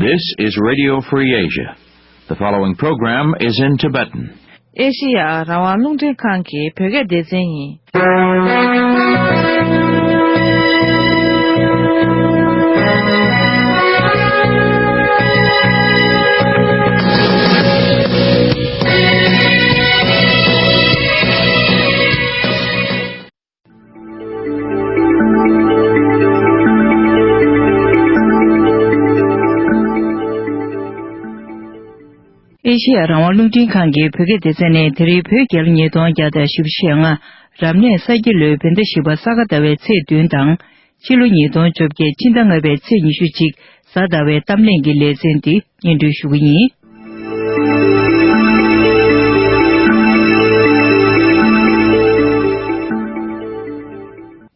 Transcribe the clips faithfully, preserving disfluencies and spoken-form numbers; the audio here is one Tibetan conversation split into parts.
This is Radio Free Asia. The following program is in Tibetan. ཨེ་ཤེ་ཡ་རང་དབང་རླུང་འཕྲིན་ཁང་གི་བོད་སྐད་སྡེ་ཚན་ཡིན། ཨེ་ཤེ་ཡ་རང་དབང་རླུང་འཕྲིན་ཁང་གི་བོད་སྐད་སྡེ་ཚན་ནས་དེ་རིང་བོད་རྒྱལ་ལོ་ཉིས་སྟོང་བརྒྱ་དང་བཞི་བཅུ་ཞེ་ལྔ། རབ་གནས་ས་ཁྱི་ལོའི་བོད་ཟླ་བཞི་པ་ས་ག་ཟླ་བའི་ཚེས་བདུན་དང་། ཕྱི་ལོ་ཉིས་སྟོང་བཅོ་བརྒྱད་ཕྱི་ཟླ་ལྔ་པའི་ཚེས་ཉི་ཤུ་གཅིག་གཟའ་ཟླ་བའི་གཏམ་གླེང་གི་ལེ་ཚན་འདི་སྙན་སྒྲོན་ཞུ་གི་ཡིན།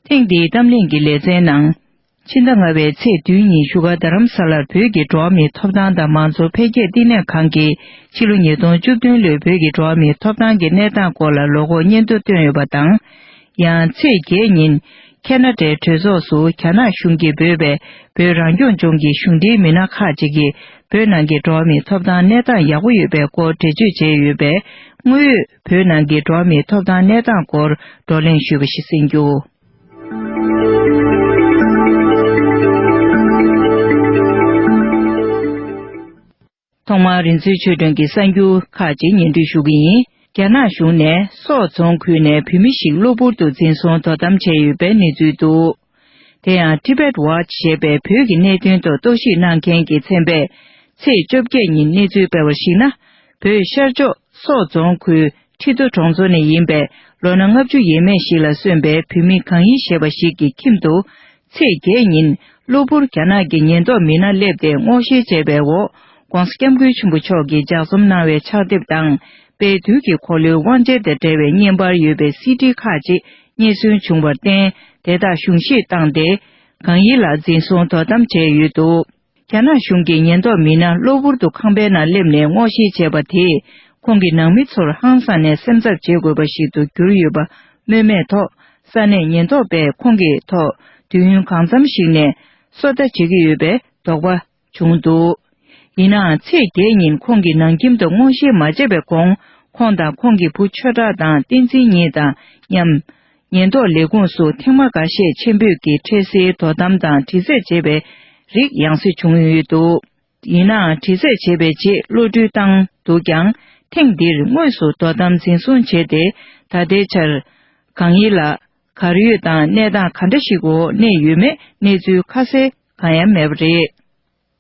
ཐེངས་འདིའི་གཏམ་གླེང་གི་ལེ་ཚན་ནང་། ཕྱི་ཟླ་ལྔ་པའི་ཚེས་བདུན་ཉིན་བཞུགས་སྒར་རྡ་རམ་ས་ལར་བོད་ཀྱི་འགྲོ་བ་མིའི་ཐོབ་ཐང་དང་མང་གཙོ་འཕེལ་རྒྱས་བསྟི་གནས་ཁང་གིས་ཕྱི་ལོ་ཉིས་སྟོང་བཅུ་བདུན་ལོའི་བོད་ཀྱི་འགྲོ་བ་མིའི་ཐོབ་ཐང་གི་གནས་སྟངས་སྐོར་ལ་ལོ་འཁོར་སྙན་ཐོ་བཏོན་ཡོད་པ་དང་། ཡང་ཚེས་བརྒྱད་ཉིན་ཁེ་ན་ཌའི་གྲོས་ཚོགས་སུ་རྒྱ་ནག་གཞུང་གིས་འབོད་པའི་བོད་རང་སྐྱོང་ལྗོངས་ཀྱི་གཞུང་འབྲེལ་མི་སྣ་ཁག་ཅིག་གིས་བོད་ནང་གི་འགྲོ་བ་མིའི་ཐོབ་ཐང་གནས་སྟངས་ཡག་པོ་ཡོད་པའི་སྐོར་འགྲེལ་བརྗོད་བྱས་ཡོད་པས། དངོས་ཡོད་བོད་ནང་གི་འགྲོ་བ་མིའི་ཐོབ་ཐང་གནས་སྟངས་སྐོར་བགྲོ་གླེང་ཞུས་པ་ཞིག་གསན་རྒྱུ། ཐོག་མར་རིག་འཛིན་ཆོས་སྒྲོན་གྱི་གསར་འགྱུར་ཁག་ཅིག་སྙན་སྒྲོན་ཞུ་གི་ཡིན། རྒྱ་ནག་གཞུང་ནས་སོག་རྫོང་ཁུལ་ནས་བོད་མི་ཞིག་གློ་བུར་དུ་འཛིན་བཟུང་དོ་དམ་བྱས་ཡོད་པའི་གནས་ཚུལ་འདུག་དེ་ཡང་Tibet Watch ཞེས་པའི་བོད་ཀྱི་གནད་དོན་ཐོག་རྟོག་ཞིབ་གནང་མཁན་གྱི་ཚན་པས་ཚེས་བཅོ་བརྒྱད་ཉིན་གནས་ཚུལ་སྤེལ་བར་གཞིགས་ན། བོད་ཤར་ཕྱོགས་སོག་རྫོང་ཁུལ་ཁྲི་རྡོ་གྲོང་ཚོ་ནས་ཡིན་པའི་ལོ་ན་ལྔ་བཅུ་ཡས་མས་ཤིག་ལ་སོན་པའི་བོད་མི་གང་ཡིན་ཞེས་པ་ཞིག་གི་ཁྱིམ་དུ། ཚེས་བརྒྱད་ཉིན་གློ་བུར་རྒྱ་ནག་གི་ཉེན་རྟོག་མི་སྣ་སླེབས་ཏེ་སྔོག་བཤེར་བྱས་པའི་འོག ྋགོང་ས་ྋསྐྱབས་མགོན་ཆེན་པོ་མཆོག་གིས་ལྗགས་རྩོམ་གནང་བའི་ཕྱག་དེབ་དང་། དཔལ་དུས་ཀྱི་འཁོར་ལོའི་དབང་ཆེན་དང་འབྲེལ་བའི་བརྙན་པར་ཡོད་པའི་སི་ཌི་ཁག་ཅིག་རྙེད་སོན་བྱུང་བར་བརྟེན། དེ་དག་གཞུང་བཞེས་བཏང་སྟེ། གང་ཡིན་ལ་འཛིན་བཟུང་དོ་དམ་བྱས་ཡོད་འདུག་རྒྱ་ནག་གཞུང་གི་ཉེན་རྟོག་མི་སྣ་གློ་བུར་དུ་ཁང་པའི་ནང་སླེབས་ནས་སྔོག་བཤེར་བྱས་པ་དེས། ཁོང་གི་ནང་མི་ཚོར་ཧང་སངས་ནས་སེམས་འཚབ་བྱེད་དགོས་པ་ཞིག་ཏུ་གྱུར་ཡོད་པ་སྨོས་མེད་ཐོག་ས་གནས་ཉེན་རྟོག་པས་ཁོང་གི་ཐོག་དུས་ཡུན་གང་འཚམ་ཞིག་ནས་སོ་ལྟ་བྱེད་ཀྱི་ཡོད་པའི་དོགས་པ་བྱུང་འདུག་ཡིན་ནའང་ཚེས་བརྒྱད་ཉིན་ཁོང་གི་ནང་ཁྱིམ་དུ་སྔོག་བཤེར་མ་བྱས་པའི་གོང་། ཁོང་དང་ཁོང་གི་བུ་ཆོས་གྲགས་དང་བསྟན་འཛིན་གཉིས་དང་མཉམ། ཉེན་རྟོག་ལས་ཁུངས་སུ་ཐེངས་མ་འགའ་ཤས་ཆེན་པོས་ཀྱི་འཕྲལ་སེལ་དོ་དམ་དང་དྲི་རྩད་བྱེད་པའི་རིགས་ཡང་སེ་བྱུང་ཡོད་འདུག་ཡིན་ནའང་དྲི་རྩད་བྱེད་པའི་རྗེས་གློད་གྲོལ་བཏང་འདུག་ཀྱང་། ཐེངས་འདིར་དངོས་སུ་དོ་དམ་འཛིན་བཟུང་བྱས་ཏེ། ད་ལྟའི་ཆར། གང་ཡིན་ལ། གར་ཡོད་དང་གནས་སྟངས་ག་འདྲ་ཞིག་འོག་གནས་ཡོད་མེད་གནས་ཚུལ་ཁ་གསལ་གང་ཡང་མེད་པ་རེད།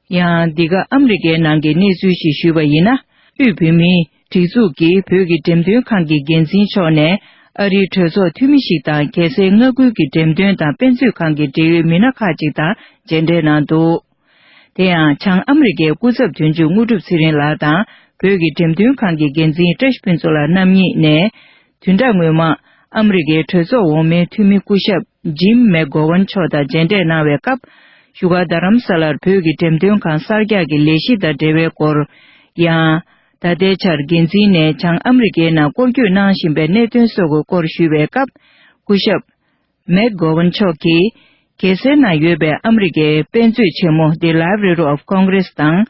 ཡང་འདི་ག་ཨ་མི་རི་ཀའི་ནང་གི་གནས་ཚུལ་ཞིག་ཞུས་པ་ཡིན་ན། དབུས་བོད་མིའི་སྒྲིག་འཛུགས་ཀྱིས་བོད་ཀྱི་འགྲེམས་སྟོན་ཁང་གི་འགན་འཛིན་མཆོག་ནས་ཨ་རིའི་གྲོས་ཚོགས་འཐུས་མི་ཞིག་དང་རྒྱལ་སའི་མངའ་ཁུལ་གྱི་འགྲེམས་སྟོན་དང་དཔེ་མཛོད་ཁང་གི་འབྲེལ་ཡོད་མི་སྣ་ཁག་ཅིག་དང་མཇལ་འཕྲད་གནང་འདུག་དེ་ཡང་བྱང་ཨ་མི་རི་ཀའི་སྐུ་ཚབ་དོན་གཅོད་དངོས་གྲུབ་ཚེ་རིང་ལགས་དང་བོད་ཀྱི་འགྲེམས་སྟོན་ཁང་གི་འགན་འཛིན་བཀྲ་ཤིས་ཕུན་ཚོགས་ལགས་རྣམ་གཉིས་ནས། བདུན་ཕྲག་སྔོན་མ། ཨ་མི་རི་ཀའི་གྲོས་ཚོགས་འོག་མའི་འཐུས་མི་སྐུ་ཞབས་ཇིམ་མེག་གོ་ཝན་མཆོག་དང་མཇལ་འཕྲད་གནང་བའི་སྐབས། བཞུགས་སྒར་རྡ་རམ་ས་ལར་བོད་ཀྱི་འགྲེམས་སྟོན་ཁང་གསར་རྒྱག་གི་ལས་གཞི་དང་འབྲེལ་བའི་སྐོར། ཡང་། ད་ལྟའི་ཆར་འགན་འཛིན་ནས་བྱང་ཨ་མི་རི་ཀའི་ནང་སྐོར་སྐྱོད་གནང་བཞིན་པའི་གནད་དོན་སོགས་ཀྱི་སྐོར་ཞུས་པའི་སྐབས། སྐུ་ཞབས་མེག་གོ་ཝན་མཆོག་གིས། རྒྱལ་སའི་ནང་ཡོད་པའི་ཨ་མི་རི་ཀའི་དཔེ་མཛོད་ཆེན་མོ་The Library of Congress དང་།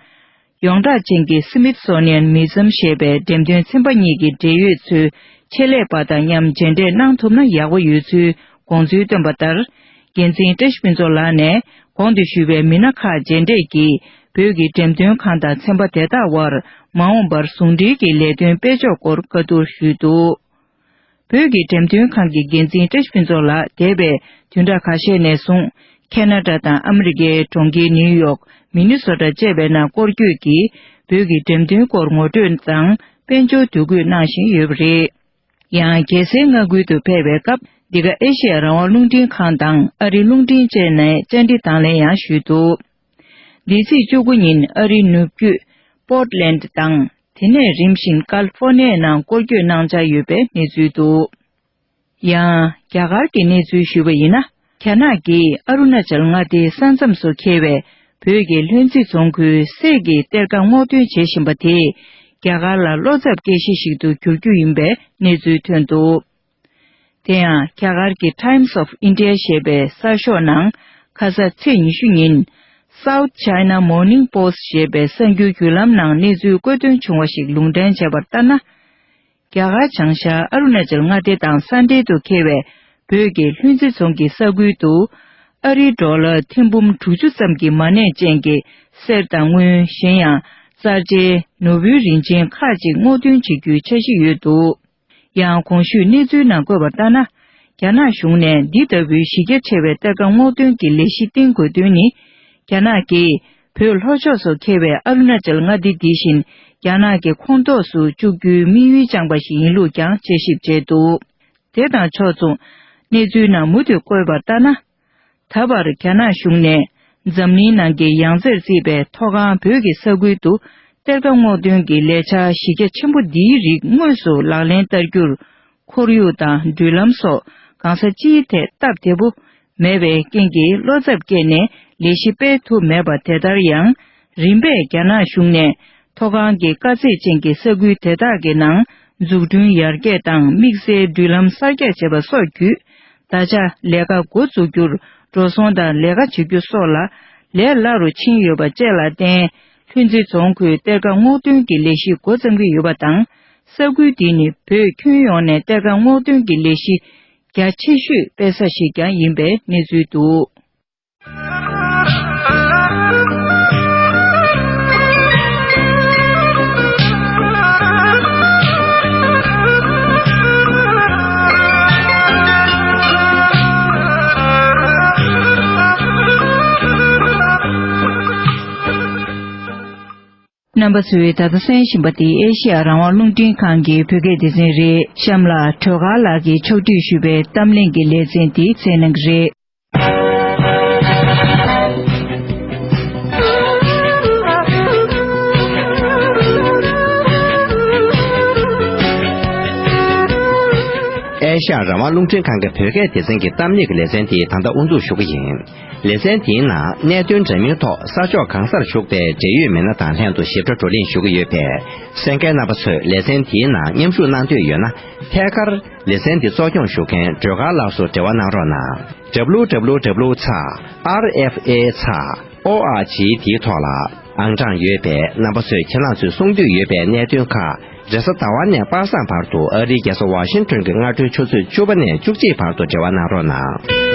ཡོངས་གྲགས་ཅན་གྱི་Smithsonian Museum ཞེས་པའི་འགྲེམས་སྟོན་ཚན་པ་གཉིས་ཀྱི་འབྲེལ་ཡོད་ཚོའི་ཆེད་ལས་པ་དང་མཉམ་མཇལ་འཕྲད་གནང་ཐུབ་ན་ཡག་པོ་ཡོད་ཚུལ་དགོངས་ཚུལ་བཏོན་པ་ལྟར། འགན་འཛིན་བཀྲ་ཤིས་ཕུན་ཚོགས་ལགས་ནས་གོང་དུ་ཞུས་པའི་མི་སྣ་ཁག་མཇལ་འཕྲད་ཀྱིས་བོད་ཀྱི་འགྲེམས་སྟོན་ཁང་དང་ཚན་པ་དེ་དག་དབར་མ་འོངས་པར་ཟུང་འབྲེལ་གྱི་ལས་དོན་སྤེལ་ཕྱོགས་སྐོར་བཀའ་བསྡུར་ཞུས་འདུག་བོད་ཀྱི་འགྲེམས་སྟོན་ཁང་གི་འགན་འཛིན་བཀྲ་ཤིས་ཕུན་ཚོགས་ལགས་འདས་པའི་བདུན་ཕྲག་ཁ་ཤས་ནས་བཟུང་ཁེ་ན་ཌ་དང་ཨ་མི་རི་ཀའི་གྲོང་ཁྱེར་ནིའུ་ཡོག་མི་ནི་སོ་ཊ་བཅས་པའི་ནང་སྐོར་སྐྱོད་ཀྱིས་བོད་ཀྱི་འགྲེམས་སྟོན་སྐོར་ངོ་སྤྲོད་དང་དཔལ་འབྱོར་འདུ་འགོད་གནང་བཞིན་ཡོད་པ་རེད། ཡང་རྒྱལ་སའི་མངའ་ཁུལ་དུ་ཕེབས་པའི་སྐབས། འདི་ག་ཨེ་ཤེ་ཡ་རང་དབང་རླུང་འཕྲིན་ཁང་དང་ཨ་རིའི་རླུང་འཕྲིན་བཅས་ནས་བཅར་འདྲི་དང་ལེན་ཡང་ཞུས་འདུག་འདི་ཚེས་བཅུ་དགུ་ཉིན་ཨ་རིའི་ནུབ་རྒྱུད་པོར་ཊི་ལེན་ཌི་དང་། དེ་ནས་རིམ་བཞིན་ཀལ་ཧྥོར་ནི་ཡའི་ནང་སྐོར་སྐྱོད་གནང་འཆར་ཡོད་པའི་གནས་ཚུལ་འདུག་ཡང་རྒྱ་གར་གྱི་གནས་ཚུལ་ཞུས་པ་ཡིན་ན། རྒྱ་ནག་གིས་ཨ་རུ་ན་ཅལ་མངའ་སྡེའི་ས་མཚམས་སུ་འཁེལ་བའི་བོད་ཀྱི་ལྷུན་རྩེ་རྫོང་ཁུལ་སེ་གི་གཏེར་ཁ་སྔོག་འདོན་བྱེད་བཞིན་པ་དེས་རྒྱ་གར་ལ་བློ་འཚབ་སྐྱེ་གཞི་ཞིག་ཏུ་འགྱུར་རྒྱུ་ཡིན་པའི་གནས་ཚུལ་ཐོན་འདུག་དེ་ཡང་རྒྱ་གར་གྱི་Times of India ཞེས་པའི་གསར་ཤོག་ནང་ཁ་ས་ཚེས་ཉི་ཤུ་ཉིན། South China Morning Post ཞེས་པའི་གསར་འགྱུར་བརྒྱུད་ལམ་ནང་གནས་ཚུལ་བཀོད་དོན་བྱུང་བ་ཞིག་ལུང་འདྲེན་བྱས་པར་ལྟར་ན། རྒྱ་གར་བྱང་ཤར་ཨ་རུ་ན་ཅལ་མངའ་སྡེ་དང་ས་འབྲེལ་དུ་འཁེལ་བའི་བོད་ཀྱི་ལྷུན་རྩེ་རྫོང་གི་ས་ཁུལ་དུ། ཨ་རིའི་ཌོ་ལར་ཐེར་འབུམ་དྲུག་ཅུ་ཙམ་གྱི་མ་གནས་ཅན་གྱི་གསེར་དང་དངུལ། གཞན་ཡང་། རྩ་ཆེའི་ནོར་བུའི་རིན་ཆེན་ཁག་ཅིག་སྔོག་འདོན་བྱེད་རྒྱུའི་འཆར་གཞི་ཡོད་འདུག། ཡང་གོང་ཞུས་གནས་ཚུལ་ནང་བཀོད་པ་ལྟར་ན། རྒྱ་ནག་གཞུང་ནས་འདི་ལྟ་བུའི་གཞི་རྒྱ་ཆེ་བའི་གཏེར་ཁ་སྔོག་འདོན་གྱི་ལས་གཞི་བཏིང་དགོས་དོན་ནི། རྒྱ་ནག་གིས་བོད་ལྷོ་ཕྱོགས་སུ་འཁེལ་བའི་ཨ་རུ་ན་ཅལ་མངའ་སྡེ་འདི་བཞིན་རྒྱ་ནག་གི་ཁོངས་གཏོགས་སུ་བཅུག་རྒྱུའི་དམིགས་ཡུལ་བཅངས་པ་ཞིག་ཡིན་ལུགས་ཀྱང་དཔྱད་ཞིབ་བྱས་འདུག། དེ་དང་ཕྱོགས་མཚུངས་གནས་ཚུལ་ནང་མུ་མཐུད་བཀོད་པར་ལྟར་ན། ད་བར་རྒྱ་ནག་གཞུང་ནས་འཛམ་གླིང་ནང་གི་ཡང་རྩེར་བརྩིས་པའི་མཐོ་སྒང་བོད་ཀྱི་ས་ཁུལ་དུ་གཏེར་ཁ་སྔོག་འདོན་གྱི་ལས་འཆར་གཞི་རྒྱ་ཆེན་པོ་འདིའི་རིགས་དངོས་སུ་ལག་ལེན་བསྟར་རྒྱུར། ཁོར་ཡུག་དང་འགྲུལ་ལམ་སོགས་གང་ས་ཅིའི་ཐད་སྟབས་བདེ་པོ་མེད་པའི་རྐྱེན་གྱིས། བློ་འཚབ་སྐྱེས་ནས་ལས་གཞི་སྤེལ་ཐུབ་མེད་པ། དེ་ལྟར་ཡང་། རིམ་པས་རྒྱ་ནག་གཞུང་ནས་མཐོ་སྒང་གི་དཀའ་ཚེགས་ཅན་གྱི་ས་ཁུལ་དེ་དག་གི་ནང་འཛུགས་སྐྲུན་ཡར་རྒྱས་དང་། དམིགས་བསལ་འགྲུལ་ལམ་གསར་རྒྱག་བྱེད་པ་སོགས་བརྒྱུད། ད་ཆ་ལས་ཀ་འགོ་འཛུགས་རྒྱུར་འགྲོ་སོང་དང་ལས་ཀ་བྱེད་རྒྱུ་སོགས་ལ་ལས་སླ་རུ་ཕྱིན་ཡོད་པ་བཅས་ལ་བརྟེན། ལྷུན་རྩེ་རྫོང་ཁུལ་གཏེར་ཁ་སྔོག་འདོན་གྱི་ལས་གཞི་འགོ་བརྩམས་ཀྱི་ཡོད་པ་དང་། ས་ཁུལ་འདི་ནི་བོད་ཁྱོན་ཡོངས་ནས་གཏེར་ཁ་སྔོག་འདོན་གྱི་ལས་གཞི་རྒྱ་ཆེ་ཤོས་སྤེལ་ས་ཞིག་ཀྱང་ཡིན་པའི་གནས་ཚུལ་འདུག། རྣམ་པ་ཚོས་ད་ལྟ་གསན་བཞིན་པ་འདི་ཨེ་ཤི་ཡ་རང་དབང་རླུང་འཕྲིན་ཁང་གི་བོད་སྐད་སྡེ་ཚན་རེད། གཤམ་ལ་སྒྲོལ་དཀར་ལགས་ཀྱིས་ཕྱོགས་སྒྲིག་ཞུས་པའི་གཏམ་གླེང་གི་ལེ་ཚན་འདི་གསན་གནང་གི་རེད། ཨེ་ཤ་ཡ་རང་དབང་རླུང་འཕྲིན་ཁང་གི་བོད་སྐད་སྡེ་ཚན་གྱི་གཏམ་གླེང་གི་ལེ་ཚན་དེ་ད་ལྟ་དབུ་འཛུགས་ཞུ་གི་ཡིན། ལེ་ཚན་དེའི་ནང་གནད་དོན་འདྲ་མིན་ཐོག་ས་ཕྱོགས་གང་སར་བཞུགས་པའི་འབྲེལ་ཡོད་མི་སྣ་དང་ལྷན་དུ་ཞིབ་ཕྲ་བགྲོ་གླེང་ཞུ་གི་ཡོད་པས། གསན་མཁན་རྣམ་པ་ཚོས་ལེ་ཚན་དེའི་ནང་མཉམ་ཞུགས་གནང་འདོད་ཡོད་ན། ཐད་ཀར་ལེ་ཚན་འདི་གཙོ་སྐྱོང་ཞུ་མཁན་སྒྲོལ་དཀར་ལགས་སུ་འབྲེལ་བ་གནང་རོགས་གནང་། W W W ཚེག་R F A ཚེག་O R G དེའི་ཐོག་ལ་ཨང་གྲངས་ཡོད་པས། རྣམ་པ་ཚོས་ཁྱེད་རང་ཚོས་གསུང་འདོད་ཡོད་པའི་གནད་དོན་ཁག་རེས་གཟའ་ཟླ་བ་ནས་པ་སངས་བར་དུ་ཨ་རིའི་རྒྱལ་ས་ཝ་ཤིང་ཏོན་གྱི་སྔ་དྲོའི་ཆུ་ཚོད་བཅུ་པ་ནས་བཅུ་གཅིག་བར་དུ་འབྲེལ་བ་གནང་རོགས་གནང་།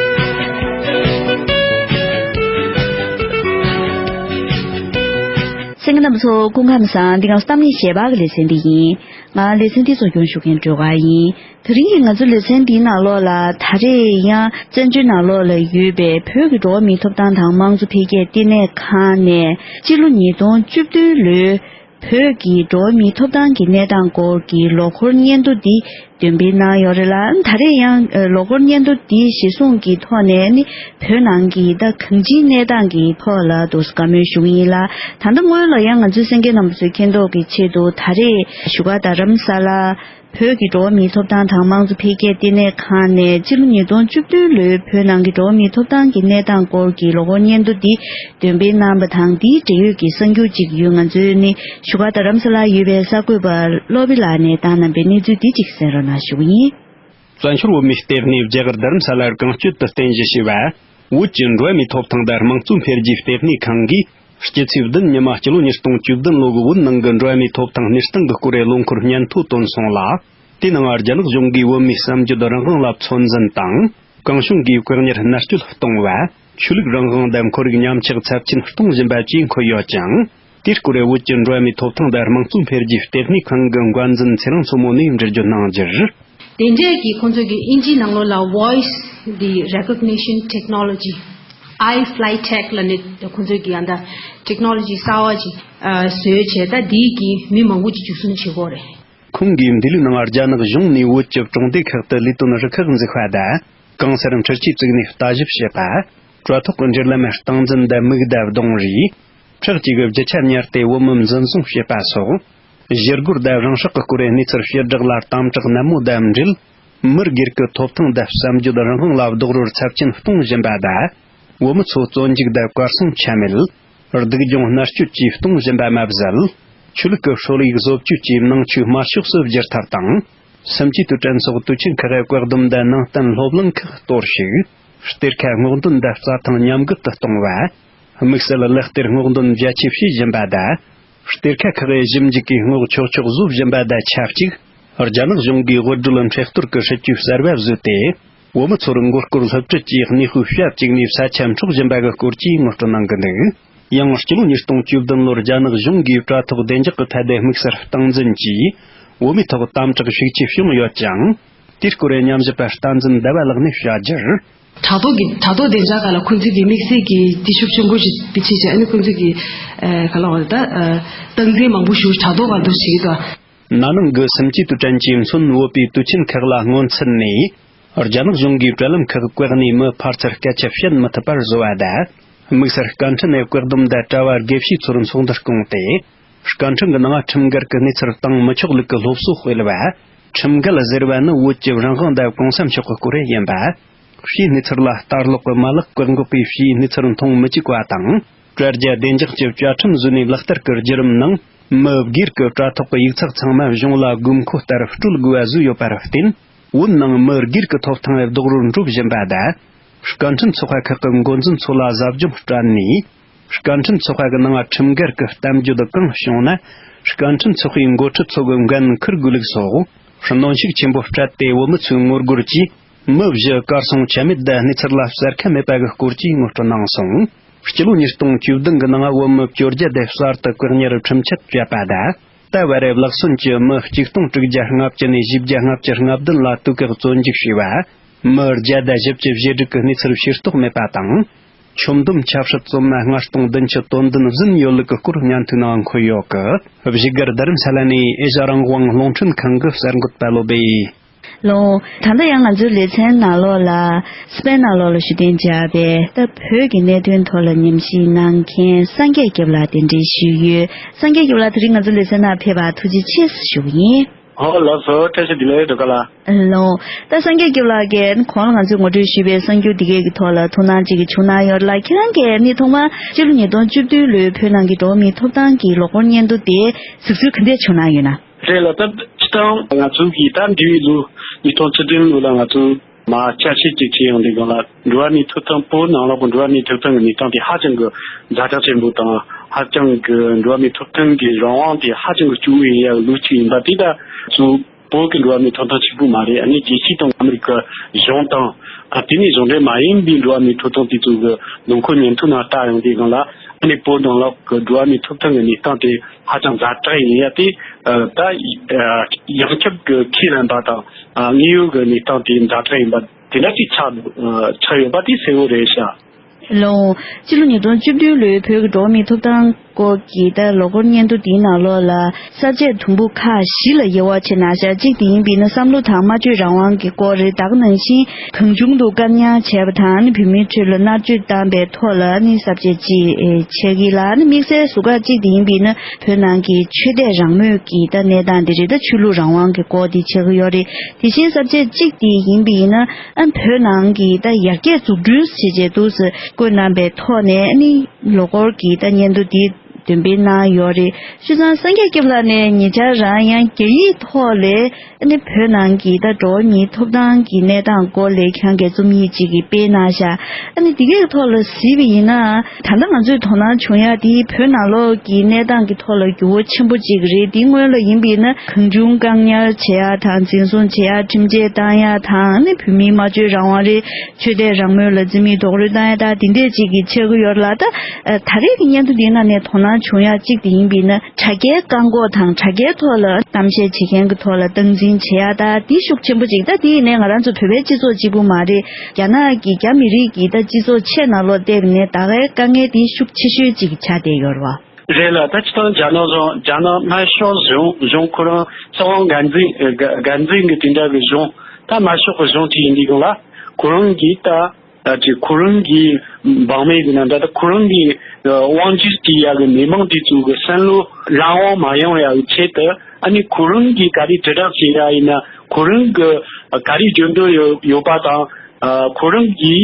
གསན་མཁན་རྣམ་པ་ཚོ་སྐུ་ཁམས་བཟང་། འདི་སྐབས་གཏམ་གླེང་ཞལ་པར་གྱི་ལེ་ཚན་འདི་ཡིན། ང་ལེ་ཚན་འདི་གཙོ་སྐྱོང་ཞུ་མཁན་སྒྲོལ་དཀར་ཡིན། དེ་རིང་གི་ང་ཚོའི་ལེ་ཚན་འདིའི་ནང་ལོགས་ལ་ད་རེས་ཡང་བཙན་བྱོལ་ནང་ལོགས་ལ་ཡོད་པའི་བོད་ཀྱི་འགྲོ་བ་མིའི་ཐོབ་ཐང་དང་དམངས་གཙོ་འཕེལ་རྒྱས་ལྟེ་གནས་ཁང་ནས་སྤྱི་ལོ་ཉིས་སྟོང་བཅུ་བདུན་ལོའི་བོད་ཀྱི་འགྲོ་བ་མིའི་ཐོབ་ཐང་གི་གནས་སྟངས་སྐོར་གྱི་ལོ་འཁོར་སྙན་ཐོ་འདི་འདོན་སྤེལ་གནང་ཡོད་རེད་ལ། ད་རེས་ཡང་ལོ་འཁོར་སྙན་ཐོ་འདི་གཞིར་བཟུང་གི་ཐོག་ནས་ནི་བོད་ནང་གི་ད་གང་ཅིའི་གནས་སྟངས་ཀྱི་ཐོག་ལ་འདུག་བཀའ་མོལ་ཞུ་གི་ཡིན་ལ། ད་ལྟ་སྔོན་ལ་ཡང་ང་ཚོའི་གསན་མཁན་རྣམ་པ་ཚོའི་མཁྱེན་རྟོགས་ཀྱི་ཆེད་དུ་ད་རེས་བཞུགས་སྒར་རྡ་རམ་ས་ལ། བོད་ཀྱི་འགྲོ་བ་མིའི་ཐོབ་ཐང་དང་དམངས་གཙོ་འཕེལ་རྒྱས་ལྟེ་གནས་ཁང་ནས་སྤྱི་ལོ་ཉིས་སྟོང་བཅུ་བདུན་ལོའི་བོད་ནང་གི་འགྲོ་བ་མིའི་ཐོབ་ཐང་གི་གནས་སྟངས་སྐོར་གྱི་ལོ་འཁོར་སྙན་ཐོ་འདི་འདོན་སྤེལ་གནང་བ་དང་། འདིའི་འབྲེལ་ཡོད་ཀྱི་གསར་འགྱུར་ཅིག་ཡོད། ང་ཚོའི་ནི་བཞུགས་སྒར་རྡ་རམ་ས་ལར་ཡོད་པའི་གསར་འགོད་པ་བློ་བྷེ་ལགས་ནས་བཏང་གནང་པའི་གནས་ཚུལ་འདི་ཅིག་གསན་རོགས་གནང་ཞུ་གི་ཡིན། བཙན་བྱོལ་བོད་མིའི་ལྟེ་གནས་བཞུགས་སྒར་རྡ་རམ་ས་ལར་རྐང་གཅོད་དུ་རྟེན་གཞི་བྱས་པ། བོད་ཀྱི་འགྲོ་བ་མིའི་ཐོབ་ཐང་དང་དམངས་གཙོ་འཕེལ་རྒྱས་ལྟེ་གནས་ཁང་གིས། སྤྱི་ཚེས་བདུན་ཉི་མ་སྤྱི་ལོ་ཉིས་སྟོང་བཅུ་བདུན་ལོ་གི་བོད་ནང་གི་འགྲོ་བ་མིའི་ཐོབ་ཐང་གནས་སྟངས་ཀྱི་སྐོར་ལས་ལོ་འཁོར་སྙན་ཐོ་བཏོན་སོང་ལ། དེའི་ནང་རྒྱ་ནག་གཞུང་གིས་བོད་མིའི་བསམ་སྤྱོད་རང་དབང་ལ་ཚོད་འཛིན་དང་། གང་བྱུང་གིས་བཀག་ཉར་མནར་གཅོད་གཏོང་བ། ཆོས་ལུགས་རང་དབང་དང་ཁོར་ཡུག་ཉམས་ཆག་ཚབས་ཆེན་གཏོང་བཞིན་པ་བཅས་འཁོད་ཡོད་ཅིང་། དེའི་སྐོར་བོད་ཀྱི་འགྲོ་བ་མིའི་ཐོབ་ཐང་དང་དམངས་གཙོ་འཕེལ་རྒྱས་ལྟེ་གནས་ཁང་གི་འགན་འཛིན་ཚེ་རིང་མཚོ་མོ་ནས་འགྲེལ་བརྗོད་གནང་རྒྱུར། དེ་འདྲས་ཀྱི་ཁོང་ཚོས་ཀྱི་ཨིན་ཇིའི་ནང་ལོགས་ལ་Voice the Recognition Technology, iFlyTech ལ་ནི་ཁོང་ཚོས་ཀྱི་ཡང་ད་ཊེག་ནོ་ལོ་ཇི་གསར་བ་ཅིག་ཨ་བཟོས་བྱས། ད་འདིས་ཀྱི་མི་མང་པོ་ཅིག་འཇུ་བཟུང་བྱེད་ཀྱི་ཡོད་རེད། ཁོང་གིས་འདི་ལོའི་ནང་རྒྱ་ནག་གཞུང་ནས་བོད་ཀྱི་གྲོང་སྡེ་ཁག་ཏུ་ལས་དོན་རུ་ཁག་འཛུགས་པ་དང་། གང་སར་འཕྲུལ་ཆས་བཙུགས་ནས་ལྟ་ཞིབ་བྱེད་པ། དྲ་ཐོག་གི་འབྲེལ་ལམ་སྟངས་འཛིན་དང་མིག་བརྡ་གདོང་རིས། ཁྲག་བཅས་ཀྱི་རྒྱུ་ཆ་ཉར་ཏེ་བོད་མི་འཛིན་བཟུང་བྱེད་པ་སོགས། ཞི་རྒོལ་དང་རང་སྲོག་གི་སྐོར་གནས་ཚུལ་ཕྱིར་བསྒྲགས་ལ་དམ་དྲག་ནན་མོ་དང་འབྲེལ། མི་སྒེར་གྱི་ཐོབ་ཐང་དང་བསམ་སྤྱོད་རང་དབང་ལ་རྡོག་རོལ་ཚབས་ཆེན་གཏོང་བཞིན་པ་དང་། བོད་མི་ཚོ་བཙོན་འཇུག་དང་གར་སོང་ཆ་མེད། སྡུག་སྦྱོང་མནར་གཅོད་བཅས་གཏོང་བཞིན་པ་མ་ཟད། ཆོས་ལུགས་ཀྱི་སྲོལ་ཡིག་བཟོ་བཅོས་ཀྱིས་ནང་ཆོས་དམར་ཕྱོགས་སུ་བསྒྱུར་ཐབས་དང་། སུམ་ཅུའི་དུས་དྲན་སོགས་དུས་ཆེན་ཁག་གི་བཀག་སྡོམ་དང་ནང་བསྟན་སློབ་གླིང་ཁག་གཏོར་བཤིག། གཏེར་ཁ་སྔོག་འདོན་དང་རྩྭ་ཐང་ཉམས་རྒུད་དུ་གཏོང་བ། དམིགས་བསལ་ལག་གཏེར་སྔོག་འདོན་རྒྱ་ཆེ་བྱས་བཞིན་པ་དང་། གཏེར་ཁ་ཁག་གི་ཞིབ་འཇུག་གིས་སྔོག་ཆོག་ཆོག་བཟོ་བཞིན་པ་དང་ཆབས་ཅིག་རྒྱ་ནག་གཞུང་གིས་དབུལ་སྒྲོལ་མཁྲེགས་གཏོར་གྱི་སྲིད་ཇུས་གསར་པ་བཟོས་ཏེ། བོད་མི་ཚོར་མགོ་སྐོར་སློབ་ཁྲིད་ཀྱི་གནས་སྤོས་ཞབས་བཅུག་ནས་ས་ཆ་འཕྲོག་བཞིན་པ་གི་སྐོར་གྱི་ངོ་སྤྲོད་གནང་གི་འདུག་ཡང་། སྤྱི་ལོ་ཉིས་སྟོང་བཅུ་བདུན་ལོར་རྒྱ་ནག་གཞུང་གིས་དྲ་ཐོག་བདེ་འཇགས་ཀྱི་ཐད་དུ་དམིགས་བསལ་སྟངས་འཛིན་གྱིས་བོད་མིའི་ཐོག་དམ་དྲག་ཤུགས་ཆེ་བྱུང་ཡོད་ཅིང་། དེའི་སྐོར་ཉམས་ཞིབ་པ་བསྟན་འཛིན་ཟླ་བ་ལགས་ནས་བཤད་རྒྱུར། དྲ་ཐོག་གི་དྲ་ཐོག་བདེ་འཇགས་སྒང་ལ་ཁོང་ཚོས་ཀྱི་དམིགས་བསལ་གྱི་དེ་ཤུགས་ཆེན་པོ་ཞིག་དེ་བྱས་བྱས། ཨ་ནི་ཁོང་ཚོས་ཀྱི་ཨ་ག་ལབ་དགོས་རེད། ད་ཨ་སྟངས་འཛིན་མང་པོ་ཞིག་དྲ་ཐོག་སྒང་དུ་བྱེད་ཀྱི་འདུག་ན་ནིང་གི་སུམ་ཅུ་དུས་དྲན་གྱི་མཚོན་བོད་པའི་དུས་ཆེན་ཁག་ལ་སྔོན་ཚུད་ནས། རྒྱ་ནག་གཞུང་གིས་དྲ་ལམ་ཁག་བཀག་ནས་མི་ཕལ་ཆེར་སྐད་ཆ་བཤད་མི་ཐུབ་པར་བཟོ་བ་དང་། དམིགས་བསལ་སྐད་འཕྲིན་ནས་བཀག་སྡོམ་དང་དྲ་བ་དགེ་བཤེས་ཚོར་ཚོགས་འདུ་བསྐོངས་ཏེ། སྐད་འཕྲིན་གྱི་ནང་ཁྲིམས་འགལ་གྱི་གནས་ཚུལ་བཏང་མི་ཆོག་ལུགས་ཀྱི་སློབ་གསོ་སྤེལ་བ། ཁྲིམས་འགལ་ཟེར་བ་ནི་བོད་ཀྱི་རང་དབང་དང་གོང་ས་མཆོག་གི་སྐོར་ཡིན་པ། ཕྱིའི་གནས་ཚུལ་ལ་ལྟ་ཀློག་གི་མ་ལག་བཀག་འགོག་པས་ཕྱིའི་གནས་ཚུལ་མཐོང་མི་བཅུག་པ་དང་། དྲ་རྒྱ་བདེ་འཇགས་ཀྱི་བཅའ་ཁྲིམས་བཟོས་ནས་ལག་བསྟར་གྱི་བརྒྱུད་རིམ་ནང་། མི་སྒེར་གྱི་དྲ་ཐོག་གི་ཡིག་ཚགས་ཚང་མ་གཞུང་ལ་དགོས་མཁོ་ལྟར་སྤྲོད་དགོས་པ་བཟོས་ཡོད་པར་བརྟེན། བོད་ནང་མི་སྒེར་གྱི་ཐོབ་ཐང་རྡོག་རོལ་འགྲོ་བཞིན་པ་དང་། སྐད་འཕྲིན་ཚོགས་པ་ཁག་གི་འགོ་འཛིན་ཚོ་ལ་ཟབ་སྦྱོང་སྤྲད་ནས། སྐད་འཕྲིན་ཚོགས་པ་གི་ནང་ཁྲིམས་འགལ་གྱི་གཏམ་བརྗོད་གང་བྱུང་ན། སྐད་འཕྲིན་ཚོགས་པའི་འགོ་ཁྲིད་ཚོ་གི་འགན་འཁུར་དགོས་ལུགས་སོགས། གནོན་ཤུགས་ཆེན་པོ་སྤྲད་དེ། བོད་མི་ཚོའི་ངོ་རྒོལ་གྱིས། མི་བཞི་གར་སོང་ཆ་མེད་དང་གནས་ཚུལ་ལ་གསལ་ཁ་མེད་པ་གི་སྐོར་གྱི་ངོ་སྤྲོད་གནང་སོང་། སྤྱི་ལོ་ཉིས་སྟོང་བཅུ་བདུན་གྱི་ནང་བོད་མི་བཅོ་བརྒྱད་དེ་གསར་དུ་བཀག་ཉར་ཁྲིམས་ཆད་བཅད་པ་དང་། ད་བར་ལག་སོན་གྱི་མི་གཅིག་སྟོང་དྲུག་བརྒྱ་ལྔ་བཅུ་ནས་བཞི་བརྒྱ་ལྔ་བཅུ་ང་བདུན་ལ་དུས་བཀག་བཙོན་འཇུག་བྱས་པ། མི་བརྒྱ་དང་བཞི་བཅུ་ཞེ་དྲུག་གི་གནས་ཚུལ་ཤེས་རྟོགས་མེད་པ་དང་། ཁྱོན་བསྡོམས་ཆབ་སྲིད་བཙོན་མ་ལྔ་སྟོང་བདུན་ཅུ་དོན་བདུན་ཟིན་ཡོད་ལུགས་ཀྱི་སྐོར་སྙན་ཐོའི་ནང་འཁོད་ཡོད་ཀི། བཞུགས་སྒར་རྡ་རམ་ས་ལ་ནས་ཨེ་ཤ་རང་དབང་རླུང་འཕྲིན་ཁང་གི་གསར་འགོད་པ་བློ་སྦེ། ལོ། ད་ལྟ་ཡང་ང་ཚོའི་ལེ་ཚན་ནང་ལོགས་ལ། སི་པེན་ནང་ལོགས་ལ་བཞུགས་གདན་འཇགས་པའི་ད་བོད་ཀྱི་གནད་དོན་ཐོག་ལ་ཉམས་ཞིབ་གནང་མཁན་སངས་རྒྱས་སྐྱབས་ལགས་གདན་འདྲེན་ཞུས་ཡོད། སངས་རྒྱས་སྐྱབས་ལགས་དེ་རིང་ང་ཚོའི་ལེ་ཚན་ནང་ཕེབས་པར་ཐུགས་རྗེ་ཆེ་ཞུ་གི་ཡིན། ཨོ་ལགས་སོ། བཀྲ་ཤིས་བདེ་ལེགས་སྒྲོལ་དཀར་ལགས། ལོ། ད་སངས་རྒྱས་སྐྱབས་ལགས་ཀྱིས་གོང་ལ་ང་ཚོས་ངོ་སྤྲོད་ཞུས་པའི་གསར་འགྱུར་འདི་གའི་གི་ཐོག་ལ་ཐུགས་སྣང་གཅིག་གི་བྱུང་གནང་ཡོད་ལ། ཁྱེད་རང་གིས་ནི་ཐོག་མར་སྤྱི་ལོ་ཉིས་སྟོང་བཅུ་བདུན་ལོའི་བོད་ནང་གི་འགྲོ་བ་མིའི་ཐོབ་ཐང་གི་ལོ་འཁོར་སྙན་ཐོ་དེ་གཟིགས་ཚུལ་ག་འདྲས་བྱུང་གནང་ཡོད་ན། རེད་ལ། ད་སྤྱིར་བཏང་ང་ཚོ་གིས་ད་འདས་པའི་ལོ་ཉིས་སྟོང་བཅུ་བདུན་ལོ་ལ་ང་ཚོ་མར་དཔྱད་ཞིབ་ཅིག་བྱས་ཡོང་དུས་སྒང་ལ། འགྲོ་བ་མིའི་ཐོབ་ཐང་། བོད་ནང་ལོགས་ཀྱི་འགྲོ་བ་མིའི་ཐོབ་ཐང་གི་གནས་སྟངས་དེ་ཧ་ཅང་གི་ཛ་དྲག་ཆེན་པོ་དང་། ཧ་ཅང་གི་འགྲོ་བ་མིའི་ཐོབ་ཐང་གི་རང་དབང་དེ་ཧ་ཅང་གི་སྐྱོ་བོ་ཡིན་ཡག་ལོ་གཅིག་ཡིན་པ་དེ། ད་ཚོ་བོད་ཀྱི་འགྲོ་བ་མིའི་ཐོབ་ཐང་གཅིག་པུ་མ་རེད། ཨ་ནི་རྒྱལ་སྤྱི་དང་ཨ་མི་རི་ཀ་གཞུང་དང་། ཨ། དེ་ནས་གཞུང་འབྲེལ་མ་ཡིན་པའི་འགྲོ་བ་མིའི་ཐོབ་ཐང་དེ་ཚོ་གི་ལོ་འཁོར་སྙན་ཐོ་ནང་བལྟ་ཡོང་དུས་སྒང་ལ། ཨ་ནི་བོད་ནང་ལོགས་ཀྱི་འགྲོ་བ་མིའི་ཐོབ་ཐང་གི་གནས་སྟངས་དེ་ཧ་ཅང་ཛ་དྲག་ཡིན་ཡ་དེ། ཨ། ད་ཡོངས་ཁྱབ་ཀྱི་ཁས་ལེན་པ་དང་། ཨ། དངོས་ཡོད་ཀྱི་གནས་སྟངས་དེ་ཛ་དྲག་ཡིན་པ་དེ་འདྲ་ཅིག་ཆགས། ཨ། ཆགས་ཡོད་པ་དེ་གསལ་བོ་རེད་ཤག་ལོ། སྤྱི་ལོ་ཉིས་སྟོང་བཅུ་བདུན་ལོའི་བོད་ཀྱི་འགྲོ་བ་མིའི་ཐོབ་ཐང་སྐོར་གྱི་ད་ལོ་འཁོར་སྙན་ཐོ་འདིའི་ནང་ལོགས་ལ་ས་བཅད་དུམ་བུ་ཁག་བཞི་ལ་དབྱེ་བ་ཕྱེ་གནང་ཤག་གཅིག་དེ་ཡིན་པས་ན་བསམ་བློ་དང་སྨྲ་བརྗོད་རང་དབང་གི་སྐོར་རེད། ད་ག་ནང་བཞིན་གང་བྱུང་དུ་བཀག་ཉར་བྱས་པ་དང་། ཨ་ནི་བོད་མིའི་ཁྲོད་ལ་མནར་གཅོད་བཏང་པའི་ཐོག་ལ་ཨ་ནི་ས་བཅད་གཅིག་ཆགས་ཀྱི་ལ། ཨ་ནི་དམིགས་བསལ་ཟུར་ཁག་གཅིག་དེ་ཡིན་པས་ན་བོད་ནང་གི་ཆོས་དད་རང་མོས་ཀྱི་ད་གནས་སྟངས་དེ་རེད། ད་ཆོས་ལུགས་རང་དབང་གི་སྐོར་དེ་ཆགས་ཀྱི་ཡོད་རེད། དེ་བཞིན་ས་བཅད་གཅིག་དེ་ཡིན་པས་ན། ཨ། བོད་ནང་གི་ད་ཡར་རྒྱས་འཛུགས་སྐྲུན་ཟེར་བྱས་འདུག་སེ་བཀོད་གནང་པའི་ཐོག་ནས། ཨ་ནི་ལོ་འཁོར་གྱི་ད་སྙན་ཐོ་འདི་འདོན་སྤེལ་གནང་ཡོད་རེད། བྱས་ཙང་སངས་རྒྱས་སྐྱབས་ལགས་ནས་ཉེ་ཆར་རང་ཡང་རྒྱ་ཡིག་ཐོག་ལས། ཨ་ནི་བོད་ནང་གི་ད་འགྲོ་བ་མིའི་ཐོབ་ཐང་གི་གནས་སྟངས་སྐོར་ལས་ཁྱེད་རང་གིས་རྩོམ་ཡིག་ཅིག་གི་སྤེལ་གནང་ཤག་ཨ་ནི་འདི་གའི་ཐོག་ལ་གཟིགས་པ་ཡིན་ན། ད་ལྟ་ང་ཚོས་དོ་སྣང་བྱུང་ཡ་དེ་བོད་ནང་ལོགས་ཀྱི་གནས་སྟངས་ཀྱི་ཐོག་ལ་འགྱུར་བ་ཆེན་པོ་ཅིག་རེད། དེའི་སྔོན་ལ་ཡིན་པས་ན་གང་བྱུང་བཀག་ཉར་བྱེད་ཡ་དང་། འཛིན་བཟུང་བྱེད་ཡ། ཁྲིམས་ཆད་བཏང་ཡ་དང་། ཨ་ནི་བོད་མིའི་སྨྲ་བརྗོད་རང་དབང་རེད། ཆོས་དད་རང་མོས་ལ་འཛིན་མི་རྡོག་རོལ་བཏང་ཡ་དང་། དེ་འདྲས་ཅིག་གི་ཆགས་ཀྱི་ཡོད་རེད་ལ། ད་ད་རེས་ཀྱི་སྙན་ཐོ་འདིའི་ནང་ནས་དོ་སྣང་བྱུང་ཡ་གཅིག་དེ་ཡིན་པས་ན། དྲ་རྒྱའི་བཀག་འགོག་དང་། དྲ་རྒྱའི་ཐོག་ལ་གཏམ་བཤད་བྱེད་མཁན་གྱི་ཐོག་ལ་སྟངས་འཛིན་བྱེད་ཡ་ད་དེ་ཤུགས་ཆེན་པོ་ཅིག་ད་དེ་ཡིན་ནའི་ང་རང་ཚོ་བོད་པའི་སྤྱི་ཚོགས་གཅིག་པུ་མ་རེད། རྒྱ་ནག་གི་རྒྱ་མི་རིགས་ཀྱི་ད་སྤྱི་ཚོགས་ཆེད་ནང་ལོགས་བལྟས་པ་ཡིན་ནའི་ད་གའི་དཀའ་ངལ་དེ་ཤུགས་ཆེ་ཤོས་ཅིག་ཆགས་བསྡད་ཡོད་རེད་བ། རེད་ལ། ད་སྤྱིར་བཏང་རྒྱ་ནག་གཞུང་། རྒྱ་ནག་དམར་ཤོག་གཞུང་། གཞུང་ཁོ་རང་སྲིད་དབང་སྒེར་འཛིན། སྒེར་འཛིན་གྱི་དེ་འདྲ་གི་གཞུང་། ད་དམར་ཤོག་གི་གཞུང་ཅིག་ཡིན་དུས་སྒང་ལ། ཁོ་རང་གིས་ད། ད་ཅིག་ཁོ་རང་གི་འབངས་མི་གི་ནང་། ད་ད་ཁོ་རང་གི་དབང་སྒྱུར་བྱེད་ཡག་གི་མི་མང་དེ་ཚོ་གི་བསམ་བློ་རང་དབང་མ་ཡོང་ཡག་གི་ཆེད་དུ། ཨ་ནི་ཁོ་རང་གིས་ག་རེ་དྲིལ་བསྒྲགས་བྱེད་ཡག་ཡིན་ན། ཁོ་རང་གི་ག་རེ་འཇོན་འདོད་ཡོད་ཡོད་པ་དང་། ཨ། ཁོ་རང་གི་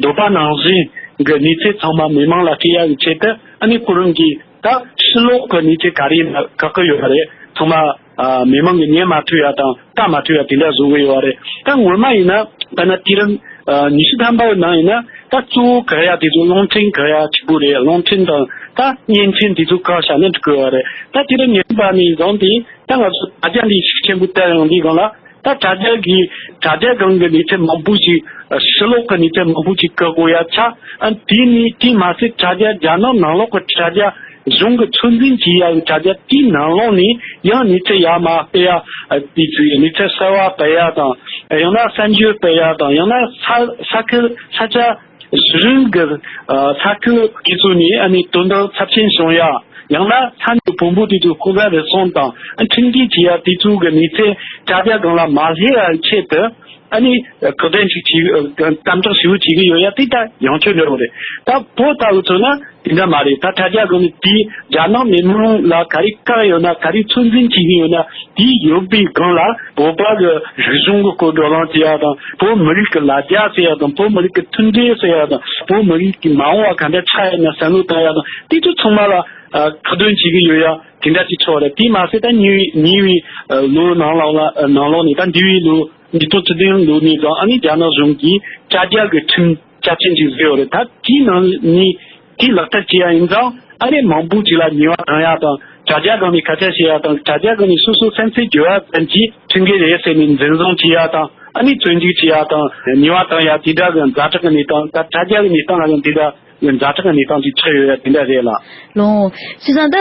འདོད་པ་ནང་བཞིན་གྱི་གནས་ཚུལ་ཚང་མ་མི་མང་ལ་སྤྲད་ཡག་གི་ཆེད་དུ། ཨ་ནི་ཁོ་རང་གིས་ད་ཕྱི་ལོགས་ཀྱི་གནས་ཚུལ་ག་རེ་ཡིན་ན་བཀག་གི་ཡོད་པ་རེད། ཚང་མ། ཨ། མི་མང་གིས་ཉན་མ་ཐུབ་ཡ་དང་ལྟ་མ་ཐུབ་ཡ་དེ་འདྲ་བཟོ་གི་ཡོད་པ་རེད། ད་སྔོན་མ་ཡིན་ན། ད་ན་དུས་རབས་ཉི་ཤུ་ཐམ་པའི་ནང་ཡིན་ན། ད་གཙོ་བོ་ག་ཡ་དེ་ཚོ་རླུང་འཕྲིན་ག་ཡ་གཅིག་པུ་རེད། རླུང་འཕྲིན་དང་ད་བརྙན་འཕྲིན་དེ་ཚོ་གང་བྱ་ན་འགྲིག་གི་ཡོད་རེད། ད་དེ་རིང་ཉིན་པ་ནས་བཟུང་སྟེ་ད་ང་ཚོ་དྲ་རྒྱ་འདི་ཤུགས་ཆེན་པོ་བཏང་ཡོང་དུས་སྒང་ལ། ད་དྲ་རྒྱ་གི་དྲ་རྒྱ་སྒང་གི་གནས་ཚུལ་མང་པོ་ཞིག་ཕྱི་ལོགས་ཀྱི་གནས་ཚུལ་མང་པོ་ཞིག་བཀག་དགོས་ཡ་ཆགས། ཨ་དེ་ནི་དེ་མ་ཟད་དྲ་རྒྱ་རྒྱ་ནག་ནང་ལོགས་ཀྱི་དྲ་རྒྱ་གཞུང་གི་ཚོད་འཛིན་བྱེད་ཡ་གི་དྲ་རྒྱ་དེའི་ནང་ལོགས་ནས་ཡང་གནས་ཚུལ་ཡར་མར་སྤེལ་ཡ། ཨ་དེ་ཚོའི་གནས་ཚུལ་གསར་བ་སྤེལ་ཡ་དང་། ཡང་ན་གསར་འགྱུར་སྤེལ་ཡ་དང་། ཡང་ན་ས་ས་ཁུལ་ས་ཆ་གཞི་རིམ་གྱི་ས་ཁུལ་དེ་ཚོ་ནས་ཨ་ནི་དོན་དག་ཚབས་ཆེན་བྱུང་ཡ། ཡང་ན་ས་གནས་བོན་པོ་དེ་ཚོ་ལྐོག་ཟ་རུལ་སུངས་དང་ཁྲིམས་འགལ་བྱེད་ཡ་དེ་ཚོ་གི་གནས་ཚུལ་དྲ་རྒྱ་སྒང་ལ་མ་སླེབས་ཡ་ཆེད་དུ། ཨ་ནི་བཀག་སྡོམ་ཞིག་བྱེད་དམ་དྲག་ཞེ་པོ་བྱེད་ཀྱི་ཡོད་ཡ་དེ་ད་ཡང་ཁྱོན་ནས་རེད། ད་བོད་ལྟ་བུ་ཚོ་ན་དེ་འདྲ་མ་རེད། ད་དྲ་རྒྱ་སྒང་ནས་དེ་རྒྱ་ནག་མི་མང་ལ་ག་རེ་བཀག་ཡོད་ན། ག་རེ་ཚོད་འཛིན་བྱེད་ཀྱི་ཡོད་ན། དེ་ཡོད་པའི་སྒང་ལ་བོད་པ་གི་རིག་གཞུང་གི་སྐོར་བགྲོ་གླེང་བྱེད་ཡ་དང་། བོད་མི་རིགས་ཀྱི་ལ་རྒྱ་ཟེར་ཡ་དང་། བོད་མི་རིགས་ཀྱི་མཐུན་སྒྲིལ་ཟེར་ཡ་དང་། བོད་མི་རིགས་ཀྱི་མ་འོངས་པ་ག་འདྲ་ཆགས་ཡོད་ན་བསམ་བློ་བཏང་ཡ་དང་། དེ་ཚོ་ཚང་མ་ལ་ཨ་བཀག་སྡོམ་བྱེད་ཀྱི་ཡོད་ཡ་དེ་འདྲ་ཅིག་ཆགས་རེད། དེ་མ་ཟད་ད་ཉེ་ཉེ་བའི་ཨ་ལོ་ནང་ལོགས་ལ་ཨ་ནང་ལོགས་ནས་ད་འདས་པའི་ལོ་ཉིས་སྟོང་བཅུ་བདུན་ལོ་ནས་བཟུང་ཨ་ནི་རྒྱ་ནག་གཞུང་གིས་དྲ་རྒྱ་གི་ཁྲིམས་བཅའ་ཁྲིམས་ཅིག་བཟོས་ཡོད་རེད། ད་དེའི་ནང་ནས་དེ་ལག་བསྟར་བྱེད་ཡ་ཡིན་ཙང་ཨ་ནི་མང་པོ་ཅིག་ལ་ཉེས་པ་བཏང་ཡ་དང་། དྲ་རྒྱ་སྒང་ནས་སྐད་ཆ་བཤད་ཡ་དང་། དྲ་རྒྱ་སྒང་ནས་སོ་སོའི་སེམས་ཚོར་བརྗོད་ཡ་ཙམ་གྱིས་ཁྲིམས་འགལ་རེད་ཟེར་ནས་འཛིན་བཟུང་བྱེད་ཡ་དང་། ཨ་ནི་བཙོན་འཇུག་བྱེད་ཡ་དང་། ཉེས་པ་བཏང་ཡ་དེ་འདྲ་གི་ཛ་དྲག་གི་གནས་སྟངས། ད་དྲ་རྒྱ་གི་གནས་སྟངས་ལ་ཡང་དེ་འདྲ་ཛ་དྲག་གི་གནས་སྟངས་ཅིག་ཆགས་ཡོད་ཡ་དེ་འདྲ་རེད་ལ། ལོ། བྱས་ཙང་ད་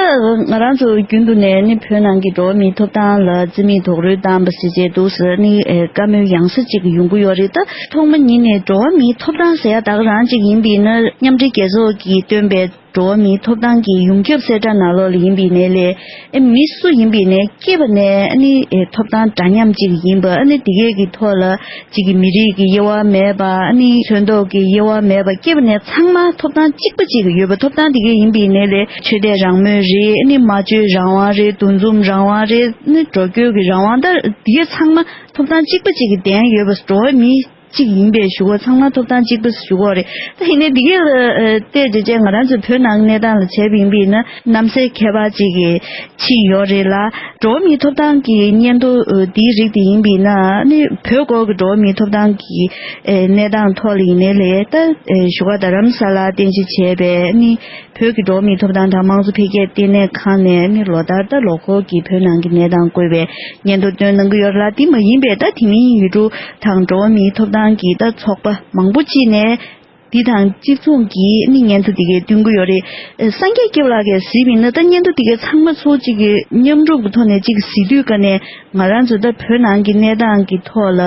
ང་རང་ཚོ་རྒྱུན་དུ་ནས་ནི་བོད་ནང་གི་འགྲོ་བ་མིའི་ཐོབ་ཐང་ལ་བརྩི་མེད་རྡོག་རོལ་བཏང་བ་ཞིག་བྱས་འདུག་ཟེར་ནི་ཨེ་བཀའ་མོལ་ཡང་སེ་གཅིག་ཡོང་གི་ཡོད་རེད། ད་ཐོག་མ་ཉིད་ནས་འགྲོ་བ་མིའི་ཐོབ་ཐང་ཟེར་ཡ་ད་ག་རང་གཅིག་ཡིན་པས་ན། མཉམ་འབྲེལ་རྒྱལ་ཚོགས་ཀྱིས་བཏོན་པའི་འགྲོ་བ་མིའི་ཐོབ་ཐང་གི་ཡོངས་ཁྱབ་གསལ་བསྒྲགས་ནང་ལོགས་ལ་ཡིན་པའི་ནས་ལས། ཨེ་མི་སུ་ཡིན་པའི་ནས་སྐྱེས་པ་ནས་ཨ་ནི་ཨེ་ཐོབ་ཐང་འདྲ་མཉམ་གཅིག་ཡིན་པ། ཨ་ནི་དེ་གས་ཀྱི་ཐོག་ལ་གཅིག་གི་མི་རིགས་ཀྱི་དབྱེ་བ་མེད་པ། ཨ་ནི་ཚོན་མདོག་གི་དབྱེ་བ་མེད་པ། སྐྱེས་པ་ནས་ཚང་མ་ཐོབ་ཐང་གཅིག་པ་གཅིག་ཡོད་པ། ཐོབ་ཐང་དེ་གས་ཡིན་པའི་ནས་ལས་ཆོས་དད་རང་མོས་རེད། ཨ་ནི་སྨྲ་བརྗོད་རང་དབང་རེད། འདུ་འཛོམས་རང་དབང་རེད། ཨ་ནི་འགྲོ་སྐྱོད་ཀྱི་རང་དབང་། ད་དེ་གས་ཚང་མ་ཐོབ་ཐང་གཅིག་པ་གཅིག་གི་ལྡན་ཡོད་པ། འགྲོ་བ་མི་གཅིག་ཡིན་པའི་ཞུ་གོ། ཚང་མ་ཐོབ་ཐང་གཅིག་པ་ཞུ་གོ་རེད། ད་ཡིན་ནའི་འདི་གས་ལ་ཨ་བལྟས་བྱས་བྱས་ང་རང་ཚོ་བོད་ནང་གནས་སྟངས་ལ་བྱས་པ་ཡིན་པས་ན། གནམ་སའི་ཁྱད་པར་ཅིག་གི་ཕྱིན་ཡོད་རེད་ལ། འགྲོ་བ་མིའི་ཐོབ་ཐང་གི་སྙན་ཐོ་ཨ་འདིའི་རིགས་དེ་ཡིན་པས་ན། ཨ་ནི་བོད་སྐོར་གྱི་འགྲོ་བ་མིའི་ཐོབ་ཐང་གི་ཨ་གནས་སྟངས་ཐོག་ལ་ཡིན་ནའི་ལས། ད་ཨ་བཞུགས་སྒར་རྡ་རམ་ས་ལར་རྟེན་གཞི་བྱས་པའི་ཨ་ནི་བོད་ཀྱི་འགྲོ་བ་མིའི་ཐོབ་ཐང་དང་དམངས་གཙོ་འཕེལ་རྒྱས་ལྟེ་གནས་ཁང་ནས་ནི་ལོ་ལྟར་ད་ལོ་འཁོར་གྱི་བོད་ནང་གི་གནས་སྟངས་བཀོད་པའི་སྙན་ཐོ་བཏོན་གནང་གི་ཡོད་རེད་ལ། དེ་མ་ཡིན་པའི་ད་དེ་མིན་ཡུལ་གྲུ་དང་འགྲོ་བ་མིའི་ཐོབ་ཐང་གི་ད་ཚོགས་པ་མང་པོ་ཅིག་ནས་འདི་དང་གཅིག་མཚུངས་ཀྱི་ནི་སྙན་ཐོ་དེ་གའི་བཏོན་གི་ཡོད་རེད། ཨ་སངས་རྒྱས་སྐྱབས་ལགས་ཀྱིས་གཟིགས་པ་ཡིན་ན། ད་སྙན་ཐོ་དེ་གའི་ཚང་མ་ཚོ་གཅིག་གི་མཉམ་རུབ་ཀྱི་ཐོག་ནས་གཅིག་གཟིགས་དུས་ཀ་ནས་ང་རང་ཚོ་ད་བོད་ནང་གི་གནས་སྟངས་ཀྱི་ཐོག་ལ་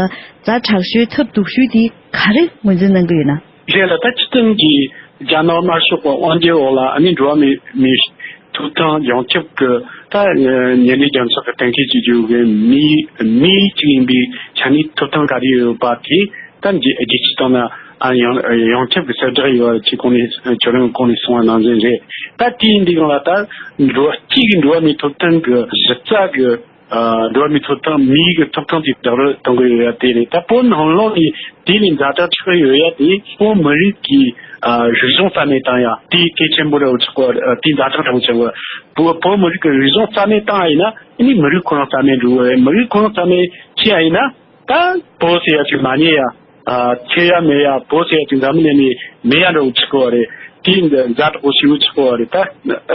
ཛ་དྲག་ཤོས་ཐབས་སྡུག་ཤོས་དེ་ག་རེ་ངོས་འཛིན་གནང་གི་ཡོད་ན། རེད་ལ། ད་སྤྱི་བཏང་གི་རྒྱ་ནག་དམར་ཤོག་པ་དབང་སྒྱུར་འོག་ལ་ཨ་ནི་འགྲོ་བ་མིའི་མིའི་ཐོབ་ཐང་ཡོངས་ཁྱབ་ཀྱི་ད་ཉེ་ལམ་རྒྱ་མཚོ་གི་གཏན་འཁེལ་བྱེད་རྒྱུ་གི་མི་མི་གཅིག་ཡིན་པའི་ཆ་ནས་ཐོབ་ཐང་ག་རེ་ཡོད་པ་དེ་ད་རྒྱལ་སྤྱིའི་སྟེང་ན་ཨ་ཡོངས་ཡོངས་ཁྱབ་ཀྱི་གསལ་བསྒྲགས་ཡོད་པ་ཅིག་གོང་ནས་ཁྱོད་རང་གོང་ནས་གསུངས་པ་ནང་བཞིན་རེད། ད་དེ་ཡིན་དུས་སྒང་ལ་ད་འགྲོ་གཅིག་གི་འགྲོ་བ་མིའི་ཐོབ་ཐང་གི་གཞི་རྩ་གི་ཨ་འགྲོ་བ་མིའི་ཐོབ་ཐང་མིའི་གི་ཐོབ་ཐང་དེ་རྡོག་རོལ་གཏོང་གི་ཡོད་ཡ་དེ་རེད། ད་བོད་ནང་ལོགས་ནས་དེ་ལས་ཛ་དྲག་ཆགས་ཡོད་ཡ་དེ་བོད་མི་རིགས་ཀྱི་ཨ་རིག་གཞུང་རྩ་མེད་བཏང་ཡ་དེ་གལ་ཆེན་པོ་རེད་ཆགས་གོ། དེ་ཛ་དྲག་ཆགས་ཆགས་གོ། བོད་བོད་མི་རིགས་ཀྱི་རིག་གཞུང་རྩ་མེད་བཏང་ཡ་ཡིན་ན་ཨ་ནི་མི་རིགས་ཁོ་རང་རྩ་མེད་འགྲོ་གི་རེད། མི་རིགས་ཁོ་རང་རྩ་མེད་བྱས་ཡ་ཡིན་ན་ད་བོད་ཟེར་ཡ་ཅིག་མ་རྙེད་ཡ། ཨ་ཆེ་ཡ་མེད་ཡ། བོད་ཟེར་ཡ་ཅིག་འཛམ་བུ་གླིང་ནས་མེད་ཡ་འདྲ་བོ་ཆགས་གོ་རེད། དེ་ཛ་དྲག་པོ་ཞེ་པོ་ཆགས་གོ་རེད། ད་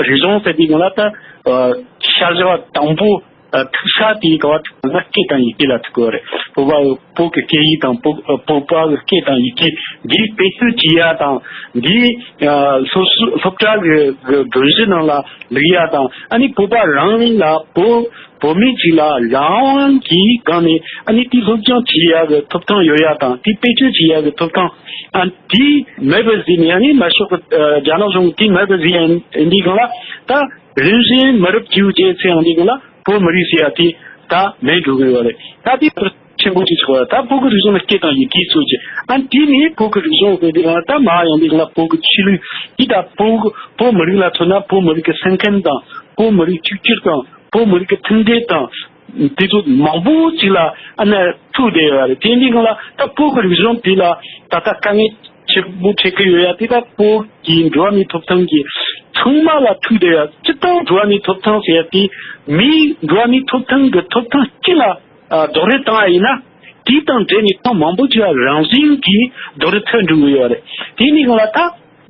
རིག་གཞུང་ཟེར་དུས་སྒང་ལ་ད་ཨ་ཤར་བཞག་པ་དང་པོ། ཨ་ཐུག་ས་དེའི་སྐབས་ཐུག་ན་སྐད་དང་ཡི་གེ་ལ་ཐུག་གི་ཡོད་རེད། བོད་པ་བོད་ཀྱི་སྐད་ཡིག་དང་བོད་བོད་པ་གི་སྐད་དང་ཡི་གེ་འདི་བེད་སྤྱོད་བྱེད་ཡ་དང་། འདི་ཨ་སློབ་གསོ་སློབ་གྲྭ་གི་གི་སྒྲོམ་གཞི་ནང་ལ་བླུག་ཡ་དང་། ཨ་ནི་བོད་པ་རང་ལ་བོད་བོད་མི་གཅིག་ལ་རང་དབང་གི་སྒང་ནས་ཨ་ནི་དེ་སློབ་སྦྱོང་བྱེད་ཡ་གི་ཐོབ་ཐང་ཡོད་ཡ་དང་། དེ་བེད་སྤྱོད་བྱེད་ཡ་གི་ཐོབ་ཐང་ཨ་དེ་མེད་པར་བཟོས་ནས། ཨ་ནི་དམར་ཤོག་གི་ཨ་རྒྱ་ནག་གཞུང་གིས་དེ་མེད་པར་བཟོས་ཡ་ཡིན་དུས་སྒང་ལ་ད། རིམ་བཞིན་མི་རབས་བཅུ་བརྒྱད་ཚེ་ཡང་འདི་ག་ལ་བོད་མི་རིགས་ཟེར་ཡ་དེ་ད་མེད་འགྲོ་གི་ཡོད་རེད། ད་དེ་ཆེན་པོ་ཅིག་ཆགས་པ་ད་བོད་ཀྱི་རིག་གཞུང་ལ་སྐད་དང་ཡི་གེ་སོགས་ཀྱི་ཨ་དེ་ནས་བོད་ཀྱི་རིག་གཞུང་ཟེར་དེ་ཡང་ད་མ་ཡང་འདི་ག་ལ་བོད་ཀྱི་ཆོས་ལུགས་དེ་ད་བོད་བོད་མི་རིགས་ལ་མཚོན་ན་བོད་མི་རིགས་ཀྱི་སེམས་ཁམས་དང་། བོད་མི་རིགས་གཅིག་གྱུར་དང་། བོད་མི་རིགས་ཀྱི་མཐུན་སྒྲིལ་དང་། དེ་ཚོ་མང་པོ་ཅིག་ལ་ཨ་ནི་ཐུག་བསྡད་ཡོད་རེད། དེ་འདི་ག་ལ་ད་བོད་ཀྱི་རིག་གཞུང་དེ་ལ་ད་ལྟ་དཀའ་ངལ་ཆེན་པོ་འཕྲད་ཀྱི་ཡོད་ཡ་དེ་ད་བོད་ཀྱི་འགྲོ་བ་མིའི་ཐོབ་ཐང་གི་ཚང་མ་ལ་ཐུག་བསྡད་ཡ། སྤྱིར་བཏང་འགྲོ་བ་མིའི་ཐོབ་ཐང་ཟེར་ཡ་དེ་མིའི་འགྲོ་བ་མིའི་ཐོབ་ཐང་གི་ཐོབ་ཐང་སྤྱི་ལ་ཨ་རྡོག་རོལ་བཏང་ཡ་ཡིན་ན་ དེ་དང་འབྲེལ་ནས་ཐེངས་མང་པོ་ཅིག་རང་བཞིན་གྱིས་རྡོག་རོལ་ཐོན་འགྲོ་གི་ཡོད་རེད། དེ་ནས་གང་ལ་ད་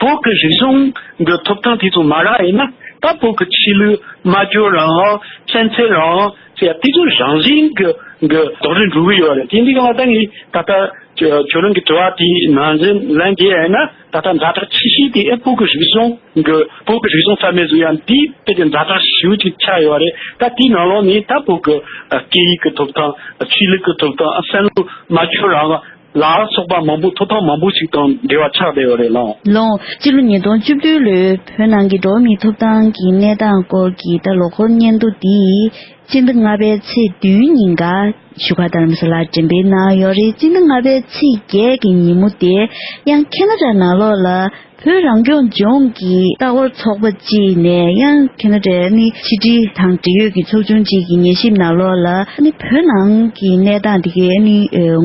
བོད་ཀྱི་རིག་གཞུང་གི་ཐོབ་ཐང་དེ་ཚོ་མ་རག་ཡིན་ན། ད་བོད་ཀྱི་ཆོས་ལུགས་སྨྲ་བརྗོད་རང་དབང་། ཚན་རྩལ་རང་དབང་ཟེར་ཡ་དེ་ཚོ་རང་བཞིན་གྱི་གི་རྡོག་རོལ་འགྲོ་གི་ཡོད་རེད། དེ་འདི་གང་ལ་ད་ངས་ད་ལྟ་ཁྱོད་རང་གི་དྲི་བ་དེའི་ནང་བཞིན་ལན་རྒྱག་ཡ་ཡིན་ན། ད་ལྟ་ཛ་དྲག་ཆེ་ཤོས་དེ་ཨེ་བོད་ཀྱི་རིག་གཞུང་གི་བོད་ཀྱི་རིག་གཞུང་རྩ་མེད་བཟོ་ཡ་འདི་དཔེ་དེ་ཛ་དྲག་ཞེ་པོ་ཅིག་ཆགས་ཡོད་རེད། ད་དེའི་ནང་ལོགས་ནས་ད་བོད་ཀྱི་སྐད་ཡིག་གི་ཐོབ་ཐང་། ཆོས་ལུགས་ཀྱི་ཐོབ་ཐང་། བསམ་བློ་སྨྲ་བརྗོད་རང་དབང་ལ་སོགས་པ་མང་པོ། ཐོབ་ཐང་མང་པོ་ཞིག་དང་འབྲེལ་བ་ཆགས་བསྡད་ཡོད་རེད་ལགས། ལགས། སྤྱི་ལོ་ཉིས་སྟོང་བཅུ་བདུན་ལོའི་བོད་ནང་གི་འགྲོ་བ་མིའི་ཐོབ་ཐང་གི་གནས་སྟངས་སྐོར་གྱི་ད་ལོ་འཁོར་སྙན་ཐོ་འདི་སྤྱི་ཟླ་ལྔ་པའི་ཚེས་བདུན་ཉིན་ཀ་བཞུགས་སྒར་རྡ་རམ་ས་ལར་འགྲེམས་སྤེལ་གནང་ཡོད་རེད། སྤྱི་ཟླ་ལྔ་པའི་ཚེས་བརྒྱད་ཀྱི་ཉིན་མོ་དེ་ཡང་ཁེ་ན་ཌ་ནང་ལོགས་ལ་བོད་རང་སྐྱོང་ལྗོངས་ཀྱི་ལྟ་སྐོར་ཚོགས་པ་གཅིག་ནས་ཡང་ཁེ་ན་ཌའི་ནི་ཕྱི་དྲིལ་དང་འབྲེལ་ཡོད་ཀྱི་ཚོགས་ཆུང་གཅིག་གི་ཉན་ཞིབ་ནང་ལོགས་ལ་ནི་བོད་ནང་གི་གནས་སྟངས་དེ་གའི་ནི་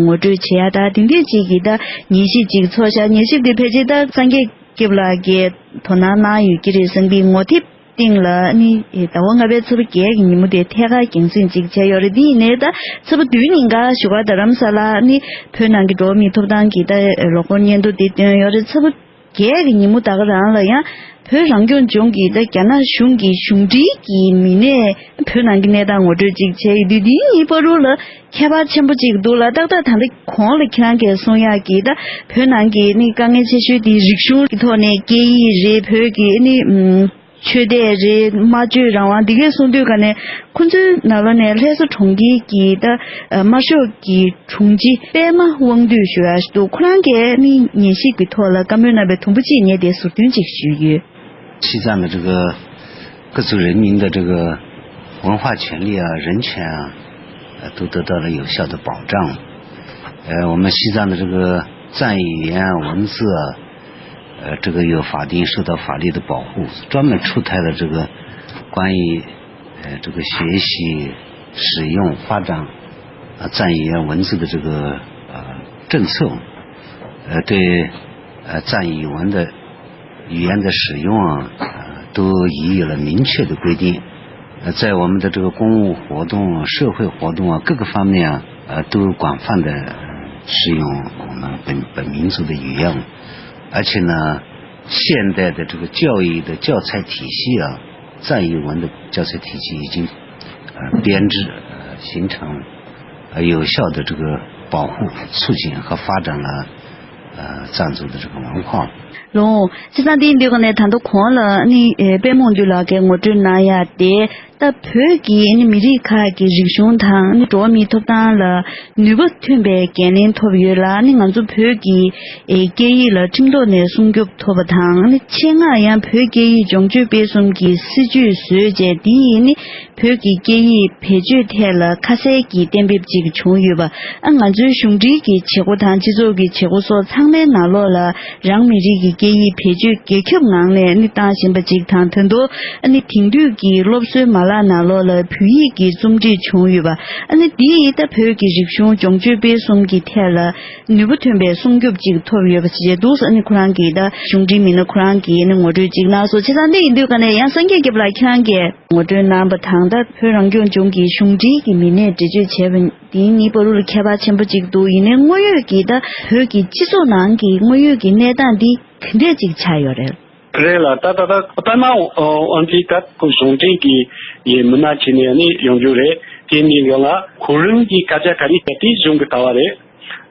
ངོ་སྤྲོད་བྱེད་ཡ་ད་དེ་འདྲས་གཅིག་གི་ད་ཉན་ཞིབ་ཅིག་ཚོགས་ཤག་ཉན་ཞིབ་དེ་ཕལ་ཆེར་ད་སངས་རྒྱས་སྐྱབས་ལགས་ཀྱིས་དོ་སྣང་གནང་ཡོད་ཀྱི་རེད་བསམ་གི། ངོ་དེབ་སྟེང་ལ་ནི་ཟླ་བ་ལྔ་པའི་ཚེས་པ་བརྒྱད་ཀྱི་ཉིན་མོ་དེ་ཐད་ཀར་རྒྱང་སྲིང་ཅིག་བྱས་ཡོད་རེད། དེ་ཡིན་ནའི་ད་ཚེས་པ་བདུན་ཉིན་ཀ་བཞུགས་སྒར་རྡ་རམ་ས་ལ་ནི་བོད་ནང་གི་འགྲོ་བ་མིའི་ཐོབ་ཐང་གི་ད་ལོ་འཁོར་སྙན་ཐོ་དེ་བཏོན་ཡོད་རེད། ཚེས་པ་བརྒྱད་ཀྱི་ཉིན་མོ་ད་ག་རང་ལ་ཡང་བོད་རང་སྐྱོང་ལྗོངས་ཀྱི་ད་རྒྱ་ནག་གཞུང་གི་གཞུང་འབྲེལ་གྱི་མི་སྣས་བོད་ནང་གི་གནས་སྟངས་ངོ་སྤྲོད་ཅིག་བྱས་ཡོད་དུས། འདིའི་གཉིས་བར་དུ་ལ་ཁྱད་པར་ཆེན་པོ་ཅིག་འདུག་ལ། ཏག་ཏག་ད་ལྟ་གོང་ལ་ཁྱེད་རང་གིས་གསུང་ཡག་གི་ད་བོད་ནང་གི་ནི་དཀའ་ངལ་ཆེ་ཤོས་དེ་རིག་གཞུང་གི་ཐོག་ནས་སྐད་ཡིག་རེད། བོད་ཀྱི་ནི་ཨུམ་ཆོས་དད་རེད། སྨྲ་བརྗོད་རང་དབང་འདི་གས་གསུང་དུས་ག་ནས་ཁོ་ཚོའི་ནང་ལོགས་ནས་ལྷ་ས་གྲོང་ཁྱེར་གྱི་ད་དམར་ཤོག་གི་དྲུང་ཆེ་པད་མ་དབང་འདུས་ཞུ་ཡག་ཞིག་འདུག་ཁོ་རང་གིས་ནི་ཉན་ཞིབ་ཀྱི་ཐོག་ལ་བཀའ་མོལ་གནང་བའི་དུམ་བུ་གཅིག་ངས་དེ་ཟུར་འདོན་ཅིག་ཞུས་ཡོད། 西藏的这个各族人民的这个文化权利啊、人权啊，呃，都得到了有效的保障。呃，我们西藏的这个藏语言文字啊，呃，这个有法定受到法律的保护，专门出台了这个关于呃这个学习、使用、发展啊藏语言文字的这个呃政策，呃对呃藏语文的语言的使用啊，呃都已有了明确的规定。呃，在我们的这个公务活动、社会活动啊各个方面啊，呃都广泛的使用我们本本民族的语言，而且呢，现代的这个教育的教材体系啊，藏语文的教材体系已经呃编制呃形成，呃有效的这个保护、促进和发展了呃藏族的这个文化。 ལོ། སྤྱིར་བཏང་དེ་ཡིན་དུས་ག་ནས་ད་ལྟ་གོང་ལ་ནི་ཨེ་པད་མ་དབང་འདུས་ལགས་ཀྱིས་ངོ་སྤྲོད་གནང་ཡ་དེ། ད་བོད་ཀྱི་ནི་མི་རིགས་ཁག་གི་རིག་གཞུང་དང་ནི་འགྲོ་བ་མིའི་ཐོབ་ཐང་ལ་ནུས་པ་ཐོན་པའི་འགན་ལེན་ཐོབ་ཡོད་ལ། ནི་ང་ཚོ་བོད་ཀྱི་ཨེ་སྐད་ཡིག་ལ་ཁྲིམས་ཐོག་ནས་སྲུང་སྐྱོབ་ཐོབ་པ་དང་། ནི་ཆེད་མངགས་ཡང་བོད་སྐད་ཡིག་སྦྱོང་སྤྱོད་སྤེལ་གསུམ་གྱི་སྲིད་ཇུས་བཟོས་རྗེས། དེ་ཡིས་ནི་བོད་ཀྱི་སྐད་ཡིག་བེད་སྤྱོད་ཐད་ལ་ཁ་གསལ་གྱི་གཏན་འབེབས་ཅིག་བྱུང་ཡོད་པ། ཨ་ང་ཚོའི་གཞུང་འབྲེལ་གྱི་བྱེད་སྒོ་དང་སྤྱི་ཚོགས་ཀྱི་བྱེད་སྒོ་སོགས་ཚང་མའི་ནང་ལོགས་ལ་རང་མི་རིགས་ཀྱི་སྐད་ཡིག་བེད་སྤྱོད་རྒྱ་ཁྱབ་ངང་ནས་ནི་བཏང་བཞིན་པ་ཅིག་དང་། ད་དུང་ཨ་ནི་དེང་དུས་ཀྱི་སློབ་གསོའི་མ་ལག་ནང་ལོགས་ལ་བོད་ཡིག་གི་རྩོམ་སྒྲིག་བྱུང་ཡོད་པ། ཨ་ནི་འདིས་ད་བོད་ཀྱི་རིག་གཞུང་སྦྱོང་སྤྱོད་སྤེལ་གསུམ་གྱི་ཐད་ལ་ནུས་པ་ཐོན་པའི་སྲུང་སྐྱོབ་ཅིག་ཐོབ་ཡོད་པ་ཞིག་འདུག་ཨ་ནི་ཁོ་རང་གིས་ད་གཞུང་འབྲེལ་མི་སྣ་ཁོ་རང་གིས་ནི་ངོ་སྤྲོད་ཅིག་གནང་སོང་། བྱས་ཙང་འདི་ཡིན་དུས་ག་ནས་ཡང་སངས་རྒྱས་སྐྱབས་ལགས་ཁྱེད་རང་གིས་ངོ་སྤྲོད་གནང་པ་དང་། ད་བོད་རང་སྐྱོང་ལྗོངས་ཀྱི་གཞུང་འབྲེལ་གྱི་མི་སྣས་འགྲེལ་བརྗོད་བྱས་པ་འདིའི་གཉིས་བར་དུ་ལ་ཁྱད་པར་ཆེན་པོ་ཅིག་འདུག་ཡིན་ནའི་དངོས་ཡོད་ཀྱི་ད་བོད་ཀྱི་སྤྱི་ཚོགས་ནང་གི་དངོས་ཡོད་ཀྱི་གནས་སྟངས་འདི་ག་འདྲས་ཅིག་ཆགས་ཡོད་རེད། རེད་ལ། ད་ད་ད་པད་མ་དབང་འདུས་ད་ཁོ་གཞུང་འབྲེལ་གྱི་ཡི་མི་སྣ་བྱས་ནས་ནི་ཡོང་རྒྱུ་རེད། དེ་ནས་ཡང་ལ་ཁོ་རང་གི་སྐད་ཆ་ག་རེ་བཤད་དེ་གཞུང་གི་ལྟ་བ་རེད།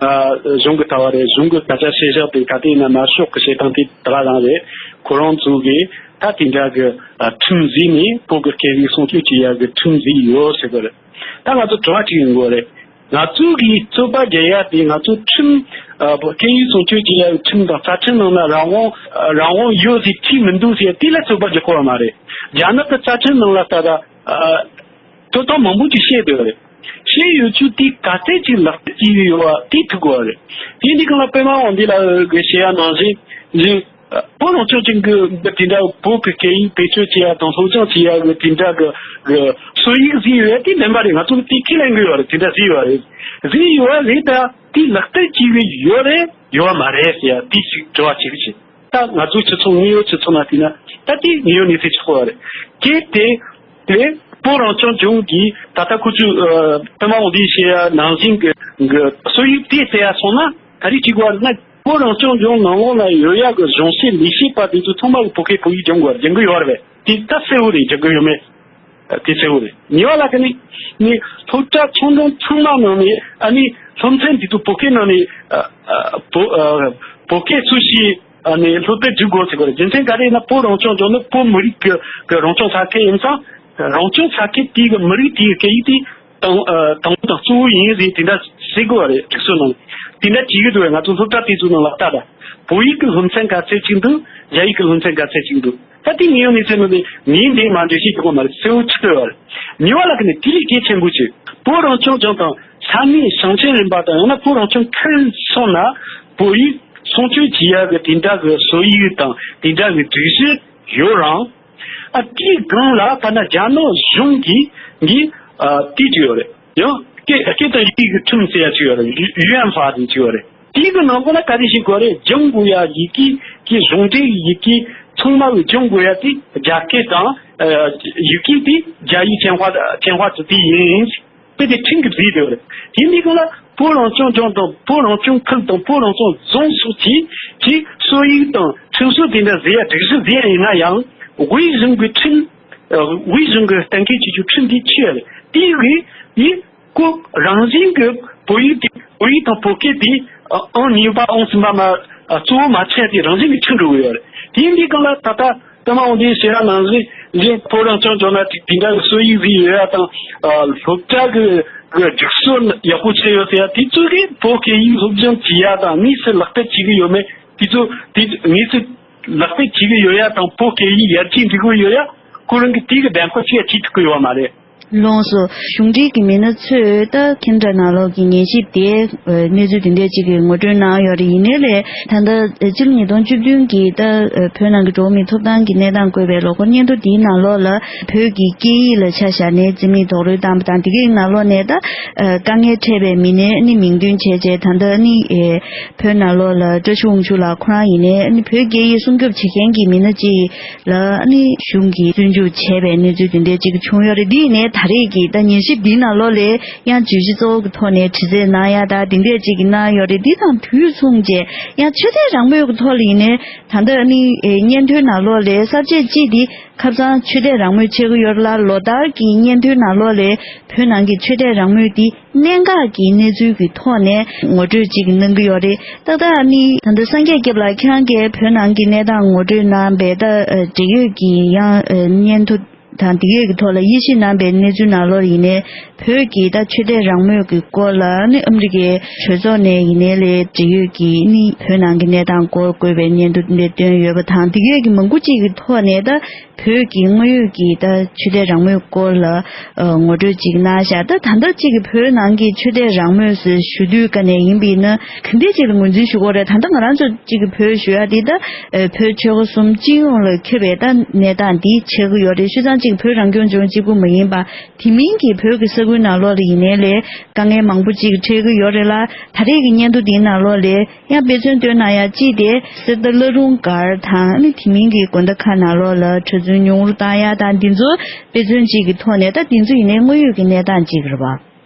ཨ་གཞུང་གི་ལྟ་བ་རེད། གཞུང་གི་སྐད་ཆ་བཤད་བཞག་དེ་ག་དེ་ཡིན་ན་དམར་ཤོག་གི་བཤད་སྟངས་དེ་དེ་ག་རང་རེད། ཁོ་རང་ཚོ་གིས་ད་དེ་འདྲ་གི་ཨ་ཁྲིམས་བཟོས་ནས་བོད་ཀྱི་སྐད་ཡིག་སྲུང་སྐྱོབ་བྱེད་ཡག་གི་ཁྲིམས་བཟོས་ཡོད་ཟེར་གི་རེད། ད་ང་ཚོ་དྲི་བ་གཅིག་ཡོང་གི་རེད། ང་ཚོ་གིས་རྩོད་པ་རྒྱག་ཡ་དེ་ང་ཚོ་ཁྲིམས་ཨ་སྐད་ཡིག་སྲུང་སྐྱོབ་བྱེད་ཡ་གི་ཁྲིམས་དང་རྩ་ཁྲིམས་ནང་ན་རང་དབང་རང་དབང་ཡོད་ཟེར་བྲིས་མི་འདུག་ཟེར་དེ་ལ་རྩོད་པ་རྒྱག་དགོས་པ་མ་རེད། རྒྱ་ནག་གི་རྩ་ཁྲིམས་ནང་ལ་ད་ལྟ་ཨ། དོ་དམ་མང་པོ་ཅིག་བཤད་འདུག་རེད། བཤད་ཡོད་ཚུལ་དེ་ག་ཚད་ཅིག་ལག་བསྟར་བྱས་ཡོད་པ་དེ་ཐུག་དགོས་པ་རེད། དེ་འདི་གང་ལ་པད་མ་དབང་འདུས་ལགས་ཀྱིས་བཤད་ཡ་ནང་བཞིན་བཞིན། བོད་རང་སྐྱོང་ལྗོངས་ཀྱི་འདི་དེ་འདྲ་བོད་ཀྱི་སྐད་ཡིག་བེད་སྤྱོད་བྱེད་ཡ་དང་སློབ་སྦྱོང་བྱེད་ཡ་གི་དེ་འདྲ་གི་གི་སྲོལ་ཡིག་བཟོས་ཡོད་ཡ་དེ་བདེན་པ་རེད། ང་ཚོ་དེ་ཁས་ལེན་གི་ཡོད་རེད། དེ་འདྲ་བཟོས་ཡོད་རེད། བཟོས་ཡོད་རེད། ད་དེ་ལག་བསྟར་བྱས་ཡོད་རེད་ཡོད་མ་རེད་ཟེར་ཡ་དེ་ཞིག་དྲི་བ་བྱེད་ཀྱི་བྱེད། ད་ང་ཚོའི་སྤྱི་ཚོགས་དངོས་ཡོད་སྤྱི་ཚོགས་ནང་བལྟས་ན་ད་དེ་དངོས་ཡོད་གནས་ཚུལ་ཆགས་ཡོད་རེད། གལ་ཏེ་དེ་ བོད་རང་སྐྱོང་ལྗོངས་ཀྱི་ད་ལྟ་ཁོ་ཚོས་ཨ་པད་མ་འོད་ཟེར་བཤད་ཡ་ནང་བཞིན་གྱི་གི་སྲོལ་ཡིག་དེ་བཙལ་ཡ་སོང་ན། ད་རེས་ཅིག་བར་ན་བོད་རང་སྐྱོང་ལྗོངས་ནང་ལོགས་ལ་ཡོད་ཡ་གི་གཞུང་སྲིད་ལས་བྱེད་པ་དེ་ཚོ་ཚང་མ་གི་བོད་སྐད་བོད་ཡིག་སྦྱང་དགོས་སྦྱང་གི་ཡོད་རེད་པས། དེ་ད་གསལ་བོ་རེད། སྦྱང་གི་ཡོད་མེད་དེ་གསལ་བོ་རེད། གཉིས་པ་ལ་ཀ་ནི་ནི་སློབ་གྲྭ་ཆུང་ཆུང་ཚང་མ་ནང་ནས་ཨ་ནི་སློབ་ཚན་དེ་ཚོ་བོད་སྐད་ནང་ནས་ཨ་ཨ་བོད་ཨ་བོད་སྐད་ཚུལ་བཞིན་ཨ་ནི་སློབ་དེབ་སྒྲིག་དགོས་ཟེར་གི་རེད། རྒྱུ་མཚན་ག་རེ་ཡིན་ན་བོད་རང་སྐྱོང་ལྗོངས་ནི་བོད་མི་རིགས་ཀྱི་ཀྱི་རང་སྐྱོང་ས་ཁུལ་ཡིན་ཙང་། རང་སྐྱོང་ས་ཁུལ་དེའི་གི་མི་རིགས་དེའི་སྐད་ཡིག་དེ་དང་ཨ་དང་པོ་དང་གཙོ་བོ་ཡིན་ཟེར་དེ་འདྲ་ཟེར་དགོས་པ་རེད། སྒྲིག་སྲོལ་ནང་དེ་འདྲ་བྲིས་གི་འདུག་བས། ང་ཚོ་སློབ་གྲྭ་དེ་ཚོའི་ནང་ལ་ལྟ་ད་བོད་ཡིག་གི་སློབ་ཚན་ག་ཚད་ཅིག་འདུག་རྒྱ་ཡིག་གི་སློབ་ཚན་ག་ཚད་ཅིག་འདུག་ད་དེ་ངས་ཡང་གནས་ཚུལ་ནང་ནས་ངས་འདི་མ་འགྲེལ་བཤད་རྒྱག་གི་མ་རེད། གསལ་བོ་ཆགས་ཡོད་རེད། གཉིས་པ་ལ་ཀ་ནས་དེ་ལས་གལ་ཆེན་པོ་ཆེ་བོད་རང་སྐྱོང་ལྗོངས་དང་ས་གནས་ཞིང་ཆེན་རིམ་པ་དང་ཡང་ན་བོད་རང་སྐྱོང་ཁུལ་སོགས་ན་བོད་ཡིག་སྲུང་སྐྱོབ་བྱེད་ཡ་གི་དེ་འདྲ་གི་སྲོལ་ཡིག་དང་དེ་འདྲ་གི་སྒྲིག་གཞི་ཡོད་རུང་། ཨ་དེའི་སྒང་ལ་ཐ་ན་རྒྱ་ནག་གཞུང་གིས་གིས་ཨ་དེ་བྱས་ཡོད་རེད། ཡང་སྐད་སྐད་དང་ཡི་གེ་གི་ཁྲིམས་ཟེར་ཡ་ཅིག་ཡོད་རེད། ཡུ་ཡུ་ཨན་ཧྥ་དེ་ཅིག་ཡོད་རེད། དེའི་གི་ནང་ལོགས་ལ་ག་རེ་ཞིག་དགོས་རེད། སྦྱང་དགོས་ཡ་ཡི་གེ་གི་གཞུང་འབྲེལ་ཡི་གེ་ཚང་མ་གི་སྦྱང་དགོས་ཡ་དེ་རྒྱ་སྐད་དང་ཨ་ཡི་གེ་དེ་རྒྱ་ཡིག་ཅན་ཧྭ་ཅན་ཧྭ་ཙི་དེ་ཡིན། དཔེ་དེ་ཁྲིམས་ཀྱིས་བཟོས་ཡོད་རེད། དེ་འདི་སྒང་ལ་བོད་རང་སྐྱོང་ལྗོངས་དང་བོད་རང་སྐྱོང་ཁུལ་དང་བོད་རང་སྐྱོང་རྫོང་སོགས་ཀྱི་གི་སྲོལ་ཡིག་དང་ཁྲིམས་སྲོལ་དེ་འདྲ་བཟོས་ཡ་སྒྲིག་གཞི་བཟོས་ཡ་ཡིན་ན་ཡང་། དབུས་གཞུང་གི་ཁྲིམས་ཨ་དབུས་གཞུང་གི་གཏན་འཁེལ་བྱེད་རྒྱུ་ཁྲིམས་དེ་ཆེ་བ་རེད། དེ་གི་ཡི་གོ་རང་བཞིན་གི་བོད་ཡིག་དེ་བོད་ཡིག་དང་བོད་སྐད་དེ་ཨ་ཨང་གཉིས་པ་ཨང་གསུམ་པ་མ་ཨ་གཙོ་བོ་མ་ཆགས་ཏེ་རང་བཞིན་གི་ཆགས་འགྲོ་གི་ཡོད་རེད། དེ་འདི་སྒང་ལ་ད་ལྟ། ད་མ་འོང་དེ་བཤད་ཡ་ནང་བཞིན་བཞིན་བོད་རང་སྐྱོང་ལྗོངས་ན་ཅིག་དེ་འདྲ་གི་སྲོལ་ཡིག་ཟིག་ཡོད་ཡ་དང་། ཨ་སློབ་གྲྭ་གི་གི་སྒྲིག་སྲོལ་ཡག་པོ་ཆགས་ཡོད་ཟེར་ཡ་དེ་ཚོ་གིས་བོད་སྐད་ཡིག་སློབ་སྦྱོང་བྱེད་ཡ་དང་དངོས་སུ་ལག་བསྟར་བྱེད་གི་ཡོད་མེད་དེ་ཚོ་དེ་དངོས་སུ་ལག་བསྟར་བྱེད་གི་ཡོད་ཡ་དང་བོད་སྐད་ཡིག་ཡར་རྒྱས་འགྲོ་གི་ཡོད་ཡ་ཁོ་རང་གི་དེ་གི་གདམ་ཁ་ཅིག་བྱེད་ཐུབ་གི་ཡོད་མ་རེད། ལགས་སོ། གཞུང་འབྲེལ་གྱི་མི་སྣ་ཚོས་ད་ཁྱིམ་བདག་ནང་ལོགས་ཀྱི་ཉན་ཞིབ་དེ་གནས་ཚུལ་དེ་འདྲས་ཅིག་གི་ངོ་སྤྲོད་གནང་ཡོད་རེད། ཡིན་ནའི་ལས་ད་ལྟ་ཕྱི་ལོ་ཉིས་སྟོང་བཅུ་བདུན་གྱི་ད་བོད་ནང་གི་འགྲོ་བ་མིའི་ཐོབ་ཐང་གི་གནས་སྟངས་བཀོད་པའི་ལོ་འཁོར་སྙན་ཐོ་འདིའི་ནང་ལོགས་ལ་བོད་ཀྱི་སྐད་ཡིག་ལ་ཆ་བཞག་ནས་རྩིས་མེད་རྡོག་རོལ་བཏང་བ་དང་། དེ་གའི་ནང་ལོགས་ནས་ད་དཀའ་ངལ་འཕྲད་པའི་མི་སྣའི་ནི་མིང་འདོན་བྱས་རྗེས་ད་ལྟ་ནི་བོད་ནང་ལོགས་ལ་བཀྲ་ཤིས་དབང་ཕྱུག་ལགས་ཁོ་རང་ཡིན་ནའི་ནི་བོད་སྐད་ཡིག་སྲུང་སྐྱོབ་བྱེད་མཁན་གྱི་མི་སྣ་ཅིག་ལ་ནི་གཞུང་གིས་བཙོན་འཇུག་བྱས་པའི་གནས་ཚུལ་དེ་འདྲའི་ཅིག་བྱུང་ཡོད་རེད། འདི་ནས་ད་རེས་ཀྱི་ད་ཉན་ཞིབ་འདིའི་ནང་ལོགས་ལས་ཡང་བརྗོད་གཞི་གཙོ་བོ་གི་ཐོག་ནས་དྲི་རྩད་གནང་ཡ་ད་དེ་འདྲའི་ཅིག་གནང་ཡོད་རེད། འདི་དང་དུས་མཚུངས་བྱས་ཡང་ཆོས་དད་རང་མོས་ཀྱི་ཐོག་ལ་ཡིན་ནའི་ད་ལྟ་ནི་སྙན་ཐོའི་ནང་ལོགས་ལས་གསར་བརྗེ་སྤྱི་འདི་ཁ་སང་ཆོས་དད་རང་མོས་བྱེད་ཀྱི་ཡོད་རེད་ལ། ལོ་ལྟར་གྱི་སྙན་ཐོའི་ནང་ལོགས་ལས་བོད་ནང་གི་ཆོས་དད་རང་མོས་འདི་གནད་འགག་གི་གནས་ཚུལ་གྱི་ཐོག་ནས་ངོ་སྤྲོད་ཅིག་གནང་གི་ཡོད་རེད། ཏག་ཏག་ནི་ད་ལྟ་སངས་རྒྱས་སྐྱབས་ལགས་ཁྱེད་རང་གིས་བོད་ནང་གི་གནས་སྟངས་ངོ་སྤྲོད་གནང་བའི་ད་འབྲེལ་ཡོད་ཀྱི་ཡང་སྙན་ཐོ་དང་འདི་གའི་གི་ཐོག་ལ་དབྱེ་ཞིབ་གནང་བའི་གནས་ཚུལ་ནང་ལོགས་ཡིན་ནའི་བོད་ཀྱི་ད་ཆོས་དད་རང་མོས་ཀྱི་སྐོར་ལ་ནི་ཨ་མི་རི་ཀའི་གྲོས་ཚོགས་ནས་ཡིན་ནའི་ལས་འབྲེལ་ཡོད་ཀྱི་ནི་བོད་ནང་གི་གནས་སྟངས་སྐོར་བཀོད་པའི་སྙན་ཐོ་འདི་བཏོན་ཡོད་པ་དང་། འདི་གའི་གི་མང་པོ་ཅིག་གི་ཐོག་ནས་ད། བོད་ཀྱི་དངོས་ཡོད་ཀྱི་ད་ཆོས་དད་རང་མོས་སྐོར་ལ་ཨ་ངོ་སྤྲོད་ཅིག་གནང་ཤག་ད་ད་ལྟ་ཅིག་གི་བོད་ནང་གི་ཆོས་དད་རང་མོས་སུ་ཞུ་དུས་ཀ་ནས་ཡིན་པས་ན་ག་འདྲས་ཅིག་ལ་ངོས་འཛིན་ཞུ་དགོས་རེད། ད་ལྟ་ང་རང་ཚོ་ཅིག་གི་བོད་ཞུ་ཡ་འདི་ད་ཨ་བོད་ཆོལ་ཁ་གསུམ་སྤྱི་ཡོངས་ལ་ཁྱབ་པའི་ད་གནས་སྟངས་འདི་ཆགས་ཀྱི་ཡོད་རེད། སྤྱིར་བཏང་ཅིག་བོད་རང་སྐྱོང་ལྗོངས་གཅིག་པུ་མ་ཡིན་པ་དེ་མིན་གྱི་བོད་ཀྱི་ས་ཁུལ་ནང་ལོགས་ལ་ཡིན་ནའི་ལས་དཀའ་ངལ་མང་པོ་ཅིག་འཕྲད་ཀྱི་ཡོད་རེད་ལ། ད་རེས་ཀྱི་སྙན་ཐོ་འདིའི་ནང་ལོགས་ལས། ཡང་དཔེ་མཚོན་བཏོན་ན་ཡང་གཅིག་དེ་གསེར་རྟ་བླ་རུང་སྒར་དང་ཨ་ནི་དེ་མིན་གྱི་དགོན་སྡེ་ཁག་ནང་ལོགས་ལ་གྲྭ་བཙུན་ཉུང་རུ་བཏང་ཡ་དང་འདི་ཚོ་དཔེ་མཚོན་གཅིག་གི་ཐོག་ནས་ད་འདི་ཚོ་ཡིན་ནའི་དངོས་ཡོད་ཀྱི་གནས་སྟངས་གཅིག་རེད་པ།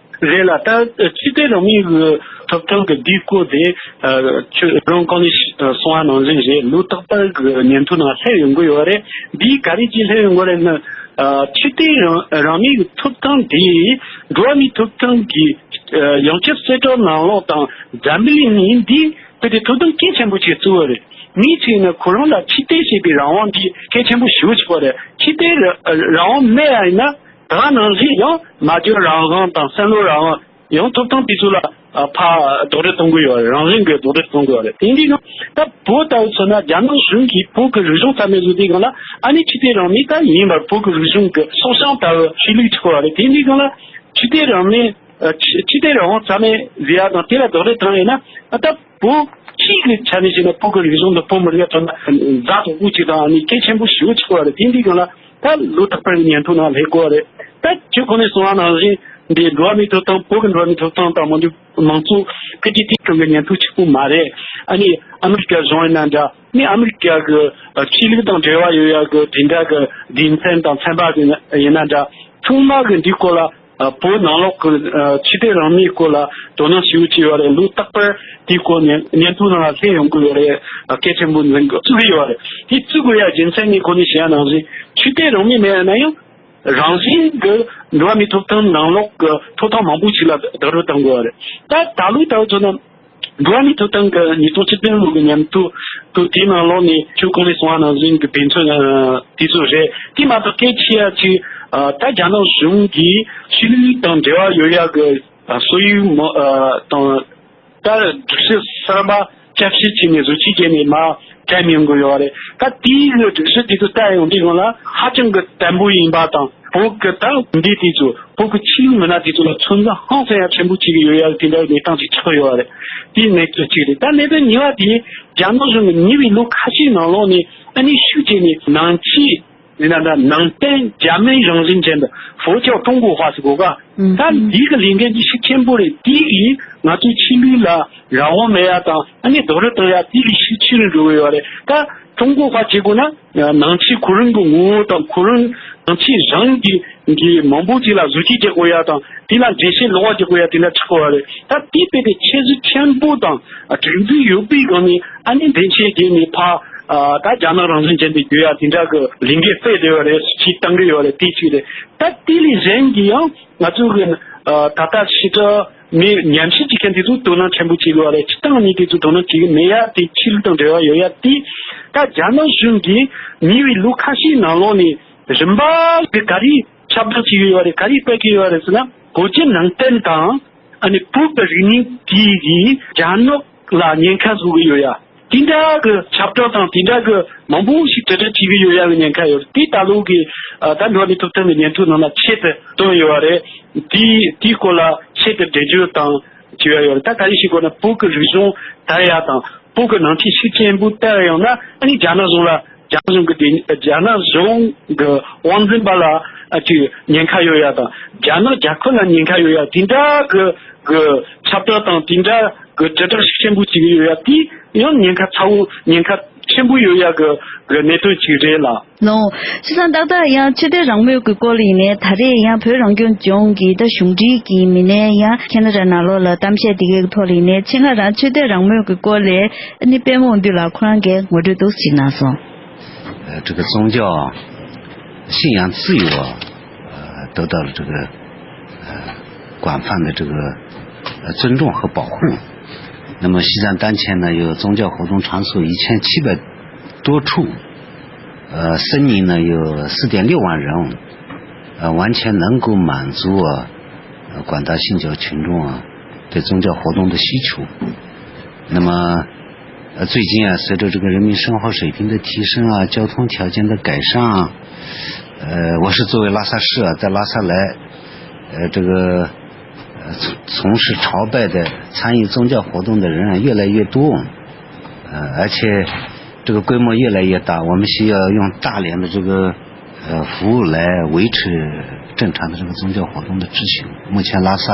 རེད་ལ། ད་ཆོས་དད་རང་མོས་ཀྱི་ཐོབ་ཐང་གི་དེའི་སྐོར་དེ་ཁྱོད་རང་གང་ནས་གསུང་བ་ནང་བཞིན་རེད། ལོ་རྟག་པར་གྱི་སྙན་ཐོ་ནང་སླེབས་ཡོང་གི་ཡོད་རེད། འདིས་ག་རེ་ཅིག་སླེབས་ཡོང་གི་རེད་ན། ཆོས་དད་རང་རང་མོས་ཀྱི་ཐོབ་ཐང་དེ་འགྲོ་བ་མིའི་ཐོབ་ཐང་གི་ཡང་ཁྱབ་གསལ་བསྒྲགས་ནང་ལོགས་དང་འཛམ་བུ་གླིང་ནས་འདི། དེ་དེ་ཐོབ་ཐང་གལ་ཆེན་པོ་ཞིག་བརྩི་བ་རེད། མིའི་ཚིག་ནི་ཁོ་རང་ལ་ཆོས་དད་བྱེད་པའི་རང་དབང་འདི་གལ་ཆེན་པོ་ཞེ་པོ་ཅིག་པ་རེད། ཆོས་དད་རང་དབང་མེད་ཡ་ཡིན་ན་ད་ག་ནང་བཞིན་ཡང་སྨྲ་བརྗོད་རང་དབང་དང་བསམ་བློ་རང་དབང་ཡང་ཐོབ་ཐང་དེ་ཚོ་ལ་ཕར་རྡོག་རོལ་གཏོང་གི་ཡོད་རེད། རང་བཞིན་གྱི་རྡོག་རོལ་གཏོང་གི་ཡོད་རེད། དེ་འདྲའི་ནང་ད་བོད་ལྟ་བུ་མཚོན་ན་རྒྱ་ནག་གཞུང་གིས་བོད་ཀྱི་རིག་གཞུང་རྩ་མེད་བཟོ་དུས་སྒང་ལ་ཨ་ནི་ཆོས་དད་རང་མོས་ད་ཡིན་པར་བོད་ཀྱི་རིག་གཞུང་གི་སྲོག་ཤིང་ལྟ་བུ་ཆོས་ལུགས་ཆགས་པ་རེད། དེ་འདྲའི་སྒང་ལ་ཆོས་དད་རང་མོས། ཨ་ཆོས་ཆོས་དད་རང་དབང་རྩ་མེད་བཟོ་ཡ་དང་དེ་ལ་རྡོག་རོལ་བཏང་ཡིན་ན། ཨ་ད་བོད་སྤྱི་གི་ཆ་ནས་བྱས་ན་བོད་ཀྱི་རིག་གཞུང་དང་བོད་མི་རིགས་ཐོག་ན་ཛ་དྲག་པོ་ཅིག་དང་ནི་གལ་ཆེན་པོ་ཞེ་པོ་ཆགས་པ་རེད། དེ་འདྲའི་སྒང་ལ་ད་ལོ་རྟག་པར་གྱི་སྙན་ཐོ་ནང་སླེབས་དགོས་པ་རེད། ད་ཁྱོད་ཁོ་ནས་གསུངས་པ་ནང་བཞིན་འདི་འགྲོ་བ་མིའི་ཐོབ་ཐང་བོད་ཀྱི་འགྲོ་བ་མིའི་ཐོབ་ཐང་དང་མང་གཙོ་མང་གཙོ་ཕལ་ཆེར་དེའི་སྒང་གི་སྙན་ཐོ་གཅིག་པུ་མ་རེད། ཨ་ནི་ཨ་མི་རི་ཀ་གཞུང་ཡིན་ན་འདྲ། ནི་ཨ་མི་རི་ཀ་གི་ཆོས་ལུགས་དང་འབྲེལ་བ་ཡོད་ཡ་གི་དེ་འདྲ་གི་སྡེ་ཚན་དང་ཚན་པ་ཡིན་ན་འདྲ། དཔུང་དམག་གི་འདིའི་སྐོར་ལ་ཨ་བོད་ནང་ལོགས་ཀྱི་ཨ་ཆོས་དད་རང་མོས་སྐོར་ལ་དོ་སྣང་ཞེ་པོ་བྱས་ཡོད་རེད། ལོ་རྟག་པར་དེའི་སྐོར་ཉན་ཉན་ཐོས་ནང་ལ་སླེབས་ཡོང་གི་ཡོད་རེད། ཨ་གལ་ཆེན་པོ་འཛིན་གི་བཙུགས་ཀྱི་ཡོད་རེད། དེ་བཙུགས་དགོས་ཡ་རྒྱུ་མཚན་ནི་གོང་ནས་བཤད་ཡ་ནང་བཞིན་ཆོས་དད་རང་མོས་མེད་ཡ་ན་ཡང་རང་བཞིན་གྱི་འགྲོ་བ་མིའི་ཐོབ་ཐང་ནང་ལོགས་ཀྱི་ཐོབ་ཐང་མང་པོ་ཞིག་ལ་རྡོག་རོལ་གཏོང་དགོས་པ་རེད། ད་ད་ལོའི་ལྟ་བུ་མཚོན་ན་འགྲོ་བ་མིའི་ཐོབ་ཐང་གི་ཉིས་སྟོང་ཆིག་སྟོང་ལོ་གི་ཉམས་ཐོ་དེའི་ནང་ལོགས་ནས་ཁྱོད་གོང་ནས་གསུངས་པ་ནང་བཞིན་གྱི་དཔེ་མཚོན་དེ་ཚོ་རེད། དེ་མ་གཏོགས་སྐད་ཆ་ཡ་ཅིག་ད་རྒྱ་ནག་གཞུང་གིས་ཆོས་ལུགས་དང་འབྲེལ་བ་ཡོད་ཡ་གི་སོ་ཡུལ་དང་། ད་སྒྲིག་གཞི་གསར་པ་བསྐྱར་ཞིབ་བྱས་ནས་བཟོ་བཅོས་བརྒྱབ་ནས་མར་བཀལ་མི་ཡོང་གི་ཡོད་རེད། ད་དེའི་གི་སྒྲིག་གཞི་དེ་ཚོ་ལྟ་ཡོང་དུས་སྒང་ལ་ཧ་ཅང་གི་བརྟན་པོ་ཡིན་པ་དང་། བོད་ཀྱི་ད་འདི་དེ་ཚོ་བོད་ཀྱི་ཆོས་ལུགས་མི་སྣ་དེ་ཚོ་ལ་ཚོད་འཛིན་ཧང་སང་ཡ་ཆེན་པོ་བྱེད་ཀྱི་ཡོད་ཡ་དེ་འདྲ་གནས་སྟངས་ཅིག་ཆགས་ཡོད་རེད། དེའི་གནས་ཚུལ་གཅིག་རེད། ད་གནད་དོན་གཉིས་པ་དེ་རྒྱ་ནག་གཞུང་གི་ཉེ་བའི་ལོ་ཁ་ཤས་ནང་ལོགས་ནས་ཨ་ནི་ཤུགས་བྱས་ནས་ནང་ཆོས་ཡིན་ན་འདྲ་ནང་བསྟན་རྒྱ་མིའི་རང་བཞིན་ཅན་དུ་佛教中国化ཟེར་གོ་ག་ད་འདི་གི་ལས་འགན་གྱི་ཤུགས་ཆེན་པོ་རེད། དེ་གིས་ང་ཚོའི་ཆོས་ལུགས་ལ་རང་དབང་མེད་ཡ་དང་ཨ་ནི་རྡོག་རོལ་གཏོང་ཡ་དེ་གི་ཤུགས་ཆེ་རུ་འགྲོ་གི་ཡོད་རེད། ད་中国化བྱེད་དགོས་ན་ནང་ཆོས་ཁོ་རང་གི་ངོ་བོ་དང་ཁོ་རང་ནང་ཆོས་རང་གི་གི་མང་པོ་ཅིག་ལ་བཟོ་བཅོས་རྒྱག་དགོས་ཡ་དང་དེ་ལ་འགྲེལ་བཤད་ལོགས་ཀ་རྒྱག་དགོས་ཡ་དེ་འདྲ་ཆགས་ཀྱི་ཡོད་རེད། ད་དེ་དཔེ་དེ་ཁྱད་གསོད་ཆེན་པོ་དང་གྲུབ་འབྲས་ཡོད་པའི་སྒང་ནས་ཨ་ནི་འགྲེལ་བཤད་རྒྱག་ནས་ཕ་ད་རྒྱ་ནག་རང་བཞིན་ཅན་དུ་བསྒྱུར་ཡ་དེ་འདྲ་གི་ལས་འགན་སྤེལ་བསྡད་ཡོད་རེད། ཅིག་བཏང་གི་ཡོད་རེད། དེ་གཅིག་རེད། ད་དེ་ལས་གཞན་གྱི་ཡང་ང་ཚོ་གི་ད་ལྟ་ཕྱི་དྲིལ་མི་ཉམས་ཞིབ་བྱེད་མཁན་དེ་ཚོ་དོ་སྣང་ཆེན་པོ་བྱེད་དགོས་རེད། སྤྱིར་བཏང་མི་དེ་ཚོ་དོ་སྣང་བྱེད་ཀྱི་མེད་ཡ་དེ་ཆོས་ལུགས་དང་འབྲེལ་བ་ཡོད་ཡ་དེ་ད་རྒྱ་ནག་གཞུང་གིས་ཉེ་བའི་ལོ་ཁ་ཤས་ནང་ལོགས་ནས་རིམ་པ་གི་ག་རེ་ཁྱབ་བསྒྲགས་བྱེད་ཀྱི་ཡོད་རེད། ག་རེ་སྤེལ་གྱི་ཡོད་རེད་ཟེར་ན་བོད་ཀྱི་ནང་བསྟན་དང་ཨ་ནི་བོད་ཀྱི་རིག་གནས་དེ་གིས་རྒྱ་ནག་ལ་ཉེན་ཁ་བཟོ་གི་ཡོད་ཡ། དེ་འདྲ་གི་ཁྱབ་བསྒྲགས་དང་དེ་འདྲ་གི་མང་པོ་ཞིག་དྲིལ་བསྒྲགས་བྱེད་ཀྱི་ཡོད་ཡ་གི་ཉེན་ཁ་ཡོད་རེད། དེ་ད་ལོ་གི་ད་འགྲོ་བ་མིའི་ཐོབ་ཐང་གི་ཉིན་ཐོ་ནང་ལ་ཆེད་དུ་བཏོན་ཡོད་རེད། དེ་དེའི་སྐོར་ལ་ཆེད་དུ་འགྲེལ་བརྗོད་དང་བྱས་ཡོད་རེད། ད་ག་རེ་ཞིག་དགོས་ན་བོད་ཀྱི་རིག་གཞུང་དར་ཡ་དང་བོད་ཀྱི་ནང་ཆོས་ཤུགས་ཆེན་པོ་དར་ཡོང་ན་ཨ་ནི་རྒྱ་ནག་གཞུང་ལ་རྒྱ་ནག་གཞུང་གི་དེ་རྒྱ་ནག་གཞུང་གི་དབང་འཛིན་པ་ལ་ཨ་ཅིག་ཉེན་ཁ་ཡོད་ཡ་དང་རྒྱ་ནག་རྒྱལ་ཁབ་ལ་ཉེན་ཁ་ཡོད་ཡ་དེ་འདྲ་གི་གི་ཁྱབ་བསྒྲགས་དང་དེ་འདྲ་གི་དྲིལ་བསྒྲགས་ཤུགས་ཆེན་པོ་བྱེད་ཀྱི་ཡོད་ཡ་དེ་ཡང་ཉེན་ཁ་ཚ་བོ་ཉེན་ཁ་ཆེན་པོ་ཡོད་ཡ་གི་གི་གནད་དོན་ཅིག་རེད་ལ། ལོ། བྱས་ཙང་ཏག་ཏག་ཡང་ཆོས་དད་རང་མོས་ཀྱི་སྐོར་ལ་ཡིན་ནའི་ད་རེས་ཡང་བོད་རང་སྐྱོང་ལྗོངས་ཀྱི་ད་གཞུང་འབྲེལ་གྱི་མི་སྣས་ཡང་ཁེ་ན་ཌ་ནང་ལོགས་ལ་གཏམ་བཤད་འདི་གའི་ཐོག་ལ་ཡིན་ནའི་ཆེད་མངགས་རང་ཆོས་དད་རང་མོས་ཀྱི་སྐོར་ལ་ཨ་ནི་པད་མ་དབང་འདུས་ལགས་ཁོ་རང་གིས་ངོ་སྤྲོད་འདུག་ཅིག་གནང་སོང་། 呃，这个宗教信仰自由，呃，得到了这个，呃，广泛的这个，呃，尊重和保护。那么西藏当前呢，有宗教活动场所一千七百多处，呃，僧尼呢有四点六万人，呃，完全能够满足啊，呃，广大信教群众啊对宗教活动的需求。那么，呃，最近啊，随着这个人民生活水平的提升啊，交通条件的改善啊，呃，我是作为拉萨市啊，在拉萨来，呃，这个，呃，从从事朝拜的、参与宗教活动的人啊，越来越多，呃，而且这个规模越来越大，我们需要用大量的这个，呃，服务来维持正常的这个宗教活动的秩序。目前拉萨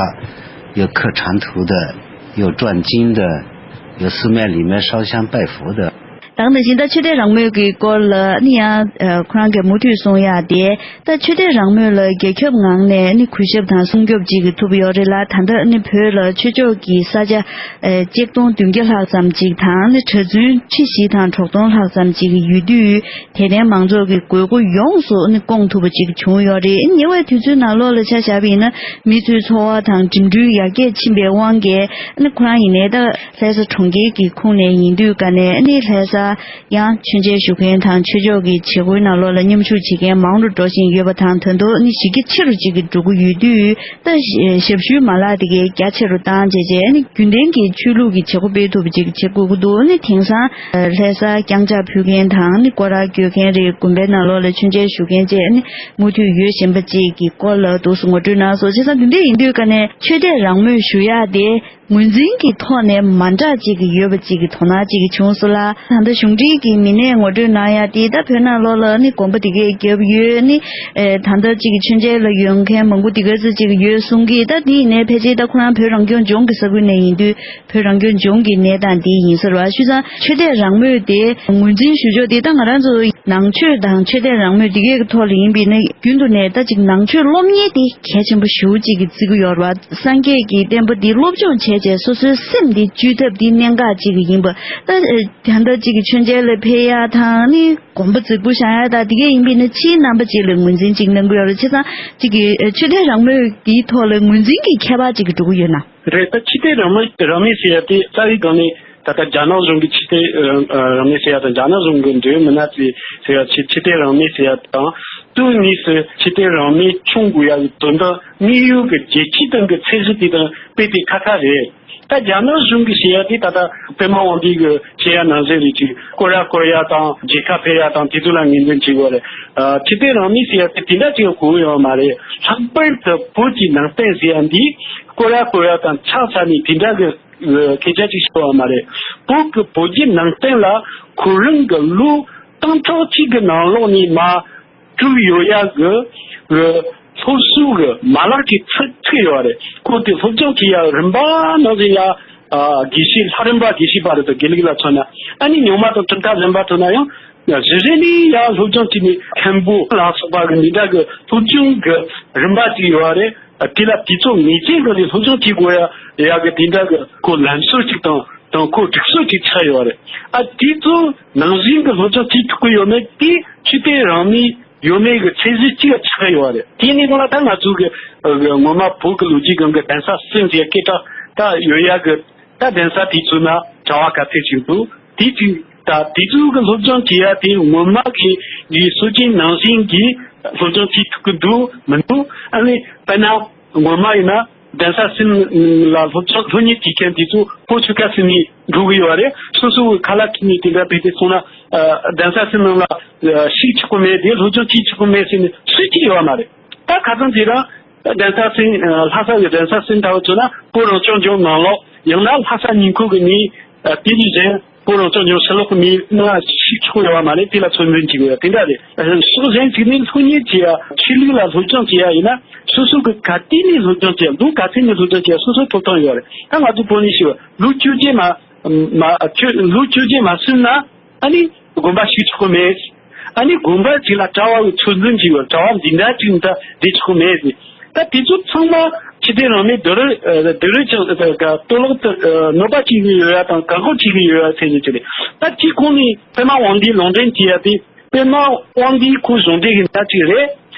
有刻禅图的，有转经的，有寺庙里面烧香拜佛的。 ད་ག་ནང་བཞིན་ད་ཆོས་དད་རང་མོས་ཀྱི་སྐོར་ལ་ནི་ཡང་ཁོ་རང་གིས་མུ་མཐུད་གསུང་ཡག་དེ། ད་ཆོས་དད་རང་མོས་ལ་རྒྱལ་ཁྱབ་ངང་ནས་ནི་གུས་ཞབས་དང་སྲུང་སྐྱོབ་ཅིག་གི་ཐུབ་ཡོད་རེད་ལ། ད་ལྟ་ནི་བོད་ལ་ཆོས་ཕྱོགས་ཀྱི་ས་ཆ་ཆིག་སྟོང་བདུན་བརྒྱ་ལྷག་ཙམ་ཅིག་དང་ནི་གྲྭ་བཙུན་ཁྲི་བཞི་དང་དྲུག་སྟོང་ལྷག་ཙམ་ཅིག་ཡོད་དུས། དད་ལྡན་མང་ཚོགས་ཀྱི་དགོས་མཁོ་ཡོངས་སུ་ནི་སྐོང་ཐུབ་པ་ཅིག་བྱུང་ཡོད་རེད། ཉེ་བའི་དུས་ཚོད་ནང་ལོགས་ལ་ཆ་བཞག་པ་ཡིན་ན་མི་ཚོའི་འཚོ་བ་དང་འགྲིམ་འགྲུལ་ཡར་རྒྱས་ཕྱིན་པའི་དབང་གིས་ནི་ཁོ་རང་ཡིན་ནའི་ད་ལྷ་ས་གྲོང་ཁྱེར་གྱི་ཁོངས་ནས་ཡིན་དུས་ཀ་ནས་ནི་ལྷ་ས་ཡང་མཆོད་མཇལ་ཞུ་མཁན་དང་ཆོས་ཕྱོགས་ཀྱི་བྱེད་སྒོའི་ནང་ལོགས་ལ་མཉམ་ཞུགས་བྱེད་མཁན་མང་རུ་འགྲོ་བཞིན་ཡོད་པ་དང་། ད་དུང་ནི་གཞི་རྒྱ་ཆེ་རུ་ཅིག་གི་འགྲོ་གི་ཡོད་དུས། ད་ཞབས་ཞུའི་མ་ལག་དེ་གའི་རྒྱ་ཆེ་རུ་བཏང་བྱས་རྗེས་ནི་རྒྱུན་ལྡན་གྱི་ཆོས་ལུགས་ཀྱི་བྱེད་སྒོ་སྤེལ་ཐུབ་པ་ཅིག་བྱེད་དགོས་ཀྱི་འདུག་ནི་དེང་སང་ལྷ་སར་བརྐྱངས་ཕྱག་ཕུལ་མཁན་དང་ནི་སྐོར་ར་སྐྱོད་མཁན་རེད། དགོན་པའི་ནང་ལོགས་ལ་མཆོད་མཇལ་ཞུ་མཁན་བཅས་ནི་མུ་མཐུད་ཡོད་བཞིན་པ་ཅིག་གི་སྐོར་ལ་འདུག་སེ་ངོ་སྤྲོད་གནང་སོང་། བྱས་ཙང་འདི་འདྲ་ཡིན་དུས་ཀ་ནས་ཆོས་དད་རང་མོས་ཞུ་ཡག་དེ། ངོས་འཛིན་གྱི་ཐོག་ནས་མ་འདྲ་ཅིག་ཡོད་པ་ཅིག་གི་དོ་སྣང་ཅིག་བྱུང་སོང་ལ། ད་ལྟ་གཞུང་འབྲེལ་གྱི་མི་སྣས་ངོ་སྤྲོད་གནང་ཡ་དེ། ད་བོད་ནང་ལོགས་ལ་ནི་དགོན་པ་དེ་གས་བརྒྱབ་ཡོད་ནི། ཨེ་ད་ལྟ་ཅིག་གི་མཆོད་མཇལ་ལ་ཡོང་མཁན་མང་པོ་དེ་ག་ཚོད་ཅིག་ཡོད་གསུང་གི། ད་དེ་ཡིན་ནའི་ཕལ་ཆེར་ད་ཁོ་རང་བོད་རང་སྐྱོང་ལྗོངས་ཀྱི་ས་ཁུལ་ནས་ཡིན་དུས་བོད་རང་སྐྱོང་ལྗོངས་ཀྱི་གནས་སྟངས་དེ་ཡིན་ས་རེད་བ། བྱས་ཙང་ཆོས་དད་རང་མོས་དེ་ངོས་འཛིན་ཞུ་ཕྱོགས་དེ་ད་ང་རང་ཚོ། ནང་ཆོས་དང་ཆོས་དད་རང་མོས་འདི་གའི་ཐོག་ལ་ཡིན་པས་ན། རྒྱུན་དུ་ནས་ད་ཅིག་ནང་ཆོས་སློབ་གཉེར་དེ་གལ་ཆེན་པོ་ཞེ་པོ་ཅིག་གི་བརྩི་གི་ཡོད་རེད་བ། སངས་རྒྱས་ཀྱི་བསྟན་པ་འདི་སློབ་སྦྱོང་བྱས་བྱས་སོ་སོའི་སེམས་འདི་བཅོས་ཐབས་འདི་གནད་འགག་ཅིག་ཡིན་པ། ད་ད་ལྟ་ཅིག་གི་མཆོད་མཇལ་ལ་ཕེབས་ཡ་དང་ནི། དགོན་པ་རྫིག་པོ་བཞེངས་ཡ་དང་དེ་གས་ཡིན་པས་ན། ཕྱིའི་རྣམ་པ་ཅིག་ལ་ངོས་འཛིན་ཅིག་གནང་གི་ཡོད་རེད། བྱས་ཙང་ཅིག་གི་ཆོས་དད་རང་མོས་དེའི་ཐོག་ལ་ངོས་འཛིན་གྱི་ཁྱད་པར་ཅིག་གི་འགྲོ་གི་ཡོད་ན། རེད། ད་ཆོས་དད་རང་མོས་རང་མོས་ཟེར་ཡ་དེ་རྩ་བའི་སྒང་ནས་ད་ལྟ་རྒྱ་ནག་གཞུང་གི་ཆོས་དད་རང་མོས་ཟེར་ཡ་དང་། རྒྱ་ནག་གཞུང་གི་འབྲེལ་ཡོད་མི་སྣ་ཚོས་ཟེར་ཡ། ཆོས་ཆོས་དད་རང་མོས་ཟེར་ཡ་དང་། དུས་གཉིས་སུ་ཆོས་དད་རང་མོས་སྐྱོང་དགོས་ཡ་གི་དོན་དག་དམིགས་ཡུལ་གྱི་རྒྱལ་སྤྱིའི་སྟེང་གི་ཚད་གཞི་དེ་དང་དཔེ་དེ་ཁ་ཁ་རེད། ད་རྒྱ་ནག་གཞུང་གིས་བཤད་ཡ་དེ་ད་ལྟ་པདྨ་དབང་འདུས་ཀྱིས་བཤད་ཡ་ནང་བཞིན་རེད། ཅིག་སྐོར་ར་སྐོར་ཡ་དང་། མཇལ་ཁ་ཕེབས་ཡ་དང་། དེ་ཚོ་ལ་ངོས་འཛིན་བྱེད་དགོས་རེད། ཨ། ཆོས་དད་རང་མོས་ཟེར་ཡ་དེ་དེ་འདྲ་ཅིག་གོ་གི་ཡོད་མ་རེད། ལྷག་པར་དུ་བོད་ཀྱི་ནང་བསྟན་ཟེར་ཡ་འདི་སྐོར་ར་སྐོར་ཡ་དང་ཆ་ཚང་ནས་དེ་འདྲ་གི་སྐད་ཆ་ཅིག་བཤད་པ་མ་རེད། བོད་ཀྱི་བོད་བརྒྱུད་ནང་བསྟན་ལ་ཁོ་རང་གི་ལོ་སྟོང་ཕྲག་གཅིག་གི་ནང་ལོགས་ནས་མ་བཙུགས་ཡོད་ཡ་གི་གི་སློབ་གསོ་གི་མ་ལག་ཅིག་ཚུགས་ཚུགས་ཡོད་རེད། ཁོ་དེ་སློབ་སྦྱོང་བྱེད་ཡ་རིམ་པ་ནང་བཞིན་ཡ། ཨ། དགེ་བཤེས་ལྷ་རམས་པ་དགེ་བཤེས་པ་རེད་དོ། དགེ་ལུགས་ལ་མཚོན་ན། ཨ་ནི་རྙིང་མ་དང་གྲུབ་མཐའ་གཞན་པ་མཚོན་ན་ཡང་གཞི་རིམ་ནས་ཡ་སློབ་སྦྱོང་བྱས་ནས་མཁན་པོ་ལ་སོགས་པ་གི་འདི་འདྲ་གི་སློབ་སྦྱོང་གི་རིམ་པ་ཅིག་ཡོད་རེད། ཨ། དེ་ལ་དུས་ཚོད་ངེས་ཅན་གི་ནས་སློབ་སྦྱོང་བྱེད་དགོས་ཡ་ཡ་གི་དེ་འདྲ་གི་ཁོ་ལམ་སྲོལ་ཅིག་དང་དང་ཁོ་སྒྲིག་སྲོལ་ཅིག་ཆགས་ཡོད་རེད། ཨ། དེ་ཚོ་ནང་བཞིན་གི་སློབ་སྦྱོང་བྱེད་ཐུབ་ཀྱི་ཡོད་མེད་དེ་ཆོས་དད་རང་མོས་ཡོད་མེད་ཀྱི་ཚད་གཞི་གཅིག་ལ་ཆགས་ཡོད་རེད། དེ་ནས་གང་ལ་ད་ང་ཚོ་གི་ཨ་གི་ངོ་མ་བོད་ཀྱི་ལོ་རྒྱུས་སྒང་གི་གདན་ས་གསུམ་ཟེར་སྐད་གྲགས་ད་ཡོད་ཡ་གི། ད་གདན་ས་དེ་ཚོ་ན་གྲྭ་བ་ག་ཚད་ཅིག་འདུག་དེ་དུས་ད་དེ་ཚོ་གི་སློབ་སྦྱོང་བྱེད་ཡ་དེ་ངོ་མ་གི་གི་སྲོལ་རྒྱུན་ནང་བཞིན་གྱི་སློབ་སྦྱོང་བྱེད་ཐུབ་ཀྱི་འདུག་མི་འདུག་ཨ་ནི་དཔེར་ན་ངོ་མ་ཡིན་ན་གདན་ས་གསུམ་ལ་སློབ་སྦྱོང་སློབ་གཉེར་བྱེད་མཁན་དེ་ཚོ་ཕོ་ཆོལ་ཁ་གསུམ་ནས་འགྲོ་གི་ཡོད་རེད། སོ་སོ་གི་ཁ་ལག་ཁྱེར་ནས་དེ་འདྲ་བྱས་ཏེ་སོང་ན། ཨ། གདན་ས་གསུམ་ནང་ལ་ཨ་ཞུགས་ཆོག་གི་མེད། དེ་སློབ་སྦྱོང་བྱེད་ཆོག་གི་མེད་ཟེར་ནས་སུས་ཀྱིས་ཡོད་མ་རེད། ད་ཁ་སང་དེ་རིང་གདན་ས་གསུམ། ལྷ་ས་གི་གདན་ས་གསུམ་ལྟ་བུ་བྱུང་ན་བོད་རང་སྐྱོང་ལྗོངས་ནང་ལོགས། ཡང་ན་ལྷ་ས་ཉིང་ཁུ་གི་མི་དེ་ལས་གཞན་བོད་རང་སྐྱོང་ལྗོངས་ཕྱི་ལོགས་ཀྱི་མི་ནང་ཞུགས་ཆོག་ཡོད་མ་རེད། དེ་ལ་ཚོད་འཛིན་བྱེད་དགོས་ཡ་དེ་འདྲ་རེད། ཕྱོགས་གཞན་ཞིག་ནས་སློབ་གཉེར་བྱེད་ཡ། ཆོས་ལུགས་ལ་སློབ་སྦྱོང་བྱེད་ཡ་ཡིན་ན་སོ་སོ་གི་ག་དུས་ནས་སློབ་སྦྱོང་བྱེད་ཡ། ལོ་ག་ཚོད་ནས་སློབ་སྦྱོང་བྱེད་ཡ་སོ་སོའི་ཐོབ་ཐང་ཡོད་རེད། ད་ང་ཚོ་བོད་ནས་ཞུ་བ་ལོ་བཅོ་བརྒྱད་མ་མ་ཆོས་ལོ་བཅོ་བརྒྱད་མ་སོན་ན། ཨ་ནི་དགོན་པ་ཞུགས་ཆོག་གི་མེད། ཨ་ནི་དགོན་པ་ཅིག་ལ་གྲྭ་བ་གི་ཚོད་འཛིན་བྱེད་དགོས། གྲྭ་བ་འདི་འདྲ་ཅིག་ད་བསྡད་ཆོག་གི་མེད་ཟེར། ད་དེ་ཚོ་ཚང་མ་ཆོས་དད་རང་མོས་སྡུག་རུས་སྡུག་རུས་ཀྱང་གཏོར་བརླག་ཏུ་གནོད་པ་བྱེད་ཀྱི་ཡོད་ཡ་དང་བཀག་འགོག་བྱེད་ཀྱི་ཡོད་ཡ་ཟེར་ནས་ཅིག་རེད། ད་གཅིག་ཁོང་ནས་པདྨ་དབང་འདུས་ལུང་འདྲེན་བྱེད་ཡ་དེ། པདྨ་དབང་འདུས་ཁོ་གཞུང་འབྲེལ་གྱི་མི་སྣ་ཅིག་རེད།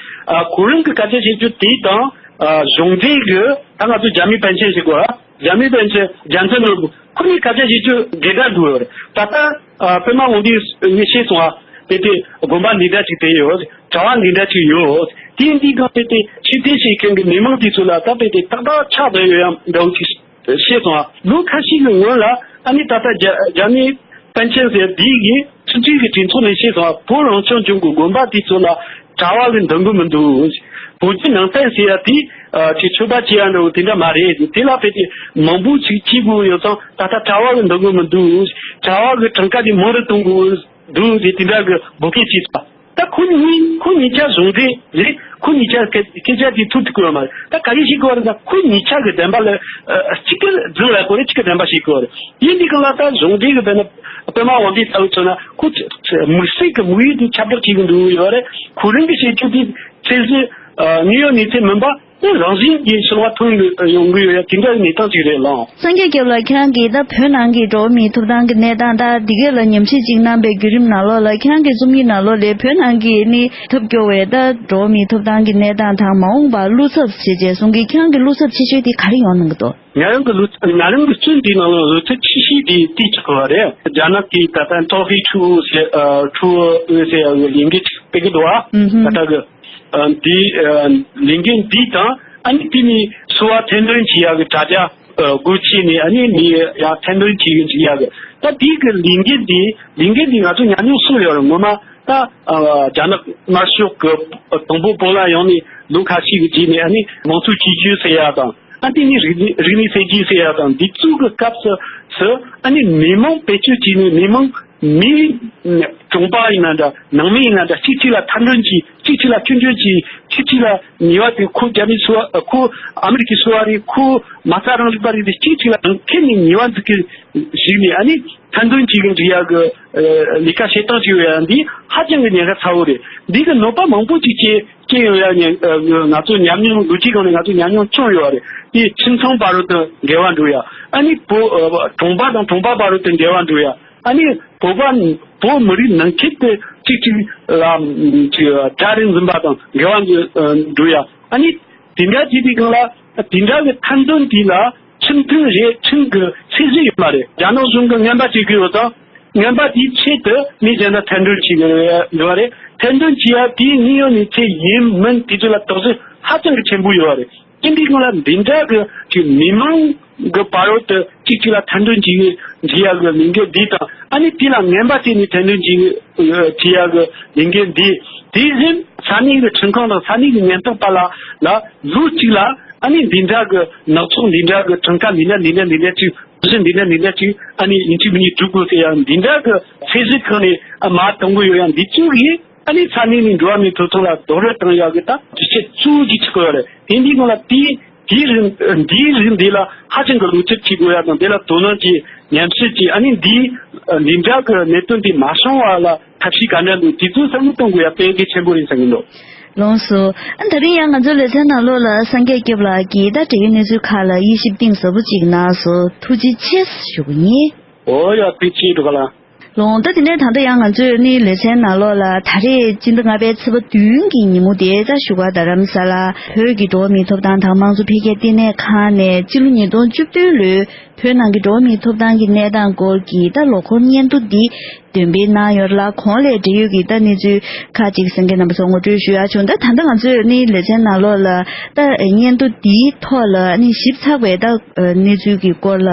ཨ། ཁོ་རང་གི་སྐད་ཆ་བཤད་རྒྱུ་དེ་དང་། ཨ། གཞུང་འབྲེལ་གྱི་ད་ང་ཚོ་རྒྱ་མི་པཎ་ཆེན་ཟེར་གོ། རྒྱ་མི་པཎ་ཆེན་རྒྱལ་མཚན་ནོར་བུ་ཁོ་གཉིས་སྐད་ཆ་བཤད་རྒྱུ་འགལ་ཟླ་འདུག་ཡོད་རེད། ད་ལྟ་ཨ་པདྨ་དབང་འདུས་ངས་བཤད་སོང་ཨ། དཔེ་དེ་དགོན་པ་འདི་འདྲ་ཅིག་དེ་ཡོད། གྲྭ་བ་འདི་འདྲ་ཅིག་ཡོད། དེ་འདི་གང་དཔེ་དེ་ཆོས་དད་བྱེད་མཁན་གྱི་མི་མང་དེ་ཚོ་ལ་ད་དཔེ་དེ་ཏག་ཏག་ཆགས་བསྡད་ཡོད་ཡ་འདྲ་བོ་ཅིག་བཤད་སོང་ཨ། ལོ་ཁ་ཤས་ཀྱི་སྔོན་ལ་ཨ་ནི་ད་ལྟ་རྒྱ་རྒྱ་མི་པཎ་ཆེན་ཟེར་འདི་གིས་ཆུང་ཆུང་གི་གྲོས་ཚོགས་ནས་བཤད་སོང་ཨ། བོད་རང་སྐྱོང་ལྗོངས་ཀྱི་དགོན་པ་དེ་ཚོ་ལ་གྲྭ་བ་གི་འདང་གི་མི་འདུག་བོད་བརྒྱུད་ནང་བསྟན་ཟེར་ཡ་དེ་ཨ་ཅིག་ཆོས་པ་བྱེད་ཡ་འདྲ་བོ་དེ་འདྲ་མ་རེད། དེ་ལ་དཔེ་དེ་མང་པོ་ཞིག་བྱེད་དགོས་ཡོད་ཙང་ད་ལྟ་གྲྭ་བ་གི་འདང་གི་མི་འདུག་གྲྭ་བ་གི་གྲངས་ཀ་དེ་མང་རུ་གཏོང་དགོས་འདུག་དེ་དེ་འདྲ་གི་འབོད་སྐད་བྱས་ཙང་། ད་ཁོ་གཉིས་ཁོ་གཉིས་ཆ་གཞུང་འབྲེལ་རེད། ཁོ་གཉིས་ཆ་སྐད་སྐད་ཆ་དེ་ཐུག་ཐུག་གི་ཡོད་མ་རེད། ད་ག་རེ་བྱེད་དགོས་རེད། ད་ཁོ་གཉིས་ཆ་གི་བདེན་པ་ལ་ཨ་གཅིག་གི་རྫུན་ལ་གོ་རེད། གཅིག་གི་བདེན་པ་བྱེད་དགོས་རེད། ཡིན་དུས་གང་ལ་ད་གཞུང་འབྲེལ་གི་དཔེར་ན་པདྨ་དབང་འདུས་ལྟ་བུ་མཚོན་ན་ཁོ་དམིགས་བསལ་གི་དམིགས་ཡུལ་དེ་ཁྱབ་བསྒྲགས་བྱེད་གི་འདུག་ཡོད་རེད། ཁོ་རང་གི་བྱེད་སྤྱོད་དེ་ཚད་གཞི་ཨ་དངོས་ཡོད་གནས་ཚུལ་མིན་པ། དེ་རང་བཞིན་གྱིས་ཕྱི་ལོགས་ཐོན་ཡོང་གི་ཡོད་ཡ་དེ་འདྲ་གི་གནས་སྟངས་ཅིག་རེད་ལགས། སངས་རྒྱས་སྐྱབས་ལགས། ཁྱེད་རང་གིས་ད་བོད་ནང་གི་འགྲོ་བ་མིའི་ཐོབ་ཐང་གི་གནས་སྟངས་དང་འདི་གས་ལ་ཉམས་ཞིབ་ཅིག་གནང་པའི་བརྒྱུད་རིམ་ནང་ལོགས་ལ། ཁྱེད་རང་གི་རྩོམ་ཡིག་ནང་ལོགས་ལ་བོད་ནང་གི་ནི་ཐབས་སྐྱོ་བའི་ད་འགྲོ་བ་མིའི་ཐོབ་ཐང་གི་གནས་སྟངས་དང་མ་འོངས་པར་བློ་འཚབ་བྱེད་ཅེས་གསུང་གི། ཁྱེད་རང་གི་བློ་འཚབ་ཆེ་ཤོས་དེ་ག་རེ་ཡོང་གནང་གི་འདུག་ང་རང་གི་བློ་ང་རང་གི་རྩོམ་འདིའི་ནང་ལ་བློ་འཚབ་ཆེ་ཤོས་དེ་དེ་ཆགས་པ་རེད། རྒྱ་ནག་གིས་ད་ལྟ་ཏོ་ཧྥེ་ཁྲུའུ་ཟེར་ཨ་ཁྲུའུ་ཨུ་ཟེར་ཡ་གི་ལས་འགུལ་ཅིག་སྤེལ་གི་འདུག་ཨ། ཨུ་ཧུམ། ད་ལྟ་གི་ཨ་འདི་ཨ་ལས་འགུལ་འདི་དང་ཨ་ནི་དེ་ནི་གསོལ་བ་ཐེར་འདོན་བྱེད་ཡག་གི་དྲ་རྒྱ་ཨ་སྒོ་ཕྱེ་ནས་ཨ་ནི་མི་ཡང་ཐེར་འདོན་བྱེད་གི་འཇུག་ཡག་གི། ད་དེ་གི་ལས་འགུལ་འདི་ལས་འགུལ་འདི་ང་ཚོ་ཉམས་མྱོང་གསུངས་ཡོད་རེད། ངོ་མ་ད་ཨ་རྒྱ་ནག་དམར་ཤོག་གི་དང་པོ་བོད་ལ་ཡོང་ནས་ལོ་ཁ་ཤས་ཀྱི་རྗེས་ནས་ཨ་ནི་དམངས་གཙོ་བཅོས་བསྒྱུར་ཟེར་ཡག་དང་། ཨ་དེ་ནི་རིག་གནས་རིག་གནས་གསར་བརྗེ་ཟེར་ཡག་དང་འདི་ཚོ་གི་སྐབས་སུ་སུ་ཨ་ནི་མི་མང་བེད་སྤྱོད་བྱས་ནས་མི་མང་མི་ གྲོང་པ་ཡིན་ན་འདྲ། ནང་མི་ཡིན་ན་འདྲ། གཅིག་གཅིག་ལ་ཐེར་འདོན་གྱིས། གཅིག་གཅིག་ལ་སྐྱོན་བརྗོད་གྱིས། གཅིག་གཅིག་ལ་ཉེས་པ་དེ་ཁོ་རྒྱ་མི་ཚོ་བ། ཁོ་ཨ་མི་རི་ཀའི་སོ་བ་རེད། ཁོ་མ་རྩ་རང་རིག་པ་རེད། དེ་གཅིག་གཅིག་ལ་ཁྱེད་ནས་ཉེས་པ་འཛུགས་ཀྱི་ཞིག་ནས། ཨ་ནི་ཐེར་འདོན་གྱིས་འགྲིག་ཡག་གི་ལས་ཀ་བྱེད་སྟངས་ཅིག་ཡོད་ཡ། འདི་ཧ་ཅང་གི་ཉེན་ཁ་ཚ་བོ་རེད། འདི་གི་གནོད་པ་མང་པོ་ཅིག་སྐྱེ་སྐྱེ་ཡོང་ཡ། ཉེན། ང་ཚོ་ཉམས་མྱོང་ལོ་རྒྱུས་སྒང་ནས་ང་ཚོ་ཉམས་མྱོང་བྱུང་ཡོད་རེད། དེ་ཁྱིམ་ཚང་བར་དུ་འགལ་བ་འགྲོ་ཡ། ཨ་ནི་བོད་གྲོང་པ་དང་གྲོང་པ་བར་དུ་འགལ་བ་འགྲོ་ཡ། ཨ་ནི་བོད་པ་བོད་མི་རིགས་ནང་ཁུལ་དུ་གཅིག་གཅིག་ལ་གྲལ་རིམ་འཛིན་པ་དང་འགལ་བ་འགྲོ་ཡ། ཨ་ནི་དེ་འདྲ་བྱེད་པའི་སྒང་ལ་དེ་འདྲ་གི་ཐེར་འདོན་དེ་ལ་ཁྲིམས་མཐུན་རེད། ཁྲིམས་ཀྱི་ཚད་གཞི་ཡོད་མ་རེད། རྒྱ་ནག་གཞུང་གིས་ངན་པ་བྱེད་ཀྱི་ཡོད་ཙང་། ངན་པ་དེའི་ཆེད་དུ་མི་གཞན་ལ་ཐེར་འདོན་བྱེད་ཀྱི་ཡོད་རེད། ཐེར་འདོན་བྱེད་ཡ་དེའི་དངོས་ཡོད་གནས་ཚུལ་ཡིན་མིན་དེ་ཚོ་ལ་དོགས་ཟོན་ཧ་ཅང་གི་ཆེན་པོ་ཡོད་རེད། ཡིན་པའི་སྒང་ལ་འདི་འདྲ་གི་ཅིག་མི་མང་གི་བར་དུ་གཅིག་གཅིག་ལ་ཐེར་འདོན་བྱེད་བྱེད་ཡ་གི་ལས་འགུལ་འདི་དང་། ཨ་ནི་དེ་ལ་ངན་པ་བྱས་ནས་ཐེར་འདོན་བྱེད་བྱེད་ཡ་གི་ལས་འགུལ་འདི། དེ་བཞིན་ས་གནས་ཀྱི་ཁྲིམས་ཁང་དང་ས་གནས་ཀྱི་ཉེན་རྟོག་པ་ལ་ལ་ལོ་གཅིག་ལ་ཨ་ནི་འདི་འདྲ་གི་ནག་ཚོགས་འདི་འདྲ་གི་གྲངས་ཀ་འདི་འདྲ་འདི་འདྲ་འདི་འདྲ་ཅིག་བཞིན་འདི་འདྲ་འདི་འདྲ་ཅིག་ཨ་ནི་ཡིན་གཅིག་མིན་གཉིས་སྒྲུབ་དགོས་ཟེར་ཡ་འདི་འདྲ་གི་ཚད་གཞི་ཁག་ནས་ཨ་མ་གཏོང་གི་ཡོད་ཡ། འདི་ཚོ་གིས་ཨ་ནི་ས་གནས་ནས་འགྲོ་བ་མིའི་ཐོབ་ཐང་ལ་རྡོག་རོལ་བཏང་ཡག་གི་ད་དུས་ཚོད་གཙོ་བོ་གཅིག་ཆགས་ཡོད་རེད། དེ་འདིའི་སྒང་ལ་དེའི་དེའི་རིང་འདིའི་རིང་འདི་ལ་ཧ་ཅང་གི་བློ་ཁྱེར་བྱེད་དགོས་ཡག་དང་། དེ་ལ་དོ་སྣང་བྱེད། ཉམས་ཞིབ་བྱེད། ཨ་ནི་འདིའི་འདི་འདྲ་གི་གནད་དོན་དེ་མ་བྱུང་བ་ལ་ཐབས་ཤེས་ག་འདྲ་འདུག་དེ་ཚོ་བསམ་བློ་གཏོང་དགོས་ཡག་དཔེ་གལ་ཆེན་པོ་རེད་བསམ་གྱི་འདུག་ལགས་སོ། ཨ་ད་རིང་ཡང་ང་ཚོའི་ལེ་ཚན་ནང་ལོགས་ལ་སངས་རྒྱས་སྐྱབས་ལགས་ཀྱིས་ད་འབྲེལ་ཡོད་གནས་ཚུལ་ཁག་ལ་དབྱེ་ཞིབ་གཏིང་ཟབ་པོ་ཅིག་གནང་སོང་། ཐུགས་རྗེ་ཆེ་ཞུ་གི་ཡིན། འོ་ཡ། ཐུགས་རྗེ་ཆེ་འགྲོ་ག་ལ། ལགས། ད་དེ་ནས་ད་ལྟ་ཡང་ང་ཚོའི་ནི་ལེ་ཚན་ནང་ལོགས་ལ་ད་རེས་སྤྱི་ཟླ་ལྔ་པའི་ཚེས་པ་བདུན་གྱི་ཉིན་མོ་དེ་ད་བཞུགས་སྒར་རྡ་རམ་ས་ལ་བོད་ཀྱི་འགྲོ་བ་མིའི་ཐོབ་ཐང་དང་དམངས་གཙོ་འཕེལ་རྒྱས་ལྟེ་གནས་ཁང་ནས་སྤྱི་ལོ་ཉིས་སྟོང་བཅུ་བདུན་ལོའི་བོད་ནང་གི་འགྲོ་བ་མིའི་ཐོབ་ཐང་གི་གནས་སྟངས་སྐོར་གྱི་ད་ལོ་འཁོར་སྙན་ཐོ་འདི་འདོན་སྤེལ་གནང་ཡོད་ལ། གོང་ལས་འབྲེལ་ཡོད་ཀྱི་ད་གནས་ཚུལ་ཁག་ཅིག་གསན་མཁན་རྣམ་པ་ཚོར་ངོ་སྤྲོད་ཞུ་ཡག་བྱུང་། ད་ད་ལྟ་ང་ཚོས་ནི་ལེ་ཚན་ནང་ལོགས་ལ་ད་སྙན་ཐོ་འདིའི་ཐོག་ལ་ནི་ཞིབ་ཚགས་པའི་ད་གནས་ཚུལ་གྱི་སྐོར་ལ་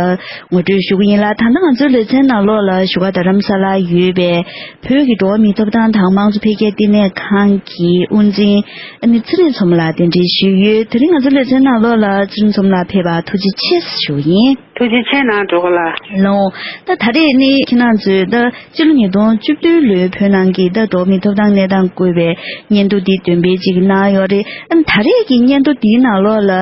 ངོ་སྤྲོད་ཞུ་གི་ཡིན་ལ། ད་ལྟ་ང་ཚོའི་ལེ་ཚན་ནང་ལོགས་ལ་བཞུགས་སྒར་རྡ་རམ་ས་ལར་ཡོད་པའི་བོད་ཀྱི་འགྲོ་བ་མིའི་ཐོབ་ཐང་དང་དམངས་གཙོ་འཕེལ་རྒྱས་ལྟེ་གནས་ཁང་གི་དབུ་འཛིན་ཨ་ནི་ཚེ་རིང་མཚོ་མོ་ལགས་གདན་འདྲེན་ཞུས་ཡོད། དེ་རིང་ང་ཚོའི་ལེ་ཚན་ནང་ལོགས་ལ་ཚེ་རིང་མཚོ་མོ་ལགས་ཕེབས་པར་ཐུགས་རྗེ་ཆེ་ཞུ་གི་ཡིན། ཐུགས་རྗེ་ཆེ་གནང་འགྲོ་ག་ལ། ལགས། ད་ད་རེས་ནི་ཁྱེད་རང་ཚོས་ད་སྤྱི་ལོ་ཉིས་སྟོང་བཅུ་བདུན་ལོའི་བོད་ནང་གི་ད་འགྲོ་བ་མིའི་ཐོབ་ཐང་གནས་སྟངས་བཀོད་པའི་སྙན་ཐོ་འདི་འདོན་སྤེལ་ཅིག་གནང་ཡོད་རེད། ཨ་ནི་ད་རེས་ཀྱི་སྙན་ཐོ་འདིའི་ནང་ལོགས་ལ་ཨ་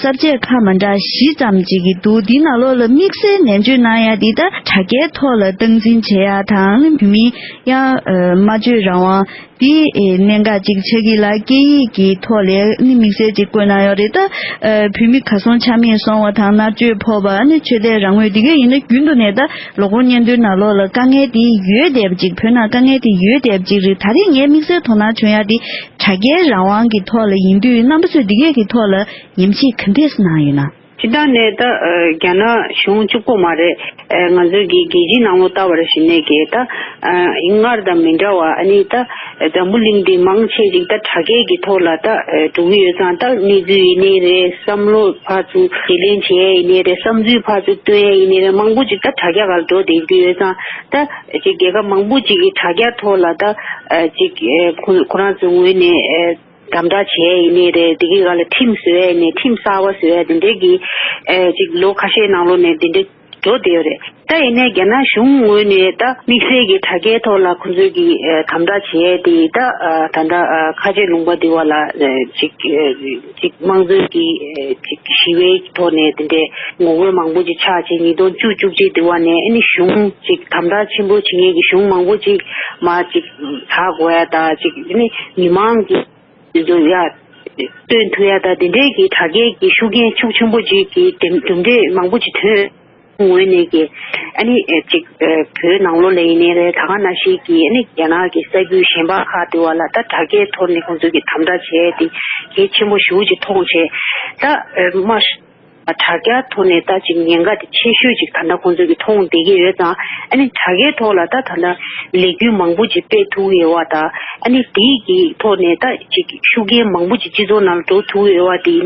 ས་བཅད་ཁག་མ་འདྲ་བཞི་ཙམ་ཅིག་གི་འདུག་འདིའི་ནང་ལོགས་ལ་དམིགས་བསལ་ནན་བརྗོད་གནང་ཡ་འདི་ད་དྲ་རྒྱའི་ཐོག་ལ་སྟངས་འཛིན་བྱེད་ཡ་དང་། བོད་མིའི་ཡང་ཨ་སྨྲ་བརྗོད་རང་དབང་འདི་ཨེ་གནད་འགག་ཅིག་ཆགས་ཀྱི་ལ། སྐད་ཡིག་གི་ཐོག་ལ་ནི་དམིགས་བསལ་ཅིག་བཀོད་གནང་ཡོད་རེད། ད་ཨ་བོད་མི་གར་སོང་ཆ་མེད་སོང་བ་དང་། མནར་གཅོད་ཕོག་པ། ཨ་ནི་ཆོས་དད་རང་མོས་འདི་གས་ཡིན་ན་རྒྱུན་དུ་ནས་ད་ལོ་འཁོར་སྙན་ཐོའི་ནང་ལོགས་ལ་དཀའ་ངལ་དེ་ཡོད་བསྡད་པ་ཅིག་བོད་ནང་དཀའ་ངལ་དེ་ཡོད་བསྡད་པ་ཅིག་རེད། ད་རེས་ངས་དམིགས་བསལ་དོ་སྣང་བྱུང་ཡ་དེ་དྲ་རྒྱའི་རང་དབང་གི་ཐོག་ལ་ཡིན་དུས། རྣམ་པ་ཚོས་འདི་གས་ཀྱི་ཐོག་ལ་ཉམས་ཞིབ་ག་འདྲས་གནང་ཡོད་ན། སྤྱིར་བཏང་ནས་ད་ཨ་རྒྱ་ནག་གཞུང་གཅིག་པོ་མ་རེད། ཨ་ང་ཚོའི་གི་རྒྱལ་སྤྱིའི་ནང་ལོགས་ལྟ་བ་རེད་ཟེར་ནས་ཀྱི་ད་ཨ་སྔར་དང་མི་འདྲ་བ། ཨ་ནི་ད་འཛམ་བུ་གླིང་འདི་མང་ཆེ་ཅིག་ད་དྲ་རྒྱའི་གི་ཐོག་ལ་ད་ཨ་འགྲོ་གི་ཡོད་ཙང་། ད་གནས་ཚུལ་ཡིན་ནའི་རེད། བསམ་བློ་ཕར་ཚུར་བརྗེ་ལེན་བྱེད་ཡས་ཡིན་ནའི་རེད། བསམ་ཚུལ་ཕར་ཚུར་སྟོན་ཡས་ཡིན་ནའི་རེད། མང་པོ་ཅིག་ད་དྲ་རྒྱ་སྒང་ལ་འགྲོ་བསྡད་ཀྱི་ཡོད་ཙང་། ད་ཅིག་རྒྱལ་ཁབ་མང་པོ་ཅིག་གི་དྲ་རྒྱ་ཐོག་ལ་ད་ཨ་ཅིག་ཨ་ཁོ་ཁོ་རང་ཚོའི་ངོས་ནས་ཨ་དམ་དྲག་བྱས་ཡིན་ནའི་རེད། དེ་གི་སྒང་ལ་ཁྲིམས་བཟོ་ཡས་ཡིན་ནའི། ཁྲིམས་གསར་པ་བཟོ་ཡས་དེ་འདྲའི་གི་ཨེ་ཅིག་ལོ་ཁ་ཤས་ནང་ལོགས་ནས་དེ་འདྲའི་འགྲོ་བསྡད་ཡོད་རེད། ད་ཡིན་ནའི་རྒྱ་ནག་གཞུང་ངོས་ནས་ད་དམིགས་བསལ་གྱི་དྲ་རྒྱའི་ཐོག་ལ་ཁོ་ཚོས་ཀྱི་ཨེ་དམ་དྲག་བྱས་ཏེ། ད་ཨ་ད་ལྟ་ཨ་ཁ་ཆེ་ལུང་པ་འདི་བ་ལ་ཨེ་ཅིག་ཨེ་ཅིག་དམངས་གཙོའི་གི་ཨེ་ཅིག་ཞི་བའི་ཐོག་ནས་དེ་འདྲའི་ངོ་རྒོལ་མང་པོ་ཅིག་ཆགས་བྱས། ཉིས་སྟོང་བཅུ་བཅུ་གཅིག་འདི་བ་ནས་ཨ་ནི་གཞུང་ཅིག་དམ་དྲག་ཆེན་པོ་བྱེད་མཁན་གྱི་གཞུང་མང་པོ་ཅིག་མར་ཅིག་ཚར་དགོས་ཡ། ད་ཅིག་ཨ་ནི་མི་མང་གི་དེ་ཚོ་ཡ་སྟོན་ཐུབ་ཡ། ད་དེ་འདྲའི་གི་དྲ་རྒྱའི་གི་ཤུགས་རྐྱེན་ཤུགས་ཆེན་པོ་ཅིག་གི་དེ་གྲུབ་འབྲས་མང་པོ་ཅིག་ཐོན། ངོས་ནས་ཀྱི་ཨ་ནི་ཨེ་ཅིག་ཨེ་བོད་ནང་ལོགས་ལ་ཡིན་ནའི་རེད། ད་ག་ནང་བཞིན་གྱི་ཨ་ནི་རྒྱ་ནག་གི་ས་ཁུལ་གཞན་པ་ཁག་དེ་བ་ལ་ད་དྲ་རྒྱའི་ཐོག་ནས་ཁོང་ཚོས་ཀྱི་དམ་དྲག་བྱས་ཏེ་གལ་ཆེན་པོ་ཞེ་པོ་ཅིག་མཐོང་བྱས། ད་ཨེ་མ་དྲ་རྒྱ་ཐོག་ནས་ད་ཅིག་ཉེན་ཁ་དེ་ཆེ་ཤོས་ཅིག་ད་ལྟ་ཁོང་ཚོས་ཀྱི་མཐོང་བསྡད་ཀྱི་ཡོད་ཙང་། ཨ་ནི་དྲ་རྒྱའི་ཐོག་ལ་ད་ད་ལྟ་ལས་འགུལ་མང་པོ་ཅིག་སྤེལ་ཐུབ་ཡོད་པ་དང་། ཨ་ནི་དེའི་གི་ཐོག་ནས་ད་ཅིག་ཤུགས་རྐྱེན་མང་པོ་ཅིག་སྤྱི་ཚོགས་ནང་ལ་འགྲོ་ཐུབ་ཡོད་པ་དེའི་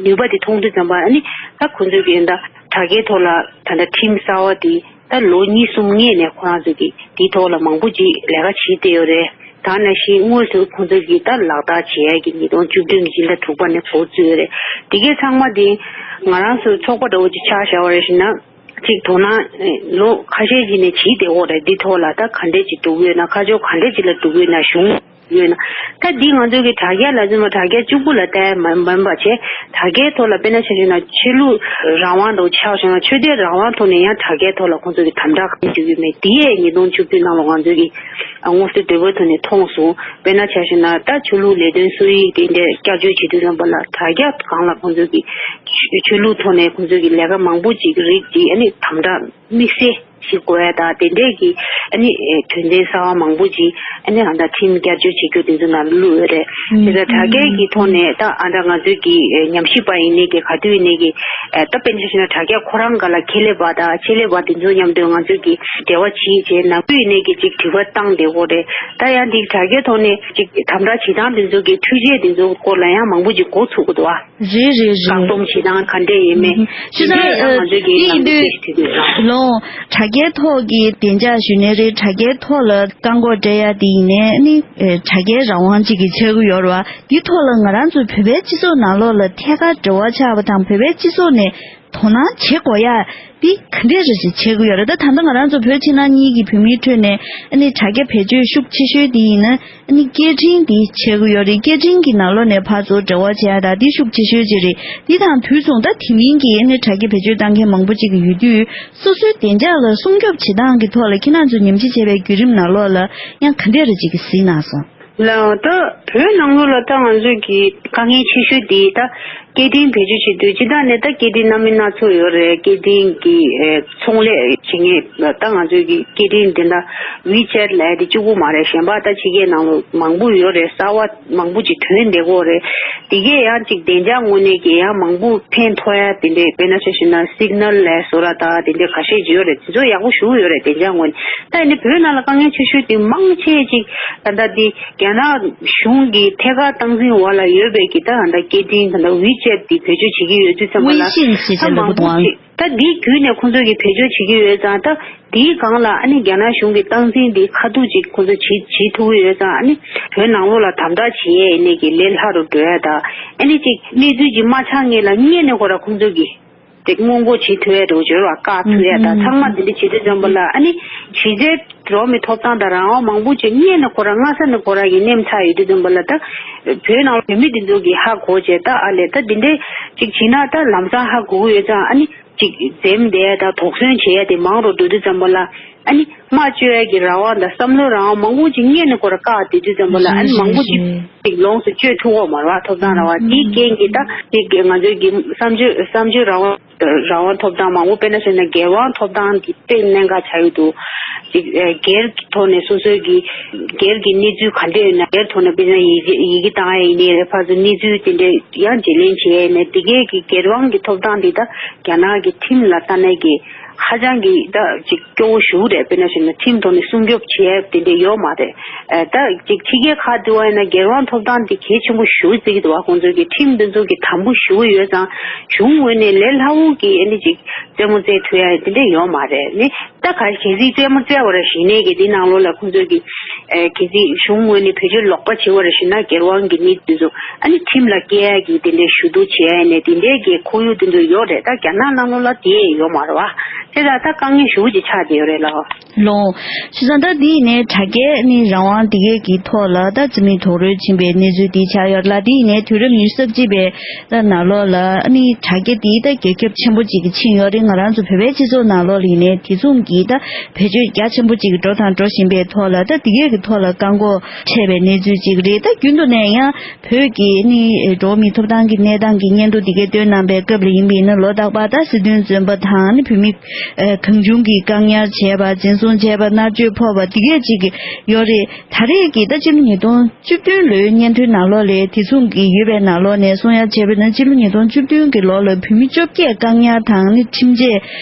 ནུས་པ་དེ་མཐོང་དུས་ཙམ་པ། ཨ་ནི་ད་ཁོང་ཚོས་ཀྱི་ད་དྲ་རྒྱའི་ཐོག་ལ་ད་ལྟ་ཁྲིམས་གསར་པ་དེ་ད་ལོ་གཉིས་གསུམ་སྔོན་ནས་ཁོ་རང་ཚོས་ཀྱི་དེའི་ཐོག་ལ་མང་པོ་ཅིག་ལས་ཀ་བྱེད་བསྡད་ཡོད་རེད། ད་ནང་བཞིན་དངོས་སུ་ཁོང་ཚོས་ཀྱིས་ད་ལག་བསྟར་བྱེད་ཡ་གི་ཉིས་སྟོང་བཅུ་བདུན་གྱི་ཕྱི་ཟླ་དྲུག་པ་ནས་འགོ་བཙུགས་ཡོད་རེད། དེ་གའི་ཚང་མ་དེ་ང་རང་ཚོའི་ཚོགས་པ་འདྲ་བོ་ཅིག་ཆ་བཞག་པ་རེད་ཟེར་ན། གཅིག་དོ་སྣང་ལོ་ཁ་ཤས་ཀྱིས་ནས་བྱེད་བསྡད་ཡོད་རེད། འདི་ཐོག་ལ་ད་ག་འདྲས་ཅིག་འགྲོ་གི་ཡོད་ན། ཁ་ཕྱོགས་ག་འདྲས་ཅིག་ལ་འགྲོ་གི་ཡོད་ན། གཞུང་ཡོད་ན། ད་འདི་ང་ཚོ་གི་དྲ་རྒྱ་ལ་ཚུད་མ། དྲ་རྒྱ་གཅིག་པུ་ལ་བལྟས་མ་མིན་པ་བྱས། དྲ་རྒྱའི་ཐོག་ལ་དཔེར་ན་ཆ་བཞག་ན་ཆོས་ལུགས་རང་དབང་དང་ཆ་བཞག་ན་ཆོས་དད་རང་དབང་ཐོག་ནས་ཡང་དྲ་རྒྱའི་ཐོག་ལ་ཁོང་ཚོ་གི་དམ་དྲག་གང་བྱེད་ཀྱི་མེད། དེ་ཡས་ཉིས་སྟོང་བཅུ་བདུན་ནང་ལ་ང་ཚོ་གི་ཨ་མངོན་གསལ་དོད་པོའི་ཐོག་ནས་མཐོང་སོང་། དཔེར་ན་ཆ་བཞག་ན་ད་ཆོས་ལུགས་ལས་དོན་སྲོལ་ཡིག་དེ་འདྲ་བསྐྱར་བཅོས་བྱེད་དུས་ཙམ་པ་ལ་དྲ་རྒྱ་སྒང་ལ་ཁོང་ཚོ་གི་ཆོས་ལུགས་ཐོག་ནས་ཁོང་ཚོ་གི་ལས་ཀ་མང་པོ་ཅིག་རིགས་ཀྱི་ཨ་ནི་དམ་དྲག་དམིགས་བསལ་ཞིག་དགོས་ཡ་དང་། དེ་འདྲས་ཀྱི་ཨ་ནི་དོན་ཚན་གསར་བ་མང་པོ་ཅིག་ཨ་ནི་ཨ་ད་ཁྲིམས་བསྐྱར་བཅོས་བྱེད་རྒྱུ་དེ་ཚོ་ནང་བླུགས་ཡོད་རེད། དེ་ལ་དྲ་རྒྱའི་གི་ཐོག་ནས་ད་ཨ་ད་ང་ཚོའི་གི་ཉམས་ཞིབ་པ་ཡིན་ནའི་གི་ག་དུས་ཡིན་ནའི་གི་ད་དཔེར་ན་ཆ་བཞག་ན་དྲ་རྒྱ་ཁོ་རང་སྒང་ལ་ཁེ་ལས་པ་དང་ཆེད་ལས་པ་དེ་ཚོ་མཉམ་དུ་ང་ཚོས་གི་འབྲེལ་བ་བྱེད་བྱས། ནམ་རྒྱུན་ཡིན་ནའི་གི་ཅིག་དྲི་བ་བཏང་བསྡད་ཡོད་རེད། ད་ཡང་འདི་དྲ་རྒྱའི་ཐོག་ནས་ཅིག་དམ་དྲག་བྱེད་སྟངས་དེ་ཚོ་གི་འཕྲུལ་ཆས་དེ་ཚོ་སྐོར་ལ་ཡང་མང་པོ་ཅིག་འགོ་ཚུགས་ཀྱི་འདུག་ཨ། རེད་རེད་རེད། བཀག་སྡོམ་བྱེད་སྟངས་ག་འདྲས་ཡིན་མིན། ཞུ་དེ་ཡང་ང་ཚོས་ཀྱི་ཡིན་ནམ་དུས་ཞིག་དུས་ལ། ལོ། དྲ་རྒྱའི་ཐོག་གི་བདེ་འཇགས་ཞུ་ནའི་རེད། དྲ་རྒྱའི་ཐོག་ལ་བཀག་འགོག་སྤྲད་ཡ་དེ་ཡིན་ནའི་ནི་དྲ་རྒྱའི་རང་དབང་ཅིག་གི་ཆགས་ཀྱི་ཡོད་རེད་བ། དེའི་ཐོག་ལ་ང་རང་ཚོ་བོད་པའི་སྤྱི་ཚོགས་ནང་ལོགས་ལ་ཐད་ཀར་འབྲེལ་བ་ཆགས་པ་དང་། བོད་པའི་སྤྱི་ཚོགས་ནས་དོ་སྣང་བྱེད་དགོས་ཡ་དེ་ག་འདྲས་རེད་ཅེས་བྱེད་དགོས་ཡོད་རེད། ད་ད་ལྟ་ང་རང་ཚོ་བོད་ཕྱི་ནང་གཉིས་ཀྱི་བོད་མིའི་ཁྲོད་ནས་ཨ་ནི་དྲ་རྒྱ་བེད་སྤྱོད་ཤུགས་ཆེ་ཤོས་དེ་ཡིན་ན་ཨ་ནི་སྐད་འཕྲིན་དེ་བྱེད་དགོས་ཡོད་རེད། སྐད་འཕྲིན་གྱི་ནང་ལོགས་ནས་ཕར་ཚུར་འབྲེལ་བ་བྱེད་ཡ་ད་དེ་ཤུགས་ཆེ་ཤོས་ཅིག་རེད། དེ་དང་དུས་མཚུངས་ད་དེ་མིན་གྱི་ཨ་ནི་དྲ་རྒྱ་བེད་སྤྱོད་བཏང་མཁན་མང་པོ་ཅིག་ཡོད་དུས། སོ་སོའི་བདེ་འཇགས་ལ་སྲུང་སྐྱོབ་བྱེད་སྟངས་ཀྱི་ཐོག་ལ་ཁྱེད་རང་ཚོ་ཉམས་ཞིབ་བྱས་པའི་བརྒྱུད་རིམ་ནང་ལོགས་ལ་ཡང་ག་འདྲས་རེ་ཅིག་གཟིགས་གནང་སོང་། ལགས། ད་བོད་ནང་ལོགས་ལ་ད་ང་ཚོས་ཀྱི་དཀའ་ངལ་ཆེ་ཤོས་དེ་ད་སྐད་འཕྲིན་བེད་སྤྱོད་བྱེད་དུས་སྤྱི་བཏང་ནས་ད་སྐད་འཕྲིན་སྣ་མིན་སྣ་ཚོགས་ཡོད་རེད། སྐད་འཕྲིན་གྱི་ཨེ་ཚོང་ལས་བྱེད་མཁན་ད་ང་ཚོས་ཀྱི་སྐད་འཕྲིན་དེ་འདྲ་ཝི་ཆེ་ཊི་ལབ་ཡ་དེ་གཅིག་པུ་མ་རེད། གཞན་པ་ད་ཕྱི་རྒྱལ་ནང་ལོགས་མང་པོ་ཡོད་རེད། གསར་པ་མང་པོ་ཅིག་ཐོན་བསྡད་ཀྱི་ཡོད་རེད། དེ་གས་ཡང་ཅིག་བདེ་འཇགས་ངོས་ནས་ཀྱི་ཡང་མང་པོ་ཕན་ཐོགས་ཡ་དེ་འདྲས། དཔེར་ན་ཆ་བཞག་ན་སིག་ནལ་ལབ་བཟོ་འདྲ་དང་དེ་འདྲས་ཁ་ཤས་ཅིག་ཡོད་རེད། དེ་ཚོ་ཡག་པོ་ཞེ་པོ་ཡོད་རེད། བདེ་འཇགས་ངོས་ནས། ད་ཡིན་ནའི་བོད་ནང་ལ་དཀའ་ངལ་ཆེ་ཤོས་དེ་མང་ཆེ་ཅིག་ད་ལྟ་དེ་རྒྱ་ནག་གཞུང་གི་ཐད་ཀར་སྟངས་འཛིན་འོག་ལ་ཡོད་པའི་གི་ད་ད་སྐད་འཕྲིན་ད་ལྟ་ཝི་ཆེ་ཊི་དེ་བེད་སྤྱོད་བྱེད་ཀྱི་ཡོད་དུས་ཙམ་པ་ལ། ཝེ་ཤིན་ཞེས་ད་བྱ་ལ་མང་པོ་ཅིག་ད་དེའི་བརྒྱུད་ནས་ཁོང་ཚོ་གིས་བེད་སྤྱོད་བྱེད་ཀྱི་ཡོད་ཙང་། ད་དེའི་སྒང་ལ་ཨ་ནི་རྒྱ་ནག་གཞུང་གི་སྟངས་འཛིན་དེ་ཁ་ཐུག་ཅིག་ཁོང་ཚོ་བྱེད་བྱེད་ཐུབ་ཀྱི་ཡོད་ཙང་། ཨ་ནི་བོད་ནང་ལོགས་ལ་དམ་དྲག་བྱེད་ཡས་ཡིན་ནའི་གི་ལས་སླ་རུ་འགྲོ་ཡ་དང་། ཨ་ནི་ཅིག་གནས་ཚུལ་ཅིག་མ་ཆགས་སྔོན་ལ་སྔོན་ནས་ཁོ་ར་ཁོང་ཚོ་གིས་དེ་སྔོན་འགོག་བྱེད་ཐུབ་ཡ་འགྲོ་འབྱོར་བ་བཀག་ཐུབ་ཡ་དང་། ཚང་མ་དེ་འདྲ་བྱེད་དུས་ཙམ་པ་ལ། ཨ་ནི་གཞི་རྩའི་འགྲོ་བ་མིའི་ཐོབ་ཐང་དང་རང་དབང་མང་པོ་ཅིག་སྔོན་ནས་ཁོ་ར་སྔ་ས་ནས་ཁོ་ར་གི་ནེམ་ཚར་ཡོད་དུས་ཙམ་པ་ལ། ད་བོད་ནང་བོད་མི་དེ་ཚོ་གིས་ཧ་གོ་བྱས། ད་ཨ་ལས་ད་དེ་འདྲ་ཅིག་བྱེད་ན་ད་ལམ་སང་ཧ་གོ་གི་ཡོད་ཙང་། ཨ་ནི་ཅིག་འཛེམ་བསྡད་ཡ་དང་དོགས་ཟོན་བྱེད་ཡ་དེ་མང་རུ་འགྲོ་དུས་ཙམ་པ་ལ། ཨ་ནི་སྨྲ་བརྗོད་ཡ་གི་རང་དབང་དང་བསམ་བློའི་རང་དབང་མང་པོ་ཅིག་སྔོན་ནས་ཁོ་ར་བཀག་བསྡད་དུས་ཙམ་པ་ལ། ཨ་ནི་མང་པོ་ཅིག་ཅིག་ལོངས་སུ་སྤྱོད་ཐུབ་ཀྱི་ཡོད་མ་རེད་བ། ཐོབ་ཐང་རང་དབང་དེའི་རྐྱེན་གྱིས། ད་ཅིག་ང་ཚོའི་གི་བསམ་བརྗོད་བསམ་བརྗོད་རང་དབང་རང་དབང་ཐོབ་ཐང་མང་པོ། དཔེར་ན་བཤད་ན་སྒེར་དབང་ཐོབ་ཐང་དེ་དཔེ་གནད་འགག་ཆགས་ཡོད་འདུག་ཅིག་ཨེ་སྒེར་གྱི་ཐོག་ནས་སོ་སོའི་གི་སྒེར་གྱི་གནས་ཚུལ་ག་འདྲ་ཡོད་ན། སྒེར་ཐོག་ནས་དཔེར་ན་ཡི་གེ་ཡི་གེ་བཏང་ཡ་ཡིན་ནའི་རེད། ཕར་ཚུར་གནས་ཚུལ་དེ་འདྲ་ཡང་བརྗེ་ལེན་བྱེད་ཡ་ཡིན་ནའི། དེ་གའི་གི་སྒེར་དབང་གི་ཐོབ་ཐང་དེ་ད་རྒྱ་ནག་གི་ཁྲིམས་ལ་ལྟ་ནའི་གི་ཧ་ཅང་གི་ད་ཅིག་སྐྱོ་བོ་ཞེ་པོ་རེད། དཔེར་ན་བཤད་ན་ཁྲིམས་ཐོག་ནས་སྲུང་སྐྱོབ་བྱེད་ཡ་དེ་འདྲ་ཡོད་མ་རེད། ཨ་ད་ཅིག་ཕྱི་རྒྱལ་ཁག་དེ་བ་ཡིན་ན་སྒེར་དབང་ཐོབ་ཐང་དེ་གལ་ཆེན་པོ་ཞེ་པོ་བརྩི་གི་འདུག་བ། ཁོང་ཚོ་གི་ཁྲིམས་དེ་ཚོ་གི་དམ་པོ་ཞེ་པོ་ཡོད་ཙང་། གཞུང་ངོས་ནས་ལས་སླ་པོ་གི་ཨ་ནི་ཅིག་རྩེད་མོ་རྩེ་ཐུབ་ཡ་དེ་འདྲ་ཡོད་མ་རེད། ནི་ད་ག་གལ་སྲིད་རྩེད་མོ་རྩེ་བ་རེ་བྱས་ནའི་གི་དེ་ནང་ལོགས་ལ་ཁོང་ཚོ་གི་ཨ་གལ་སྲིད་གཞུང་ངོས་ནས་བེད་སྤྱོད་ལོག་པ་བྱས་པ་རེ་བྱས་ན། སྒེར་དབང་གི་གནས་ཚུལ་དེ་ཚོ་ཨ་ནི་ཁྲིམས་ལ་བཀལ་ཡ་གི་དེ་འདྲའི་ཞུ་གཏུག་བྱེད་ཡ་ཡིན་ནའི་དེ་འདྲའི་གི་ཁོར་ཡུག་དེ་ཚོ་ཡོད་རེད། ད་རྒྱ་ནག་ནང་ལོགས་ལ་དེ་ཡོད་མ་རེད་བ། དེ་ད་ད་དཀའ་ངལ་ཞེ་པོ་ཅིག་ཆགས་བསྡད་ཡོད་རེད་ལགས། ལོ། བྱས་ཙང་ད་འདི་ཡིན་ནའི་དྲ་རྒྱའི་ནི་རང་དབང་འདི་གའི་གི་ཐོག་ལ་ད་རྩིས་མེད་རྡོག་རོལ་ཕྱིན་པའི་གནས་ཚུལ་འདི་ཆགས་ཡོད་ལ། འདི་ཡིན་ནའི་དུས་རབས་ཉི་ཤུ་རྩ་གཅིག་པའི་ད་ནང་ལོགས་ལ་ནི་དྲ་རྒྱ་འདི་ད་རྒྱ་ཁྱབ་ཆེན་པོ་ཅིག་གི་ཕྱིན་ཡོད་རེད། ང་རང་ཚོ་བོད་པའི་སྤྱི་ཚོགས་ནང་ལོགས་ལ་ཡིན་ནའི་དེ་མཚུངས་ཀྱི་ད་བེད་སྤྱོད་རྒྱ་ཆེན་པོ་ཅིག་འགྲོ་དང་འགྲོ་བཞིན་པའི་ཐོག་ལ། ད་འདི་གའི་གི་ཐོག་ལ་བཀག་འགོག་འཕྲད་པའི་གནས་ཚུལ་ཅིག་རེད། ད་རྒྱུན་དུ་ནས་ཡང་བོད་ཀྱི་ནི་འགྲོ་བ་མིའི་ཐོབ་ཐང་གི་གནས་སྟངས་ཀྱི་སྙན་ཐོ་འདི་གའི་བཏོན་གནང་པའི་སྐབས་ལ་ཡིན་པ་ཡིན་ན། ལོ་རྟག་པར་ད་སྲིད་དོན་བཙོན་པ་དང་ནི་བོད་མི་ཨ་གང་བྱུང་གིས་བཀག་ཉར་བྱས་པ། འཛིན་བཟུང་བྱས་པ། མནར་གཅོད་ཕོག་པ་འདི་གས་ཅིག་ཡོད་རེད། ད་རེས་ཀྱི་ད་སྤྱི་ལོ་ཉིས་སྟོང་བཅུ་བདུན་ལོའི་སྙན་ཐོའི་ནང་ལོགས་ལ་དེ་མཚུངས་ཀྱི་ཡོད་པའི་ནང་ལོགས་ནས་གསུང་ཡ་བྱས་པ་ན། སྤྱི་ལོ་ཉིས་སྟོང་བཅུ་བདུན་གྱི་ལོ་ལ་བོད་མི་བཅོ་བརྒྱད་བཀག་ཉར་དང་ནི་ཁྲིམས་ཆད་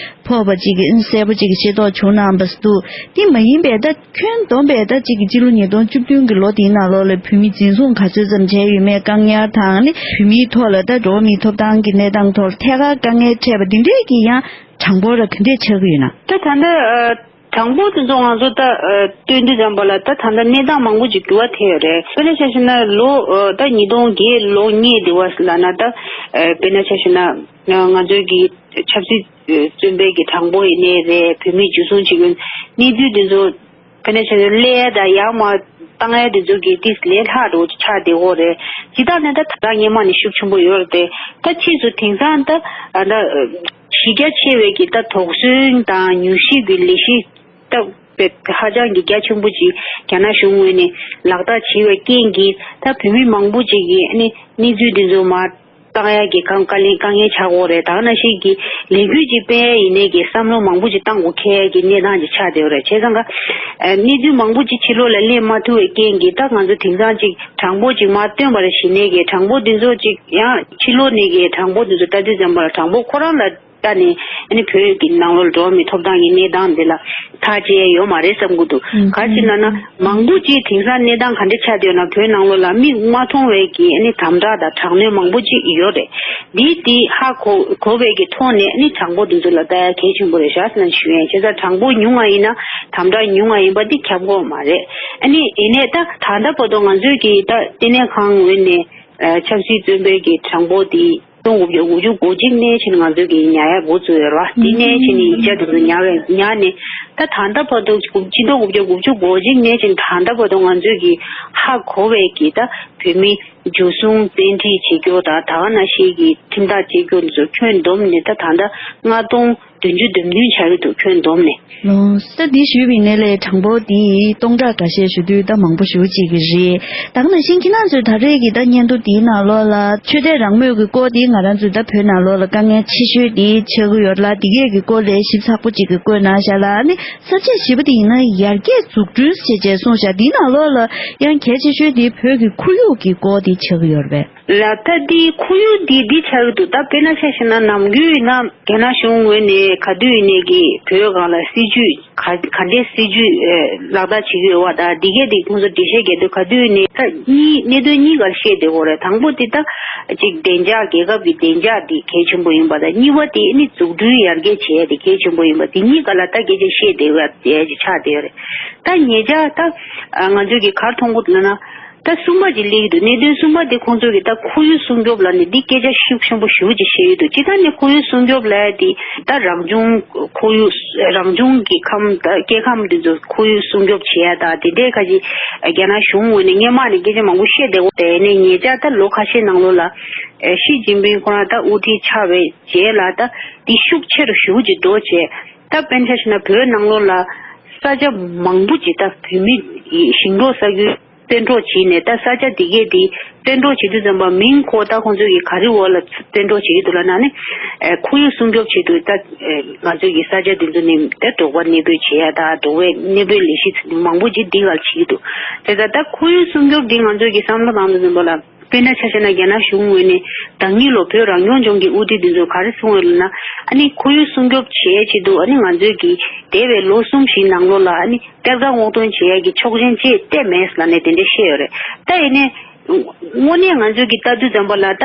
ཕོག་པ་ཅིག་གསལ་པོ་ཅིག་ཤེས་རྟོགས་བྱུང་གནང་བ་འདུག་དེ་མ་ཡིན་པའི་ད་ཁྱོན་བསྡོམས་པའི་ད་ཅིག་གི་སྤྱི་ལོ་ཉིས་སྟོང་བཅུ་བདུན་གྱི་ལོ་དེའི་ནང་ལོགས་ལ་བོད་མི་འཛིན་བཟུང་ག་ཚོད་ཙམ་བྱས་ཡོད་མེད། བཀག་ཉར་དང་ནི་བོད་མིའི་ཐོག་ལ་ད་འགྲོ་བ་མིའི་ཐོབ་ཐང་གི་གནས་སྟངས་ཐོག་ཐད་ཀར་དཀའ་ངལ་འཕྲད་པ་འདི་འདྲས་ཀྱི་ཡང་གྲངས་འབོར་ག་འདྲས་ཆགས་ཀྱི་ཡོད་ན། ད་ད་ལྟ་ཨ། གྲངས་འབོར་དེ་ཚོ་ང་ཚོ་ད་ཨ་སྟོན་དུས་ཙམ་པ་ལ་ད་ད་ལྟ་གནས་སྟངས་མང་པོ་ཅིག་འགྱུར་བ་ཐེབས་ཡོད་རེད། དཔེར་ན་ཆ་བཞག་ན་ལོ་ཨ་ད་ཉིས་སྟོང་བརྒྱད་ལོ་སྔོན་དེ་བ་ལ་ན་ད་ཨ་དཔེར་ན་ཆ་བཞག་ན་ང་ཚོའི་གི་ཆབ་སྲིད་བཙོན་པའི་གི་གྲངས་འབོར་ཡིན་ནའི་རེད། བོད་མི་འཇུ་བཟུང་བྱེད་མཁན་གནས་ཚུལ་དེ་ཚོ་དཔེར་ན་ཆ་བཞག་ན་སླེབས་ཡ་དང་ཡར་མར་བཏང་ཡ་དེ་ཚོ་གི་ཏིས་ལས་སླ་འགྲོ་ཆགས་བསྡད་ཡོད་རེད། ཇི་ལྟར་ནས་ད་ད་ལྟ་སྔོན་མ་ནས་ཤུགས་ཆེན་པོ་ཡོད་རེད་དེ། ད་ཕྱིས་སུ་དེང་སང་ད་ཨ་ད་གཞི་རྒྱ་ཆེ་བའི་གི་ད་དོགས་ཟོན་དང་མྱུལ་ཞིབ་གི་ལས་གཞི་ད་དཔེ་ཧ་ཅང་གི་རྒྱ་ཆེན་པོ་ཅིག་རྒྱ་ནག་གཞུང་ངོས་ནས་ལག་བསྟར་བྱས་པའི་རྐྱེན་གྱིས་ད་བོད་མི་མང་པོ་ཅིག་གིས་ཨ་ནི་གནས་ཚུལ་འདི་ཚོ་མར་བཏང་ཡ་གི་གང་དཀའ་ལས་དཀའ་ངལ་ཆགས་ཡོད་རེད། ད་ག་ནང་བཞིན་གྱི་ལས་འགུལ་ཅིག་སྤེལ་ཡ་ཡིན་ནའི་གི་བསམ་བློ་མང་པོ་ཅིག་བཏང་དགོས་ཁེལ་གྱི་གནས་སྟངས་ཅིག་ཆགས་བསྡད་ཡོད་རེད། བྱས་ཙང་ཀ་ཨ་གནས་ཚུལ་མང་པོ་ཅིག་ཕྱི་ལོགས་ལ་སླེབས་མ་ཐུབ་པའི་རྐྱེན་གྱིས་ད་ང་ཚོ་དེང་སང་ཅིག་གྲངས་འབོར་ཅིག་མར་བཏོན་པ་རེད། གཞི་ནས་གི་གྲངས་འབོར་འདི་ཚོ་ཅིག་ཡང་ཕྱི་ལོགས་ནས་གི་གྲངས་འབོར་འདི་ཚོ་ལྟ་དུས་ཙམ་པ་ལ་གྲངས་འབོར་ཁོ་རང་ལ་ལྟ་ནས་ཨ་ནི་བོད་ཀྱི་ནང་ལོགས་འགྲོ་བ་མིའི་ཐོབ་ཐང་གི་གནས་སྟངས་འདི་ལ་ཐག་བཅད་ཡ་ཡོད་མ་རེད་བསམ་གྱི་འདུག་ཨུམ། ག་རེ་ཟེར་ན་ན་མང་པོ་ཅིག་དེང་སང་གནས་སྟངས་ག་འདྲ་ཆགས་བསྡད་ཡོད་ན། བོད་ནང་ལོགས་ལ་མིག་མ་མཐོང་བའི་གི་ཨ་ནི་དམ་དྲག་དང་དྲག་གནོན་མང་པོ་ཅིག་ཡོད་རེད། འདི་འདི་ཧ་གོ་གོ་བའི་གི་ཐོག་ནས་ཨ་ནི་གྲངས་འབོར་འདི་ཚོ་ལ་ལྟ་ཡ་གལ་ཆེན་པོ་རེད་ཤག་ཟེར་ན་ཞུ་ཡ་ཡིན། བྱས་ཙང་གྲངས་འབོར་ཉུང་བ་ཡིན་ན་དམ་དྲག་ཉུང་བ་ཡིན་པ་འདི་ཁྱབ་ཀྱི་ཡོད་མ་རེད། ཨ་ནི་ཡིན་ནའི་ད་ད་ལྟ་བར་དུ་ང་ཚོའི་གི་ད་ལྟེ་གནས་ཁང་ངོས་ནས་ཨ་ཆབ་སྲིད་བཙོན་པའི་གི་གྲངས་འབོར་འདི་སྟོང་དགུ་བརྒྱ་དགུ་བཅུ་གོ་གཅིག་ནས་ཕྱིན་ང་ཚོས་ཀྱི་ཉར་ཡ་འགོ་བཙུགས་ཡོད་རེད་བ། དེ་ནས་ཕྱིན་ནས་ཡིག་ཆ་དེ་ཚོ་ཉར་བའི་ཉར་ནས་ད་ད་ལྟ་བར་དུ་ཕྱི་ཟླ་དགུ་བརྒྱ་དགུ་བཅུ་གོ་གཅིག་ནས་ཕྱིན་ད་ལྟ་བར་དུ་ང་ཚོས་ཀྱི་ཧ་གོ་བའི་གི་ད་བོད་མི་འཇུ་བཟུང་བཙན་ཁྲིད་བྱེད་རྒྱུ་དང་ད་ག་ནང་བཞིན་གྱི་ཁྲིམས་ཐག་བཅད་རྒྱུ་དེ་ཚོ་ཁྱོན་བསྡོམས་ནས་ད་ད་ལྟ་ལྔ་སྟོང་བདུན་ཅུ་དོན་བདུན་ཆགས་ཀྱི་འདུག་ཁྱོན་བསྡོམས་ནས། ལོ། ད་འདི་ཞུས་པའི་ནང་ལས་གྲངས་འབོར་འདི་སྟོང་ཕྲག་འགའ་ཤས་ཞུ་དུས་ད་མང་པོ་ཞེ་པོ་ཅིག་གི་རེད། ད་ག་ནང་བཞིན་ཁྱེད་རང་ཚོས་ད་རེས་ཀྱི་ད་སྙན་ཐོ་འདིའི་ནང་ལོགས་ལ་ཆོས་དད་རང་མོས་ཀྱི་སྐོར་འདི་ང་རང་ཚོས་ད་བོད་ནང་ལོགས་ལ་དཀའ་ངལ་ཆེ་ཤོས་འདི་ཆགས་ཀྱི་ཡོད་ལ། འདི་གས་ཀྱི་སྐོར་ལས་ཞིབ་ཚགས་པོ་ཅིག་གི་བཀོད་གནང་བཞག་ལ། ཨ་ནི་ས་བཅད་བཞི་པ་འདི་ཡིན་ན་ཡར་རྒྱས་འཛུགས་སྐྲུན་ཞེས་བྱས་གསུངས་བཞག་འདིའི་ནང་ལོགས་ལ་ཡང་གལ་ཆེ་ཤོས་འདི་བོད་ཀྱི་ཁོར་ཡུག་གི་སྐོར་འདི་ཆགས་ཀྱི་ཡོད་རེད་པས། ལགས། ད་འདི་ཁོར་ཡུག་འདི་འདི་ཆགས་ཀྱི་འདུག་ད་དཔེར་ན་ཆ་བཞག་ན་ནམ་རྒྱུན་ཡིན་ན་རྒྱ་ནག་གཞུང་ངོས་ནས་ག་དུས་ཡིན་ནའི་གི་བོད་སྒང་ལ་སྲིད་ཇུས་ག་ག་འདྲའི་སྲིད་ཇུས་ཨེ་ལག་བསྟར་བྱེད་ཀྱི་ཡོད་པ་དང་འདི་གས་འདི་ཁོང་ཚོ་འགྲེལ་བཤད་རྒྱག་དུས་ག་དུས་ཡིན་ནའི་ད་གཉིས་གནད་དོན་གཉིས་ཀ་ལ་བཤད་བསྡད་ཡོད་རེད། དང་པོ་འདི་ད་ཅིག་བདེ་འཇགས་རྒྱལ་ཁབ་ཀྱི་བདེ་འཇགས་འདི་གལ་ཆེན་པོ་ཡིན་པ་དང་གཉིས་པ་དེ་ཨ་ནི་འཛུགས་སྐྲུན་ཡར་རྒྱས་བྱེད་ཡ་དེ་གལ་ཆེན་པོ་ཡིན་པ་འདི་གཉིས་ཀ་ལ་ད་སྐད་ཆ་བཤད་བསྡད་ཡོད་ཡ་ཅིག་ཆགས་བསྡད་ཡོད་རེད། ད་ཉེ་ཆར་ད་ང་ཚོས་ཀྱི་ག་རེ་མཐོང་གི་འདུག་ལབ་ན། ད་གསུམ་པ་ཅིག་སླེབས་ཀྱི་འདུག་གནད་དོན་གསུམ་པ་དེ་ཁོང་ཚོས་ཀྱི་ད་ཁོར་ཡུག་སྲུང་སྐྱོབ་ལབ་ནས་འདི་སྐད་ཆ་ཤུགས་ཆེན་པོ་ཞེ་པོ་ཅིག་བཤད་ཀྱི་འདུག་སྤྱིར་བཏང་ནས་ཁོར་ཡུག་སྲུང་སྐྱོབ་ལབ་ཡ་དེ་ད་རང་བྱུང་ཁོར་ཡུག་རང་བྱུང་གི་ཁམས་ད་སྐྱེ་ཁམས་དེ་ཚོ་ཁོར་ཡུག་སྲུང་སྐྱོབ་བྱེད་ཡ་ད་དེ་འདྲའི་ཁ་ཅིག་རྒྱ་ནག་གཞུང་ངོས་ནས་སྔོན་མ་ནས་སྐད་ཆ་མང་པོ་བཤད་བསྡད་ཡོད་དེ་ནས་ཉེ་ཆར་ད་ལོ་ཁ་ཤས་ནང་ལོགས་ལ་ཨེ་ཞི་ཅིན་ཕིང་ཁོ་རང་ད་དབུ་ཁྲིད་ཆགས་པའི་རྗེས་ལ་ད་འདི་ཤུགས་ཆེ་རུ་ཞེ་པོ་ཅིག་འགྲོ་བྱས། ད་དཔེར་ན་ཆ་བཞག་ན་བོད་ནང་ལོགས་ལ་ས་ཆ་མང་པོ་ཅིག་ད་བོད་མི་ཞིང་འབྲོག་ས་ཁུལ་བཙན་འཕྲོག་བྱས་ནས་ད་ས་ཆ་དེ་གས་དེ་བཙན་འཕྲོག་བྱེད་དུས་ཙམ་པ་མིང་ཁོ་ད་ཁོང་ཚོས་ཀྱི་ག་རེ་འོག་ལ་བཙན་འཕྲོག་བྱེད་ཀྱི་འདུག་ལབ་ན་ནི་ཨེ་ཁོར་ཡུག་སྲུང་སྐྱོབ་ཆེད་དུ་ད་ཨེ་ང་ཚོས་ཀྱི་ས་ཆ་དེ་ཚོ་ནས་ད་འབྲོག་པ་གནས་སྤོས་བྱེད་ཡ་ད་འབྲོག་པའི་གནས་སྤོས་ལས་གཞི་མང་པོ་ཅིག་འདི་ག་ལ་བྱེད་ཀྱི་འདུག་དེ་ད་ད་ཁོར་ཡུག་སྲུང་སྐྱོབ་འདི་ང་ཚོས་ཀྱི་བསམ་བློ་བཏང་དུས་ཙམ་པ་ལ། དཔེར་ན་ཆ་བཞག་ན་རྒྱ་ནག་གཞུང་ངོས་ནས་ཟླ་ཉིན་ལོ་བོད་རང་སྐྱོང་ལྗོངས་ཀྱི་དབུ་ཁྲིད་འདི་ཚོ་ག་རེ་གསུངས་ཡོད་ལབ་ན། ཨ་ནི་ཁོར་ཡུག་སྲུང་སྐྱོབ་བྱེད་ཆེད་དུ་ཨ་ནི་ང་ཚོས་ཀྱི་འདས་པའི་ལོ་གསུམ་བཞིའི་ནང་ལོགས་ལ་ཨ་ནི་གཏེར་ཁ་སྔོག་འདོན་བྱེད་ཡ་གི་ཆོག་མཆན་ཅིག་སྤྲད་མེད་ལབ་ནས་དེ་འདྲ་བཤད་ཡོད་རེད། ད་ཡིན་ནའི་དངོས་གནས་ང་ཚོས་ཀྱི་ལྟ་དུས་ཙམ་པ་ལ་ད་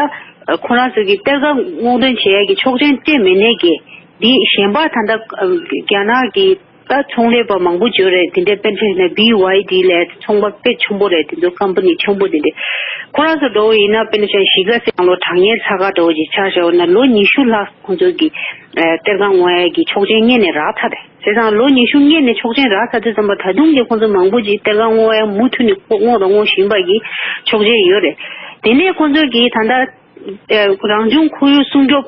ཁོ་རང་ཚོས་ཀྱི་གཏེར་ཁ་སྔོག་འདོན་བྱེད་ཡ་གི་ཆོག་མཆན་སྤྲད་མེད་ནའི་གི་འདི་གཞན་པ་ད་ལྟ་རྒྱ་ནག་གི་ད་ཚོང་ལས་པ་མང་པོ་ཡོད་རེད། དེ་འདྲའི་དཔེར་ན་ཆ་བཞག་ན་བི་ཝའི་ཌི་ལབ་ཚོང་པ་དཔེ་ཆེན་པོ་རེད། དེ་ཚོ་ཀམ་པ་ནི་ཆེན་པོ་དེ་འདྲ་ཁོ་རང་ཚོ་འགྲོ་བ་ཡིན་ན་དཔེར་ན་ཆ་བཞག་གཞིས་ཀ་རྩེ་ནང་ལོགས་དྲང་གནས་ཚ་ཁ་འགྲོ་བ་ཅིག་ཆ་བཞག་ན་ལོ་ཉི་ཤུ་ལྷག་ཁོང་ཚོ་གི་གཏེར་ཁ་སྔོག་ཡ་གི་ཆོག་མཆན་སྔོན་ནས་རག་ཚར་རེད། བྱས་ཙང་ལོ་ཉི་ཤུ་སྔོན་ནས་ཆོག་མཆན་རག་ཚར་དུས་ཙམ་པ་ད་དུང་གི་ཁོང་ཚོ་མང་པོ་ཅིག་གཏེར་ཁ་སྔོག་ཡ་མུ་མཐུད་ནས་སྔོག་དང་སྔོག་བཞིན་པ་གི་ཆོག་མཆན་ཡོད་རེད། དེ་ནས་ཁོང་ཚོ་གི་ད་ལྟ་རང་བྱུང་ཁོར་ཡུག་སྲུང་སྐྱོབ་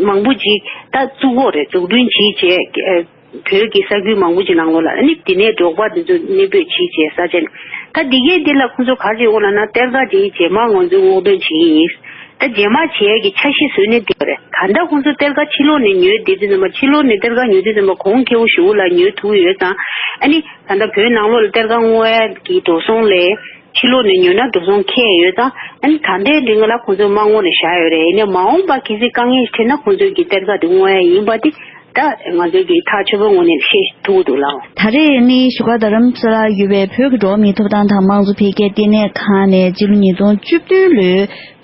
མང་པོ་ཅིག་ད་བཙུགས་ཡོད་རེད། འཛུགས་སྐྲུན་བྱས་བྱས། བོད་ཀྱི་ས་ཁུལ་མང་པོ་ཅིག་ནང་ལོགས་ལ་ཨ་ནི་དེ་ནས་འབྲོག་པ་དེ་ཚོ་གནས་སྤོས་བྱས་བྱས་ས་ཆ་ནས་ད་འདི་གའི་འདི་ལ་ཁོང་ཚོ་ག་རེ་བྱེད་ཡོད་ལབ་ན་གཏེར་ཁ་དེ་རྗེས་མ་ང་ཚོས་སྔོག་འདོན་བྱེད་ཀྱི་ཡིན། ད་རྗེས་མ་བྱེད་ཡས་ཀྱི་འཆར་གཞི་བཟོས་ནས་བསྡད་ཡོད་རེད། ད་ལྟ་ཁོང་ཚོ་གཏེར་ཁ་ཕྱི་ལོགས་ནས་ཉོས་བསྡད་དུས་ཙམ་པ་ཕྱི་ལོགས་ནས་གཏེར་ཁ་ཉོ་དུས་ཙམ་པ་གོང་ཁེ་པོ་ཞེ་པོ་ལ་ཉོ་ཐུབ་ཀྱི་ཡོད་ཙང་ཨ་ནི་ད་ལྟ་བོད་ནང་ལོགས་ལ་གཏེར་ཁ་སྔོག་ཡས་ཀྱི་འགྲོ་སོང་ལས་ཕྱི་ལོགས་ནས་ཉོས་ན་འགྲོ་སོང་ཁེ་ཡོད་ཙང་ཨ་ནི་ད་ལྟའི་རིང་ལ་ཁོང་ཚོས་མ་སྔོག་ནས་བཞག་ཡོད་རེད། ཡིན་ནའི་མ་འོངས་པ་གལ་སྲིད་དཀའ་ངལ་འཕྲད་ན་ཁོང་ཚོས་ཀྱི་གཏེར་ཁ་དེ་སྔོག་ཡས་ཡིན་པ་དེ། ད་ང་ཚོས་ཀྱི་ཐག་ཆོད་པོའི་ངོས་ནས་བཤད་ཐུབ་ཀྱི་འདུག་ལགས། ད་རེས་ནི་བཞུགས་སྒར་རྡ་རམ་ས་ལར་ཡོད་པའི་བོད་ཀྱི་འགྲོ་བ་མིའི་ཐོབ་ཐང་དང་དམངས་གཙོ་འཕེལ་རྒྱས་ལྟེ་གནས་ཁང་ནས་སྤྱི་ལོ་ཉིས་སྟོང་བཅུ་བདུན་ལོའི་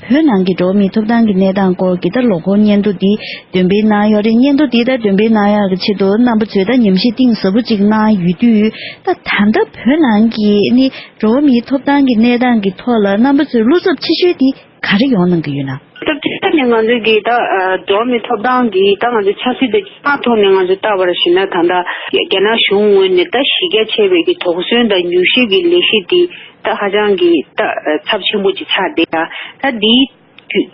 བོད་ནང་གི་འགྲོ་བ་མིའི་ཐོབ་ཐང་གི་གནས་སྟངས་སྐོར་གྱི་ད་ལོ་འཁོར་སྙན་ཐོ་འདི་འདོན་སྤེལ་གནང་ཡོད་རེད། སྙན་ཐོ་འདི་ད་འདོན་སྤེལ་གནང་ཡག་གི་ཆེད་དུ་རྣམ་པ་ཚོས་ད་ཉམས་ཞིབ་གཏིང་ཟབ་པོ་ཅིག་གནང་ཡོད་དུས། ད་ད་ལྟ་བོད་ནང་གི་ནི་འགྲོ་བ་མིའི་ཐོབ་ཐང་གི་གནས་སྟངས་ཀྱི་ཐོག་ལ་རྣམ་པ་ཚོས་བློ་འཚབ་ཆེ་ཤོས་དེ་ག་རེ་ཡོང་གནང་གི་ཡོད་ན། སྐབས་དེ་ནས་ང་ཚོས་ཀྱི་ད་ཨ་འགྲོ་བ་མིའི་ཐོབ་ཐང་གི་ད་ང་ཚོའི་ཆབ་སྲིད་དང་སྤྱི་དམངས་ཐོག་ནས་ང་ཚོས་བལྟ་བར་ཞུས་ན། ད་ལྟ་རྒྱ་ནག་གཞུང་ངོས་ནས་ད་གཞི་རྒྱ་ཆེ་བའི་གི་དོགས་ཟོན་དང་མྱུལ་ཞིབ་ཀྱི་ལས་གཞི་འདི་ད་ཧ་ཅང་གི་ད་ཨ་ཚབས་ཆེན་པོ་ཅིག་ཆགས་བསྡད་ཡ། ད་འདིའི་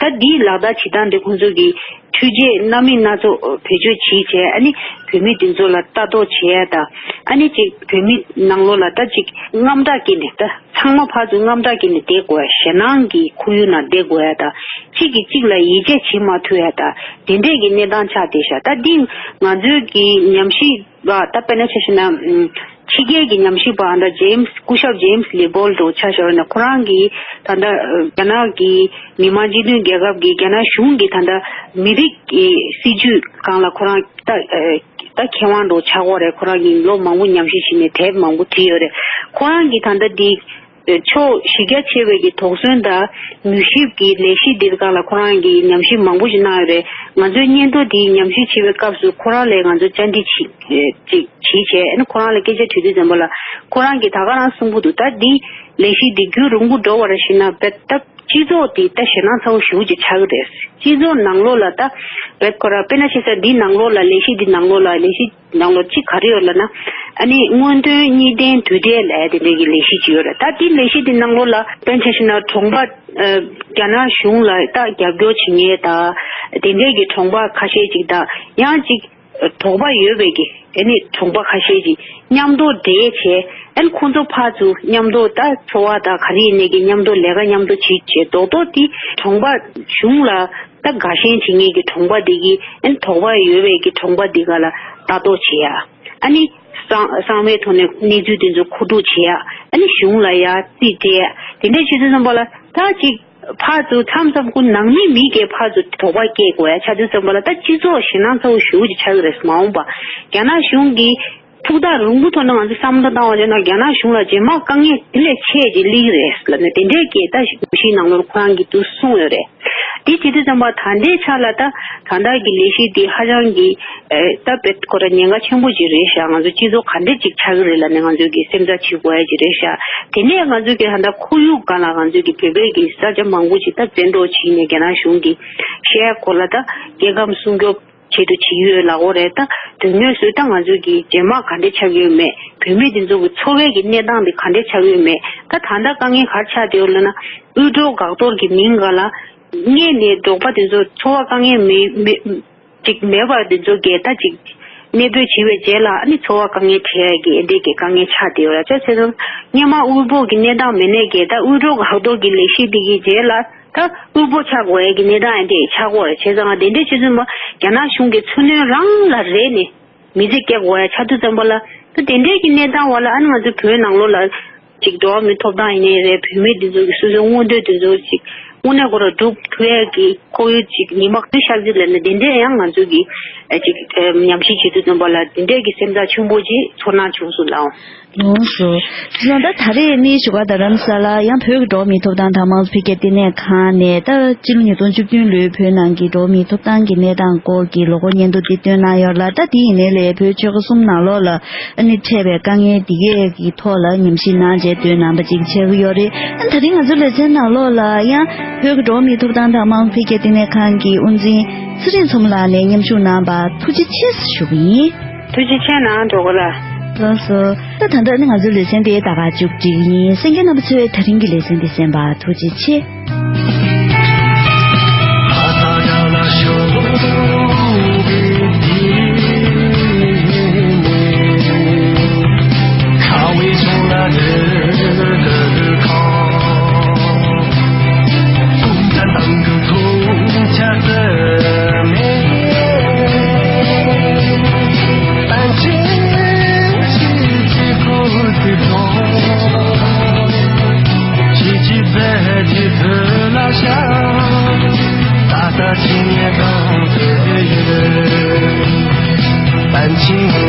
ད་འདིའི་ལག་བསྟར་བྱེད་སྟངས་འདི་ཁོང་ཚོ་གི་འཕྲུལ་ཆས་སྣ་མིན་སྣ་ཚོགས་བེད་སྤྱོད་བྱས་བྱས། ཨ་ནི་བོད་མི་འདི་ཚོ་ལ་ལྟ་རྟོག་བྱས་ཡ་དང་། ཨ་ནི་ཅིག་བོད་མི་ནང་ལོགས་ལ་ད་ཅིག་དངངས་སྐྲག་སྐྱེས་ནས། ད་ཚང་མ་ཕར་ཚུར་དངངས་སྐྲག་སྐྱེས་ནས་བསྡད་དགོས་ཡ། ཞེད་སྣང་གི་ཁོར་ཡུག་ནང་བསྡད་དགོས་ཡ་དང་། གཅིག་གིས་གཅིག་ལ་ཡིད་ཆེས་བྱེད་མ་ཐུབ་ཡ་དང་། དེ་འདྲས་ཀྱི་གནས་སྟངས་ཆགས་བསྡད་ཤག་ད་འདི་ང་ཚོའི་གི་ཉམས་ཞིབ་པ། ད་དཔེར་ན་ཆ་བཞག་ན་ཕྱི་རྒྱལ་གྱི་ཉམས་ཞིབ་པ་ད་ཇེམ་སི། སྐུ་ཞབས་ཇེམ་སི་ལི་བོལ་འདྲ་བོ་ཆ་བཞག་ན། ཁོ་རང་གིས་ད་ལྟ་རྒྱ་ནག་གི་མི་དམངས་སྤྱི་མཐུན་རྒྱལ་ཁབ་ཀྱི་རྒྱ་ནག་གཞུང་གི་ད་ལྟ་མི་རིགས་ཀྱི་སྲིད་ཇུས་སྒང་ལ་ཁོ་རང་ད་ད་མཁས་དབང་འདྲ་བོ་ཆགས་ཀྱི་ཡོད་རེད། ཁོ་རང་གིས་ལོ་མང་པོ་ཉམས་ཞིབ་བྱས་ནས་དེབ་མང་པོ་བྲིས་ཡོད་རེད། ཁོ་རང་གིས་ད་ལྟ་འདི་ཕྱོགས་གཞི་རྒྱ་ཆེ་བའི་གི་དོགས་ཟོན་དང་མྱུལ་ཞིབ་ཀྱི་ལས་གཞི་འདིའི་སྒང་ལ་ཁོ་རང་གིས་ཉམས་ཞིབ་མང་པོ་ཞིག་གནང་ཡོད་རེད། ང་ཚོའི་སྙན་ཐོ་འདི་ཉམས་ཞིབ་བྱེད་པའི་སྐབས་སུ་ཁོ་རང་ལ་ང་ཚོས་བཅར་འདྲི་བྱེད་ཅིག་བྱས་བྱས། ཨ་ནི་ཁོ་རང་ལ་སྐད་ཆ་དྲིས་དུས་ཙམ་པ་ལ་ཁོ་རང་གིས་ད་ག་རང་གསུང་གི་འདུག་ད་འདི་ལས་གཞི་འདི་རྒྱུན་རིང་པོ་འགྲོ་བར་ཞུས་ན་བེད་ད་སྤྱི་ཚོགས་དེ་ད་ཞེད་སྣང་ཚ་བོ་ཞེ་པོ་ཅིག་ཆགས་ཀྱི་རེད། སྤྱི་ཚོགས་ནང་ལོགས་ལ་ད་བེད་ཁོ་རང་དཔེར་ན་ཆ་བཞག་ན་འདི་ནང་ལོགས་ལ་ལས་གཞི་འདི་ནང་ལོགས་ལ་ལས་གཞི་ནང་ལོགས་གཅིག་ག་རེ་ཡོད་ལབ་ན། ཨ་ནི་སྔོན་ཐོན་གཉིས་ལྡན་དུས་དྲན་ལབ་ཡ་དེ་འདྲའི་གི་ལས་གཞི་ཅིག་ཡོད་རེད། ད་འདི་ལས་གཞི་འདི་ནང་ལོགས་ལ་དཔེར་ན་ཆ་བཞག་ན་གྲོང་པ་ཨ་རྒྱ་ནག་གཞུང་ལ་ད་རྒྱབ་སྐྱོར་བྱེད་མཁན་དང་དེ་འདྲའི་གི་གྲོང་པ་ཁ་ཤས་ཅིག་དང་། ཡང་ཅིག་དོགས་པ་ཡོད་པའི་གི་ཨ་ནི་གྲོང་པ་ཁ་ཤས་ཀྱིས་མཉམ་དུ་འབྲེལ་བྱས། ཨ་ནི་ཁོང་ཚོ་ཕར་ཚུར་མཉམ་དུ་ད་འཚོ་བ་དང་ག་རེ་ཡིན་ནའི་གི་མཉམ་དུ་ལས་ཀ་མཉམ་དུ་བྱེད་བྱས། རྡོག་རྡོག་དེ་གྲོང་པ་གཞུང་ལ་ད་དགའ་ཞེན་བྱེད་མཁན་གྱི་གྲོང་པ་འདི་གིས་ཨ་ནི་དོགས་པ་ཡོད་པའི་གི་གྲོང་པ་འདི་ག་ལ་ལྟ་རྟོག་བྱེད་ཡ། ཨ་ནི་གསང་གསང་བའི་ཐོག་ནས་གནས་ཚུལ་དེ་ཚོ་མཁོ་སྒྲུབ་བྱེད་ཡ། ཨ་ནི་གཞུང་ལ་ཡ་རྩིས་སྤྲད་ཡ། དེ་འདྲ་བྱེད་དུས་ཙམ་པ་ལ་ད་ཅིག་ཕར་ཚུར་མཚམས་མཚམས་ཁོ་ནང་མི་མི་སྒེར་ཕར་ཚུར་དོགས་པ་སྐྱེ་དགོས་ཡ་ཆགས་དུས་ཙམ་པ་ལ་ད་སྤྱི་ཚོགས་ཞེད་སྣང་ཚ་བོ་ཞེ་པོ་ཅིག་ཆགས་ཀྱི་རེད། མ་འོངས་པ་རྒྱ་ནག་གཞུང་གིས་ཐུགས་ཐག་རིང་པོ་ཐོག་ནས་ང་ཚོས་བསམ་བློ་བཏང་བ་བྱས་ན་རྒྱ་ནག་གཞུང་ལ་རྗེས་མ་དཀའ་ངལ་དེ་ལས་ཆེ་ཅིག་སླེབས་ཀྱི་རེད་ལབ་ནས་དེ་འདྲའི་སྐད་ད་ཞིག་གཞིའི་ནང་ལོགས་ཁོ་རང་གིས་དུ་གསུངས་ཡོད་རེད། དེ་བྱེད་དུས་ཙམ་པ་ད་ལྟའི་ཆ་ལ་ད་ད་ལྟ་གི་ལས་གཞི་དེ་ཧ་ཅང་གི་ཨེ་ད་བེད་ཁོ་རང་ཉེན་ཁ་ཆེན་པོ་ཅིག་རེད་ཤག་ང་ཚོ་སྤྱི་ཚོགས་ག་འདྲ་ཅིག་ཆགས་ཀྱི་རེད་ལབ་ནས་ང་ཚོས་ཀྱི་སེམས་ཁྲལ་བྱེད་དགོས་ཡ་ཅིག་རེད་ཤག་དེ་ནས་ང་ཚོས་ཀྱི་ད་ལྟ་ཁོར་ཡུག་སྒང་ལ་ང་ཚོས་ཀྱི་བོད་པའི་གི་ས་ཆ་མང་པོ་ཅིག་ད་བཙན་འཕྲོག་བྱས་ནས་རྒྱ་ནག་གཞུང་གིས་བཤད་ཡ་སྐོར་ལ་ད་སྐྱེ་ཁམས་སྲུང་སྐྱོབ་ཆེད་དུ་བྱེད་ཀྱི་ཡོད་ལབ་ཀྱི་ཡོད་རེད། ད་དོན་དངོས་སུ་ད་ང་ཚོ་གི་རྗེས་མ་ག་འདྲ་ཆགས་ཀྱི་ཡོད་མེད། བོད་མི་དེ་ཚོ་གི་འཚོ་བའི་གི་གནས་སྟངས་དེ་ག་འདྲ་ཆགས་ཀྱི་ཡོད་མེད། ད་ད་ལྟ་དཀའ་ངལ་ག་རེ་ཆགས་བསྡད་ཡོད་ལབ་ན། དབུལ་སྒྲོལ་འགག་གཏོར་གྱི་མིང་སྒང་ལ་སྔོན་ནས་འབྲོག་པ་དེ་ཚོ་འཚོ་བ་དཀའ་ངལ་མེད་མེད་ཅིག་མེད་པར་དེ་ཚོ་གི་ད་ཅིག་གནས་སྤོས་བྱས་པའི་རྗེས་ལ་ཨ་ནི་འཚོ་བ་དཀའ་ངལ་འཕྲད་ཡ་གི་འདི་གི་དཀའ་ངལ་ཆགས་བསྡད་ཡོད་རེད། བྱས་ཙང་སྔོན་མ་དབུལ་པོ་གི་གནས་སྟངས་མེད་ནས་གི་ད་དབུལ་སྒྲོལ་འགག་གཏོར་གྱི་ལས་གཞི་འདི་གི་རྗེས་ལ། ད་དབུལ་པོ་ཆགས་དགོས་ཡ་གི་གནས་སྟངས་ཨེ་འདྲས་ཆགས་ཀྱི་ཡོད་རེད། བྱས་ཙང་དེ་འདྲས་བྱེད་ཚུལ་མ་རྒྱ་ནག་གཞུང་གི་མཚོ་སྣོད་རང་ལ་རེད་ནས་མི་ཚེ་སྐྱེལ་དགོས་ཡ་ཆགས་དུས་ཙམ་པ་ལ། ད་དེ་འདྲས་ཀྱི་གནས་སྟངས་བ་ལ་ཨ་ནི་ང་ཚོ་བོད་ནང་ལོགས་ལ་ཅིག་འགྲོ་བ་མིའི་ཐོབ་ཐང་ཡིན་ནའི་རེད། བོད་མི་དེ་ཚོ་གི་སོ་སོའི་མངོན་འདོད་དེ་ཚོ་ཅིག་དངོས་གནས་ཁོ་རང་སྒྲུབ་ཐུབ་ཡ་གི་ཁོར་ཡུག་ཅིག་ཉི་མ་ག་ཚོད་ཤར་གྱི་ལབ་ན་དེ་འདྲས་ཡང་ང་ཚོ་གི་ཨ་ཅིག་ཨ་ཉམས་ཞིབ་བྱེད་དུས་ཙམ་པ་ལ་དེ་འདྲས་ཀྱི་སེམས་ཐག་ཆོད་པོ་ཅིག་ཚོར་སྣང་བྱུང་སོང་ལགས། ལགས་སོ། བྱས་ཙང་ད་ད་རེས་ནི་བཞུགས་སྒར་རྡ་རམ་ས་ལ་ཡང་བོད་ཀྱི་འགྲོ་བ་མིའི་ཐོབ་ཐང་དང་དམངས་གཙོ་འཕེལ་རྒྱས་ལྟེ་གནས་ཁང་ནས་ད་སྤྱི་ལོ་ཉིས་སྟོང་བཅུ་བདུན་ལོའི་བོད་ནང་གི་འགྲོ་བ་མིའི་ཐོབ་ཐང་གི་གནས་སྟངས་སྐོར་གྱི་ལོ་འཁོར་སྙན་ཐོ་འདི་བཏོན་གནང་ཡོད་ལ། ད་དེ་ཡིན་ནའི་ལས་བོད་ཆོལ་ཁ་གསུམ་ནང་ལོགས་ལ་ཨ་ནི་འཕྲད་པའི་དཀའ་ངལ་འདི་གས་ཀྱི་ཐོག་ལ་ཉམས་ཞིབ་གནང་རྗེས་བཏོན་གནང་པ་ཅིག་ཆགས་ཀྱི་ཡོད་རེད། ཨ་ད་རིང་ང་ཚོའི་ལེ་ཚན་ནང་ལོགས་ལ་ཡང་བོད་ཀྱི་འགྲོ་བ་མིའི་ཐོབ་ཐང་དང་དམངས་གཙོ་འཕེལ་རྒྱས་ལྟེ་གནས་ཁང་གི་དབུ་འཛིན་ཚེ་རིང་མཚོ་མོ་ལགས་ནས་མཉམ་ཞུགས་གནང་བར་ཐུགས་རྗེ་ཆེ་ཞུ་གི་ཡིན། ཐུགས་རྗེ་ཆེ་གནང་། འགྲོ་གི་ལ། ལགས་སོ། ད་ད་ལྟ་ནི་ང་ཚོའི་ལེ་ཚན་དེ་ད་ག་མཇུག་སྒྲིལ་ཡིན། གསན་མཁན་རྣམ་པ་ཚོས་ད་རིང་གི་ལེ་ཚན་འདི་གསན་པར་ཐུགས་རྗེ་ཆེ། ཆེ།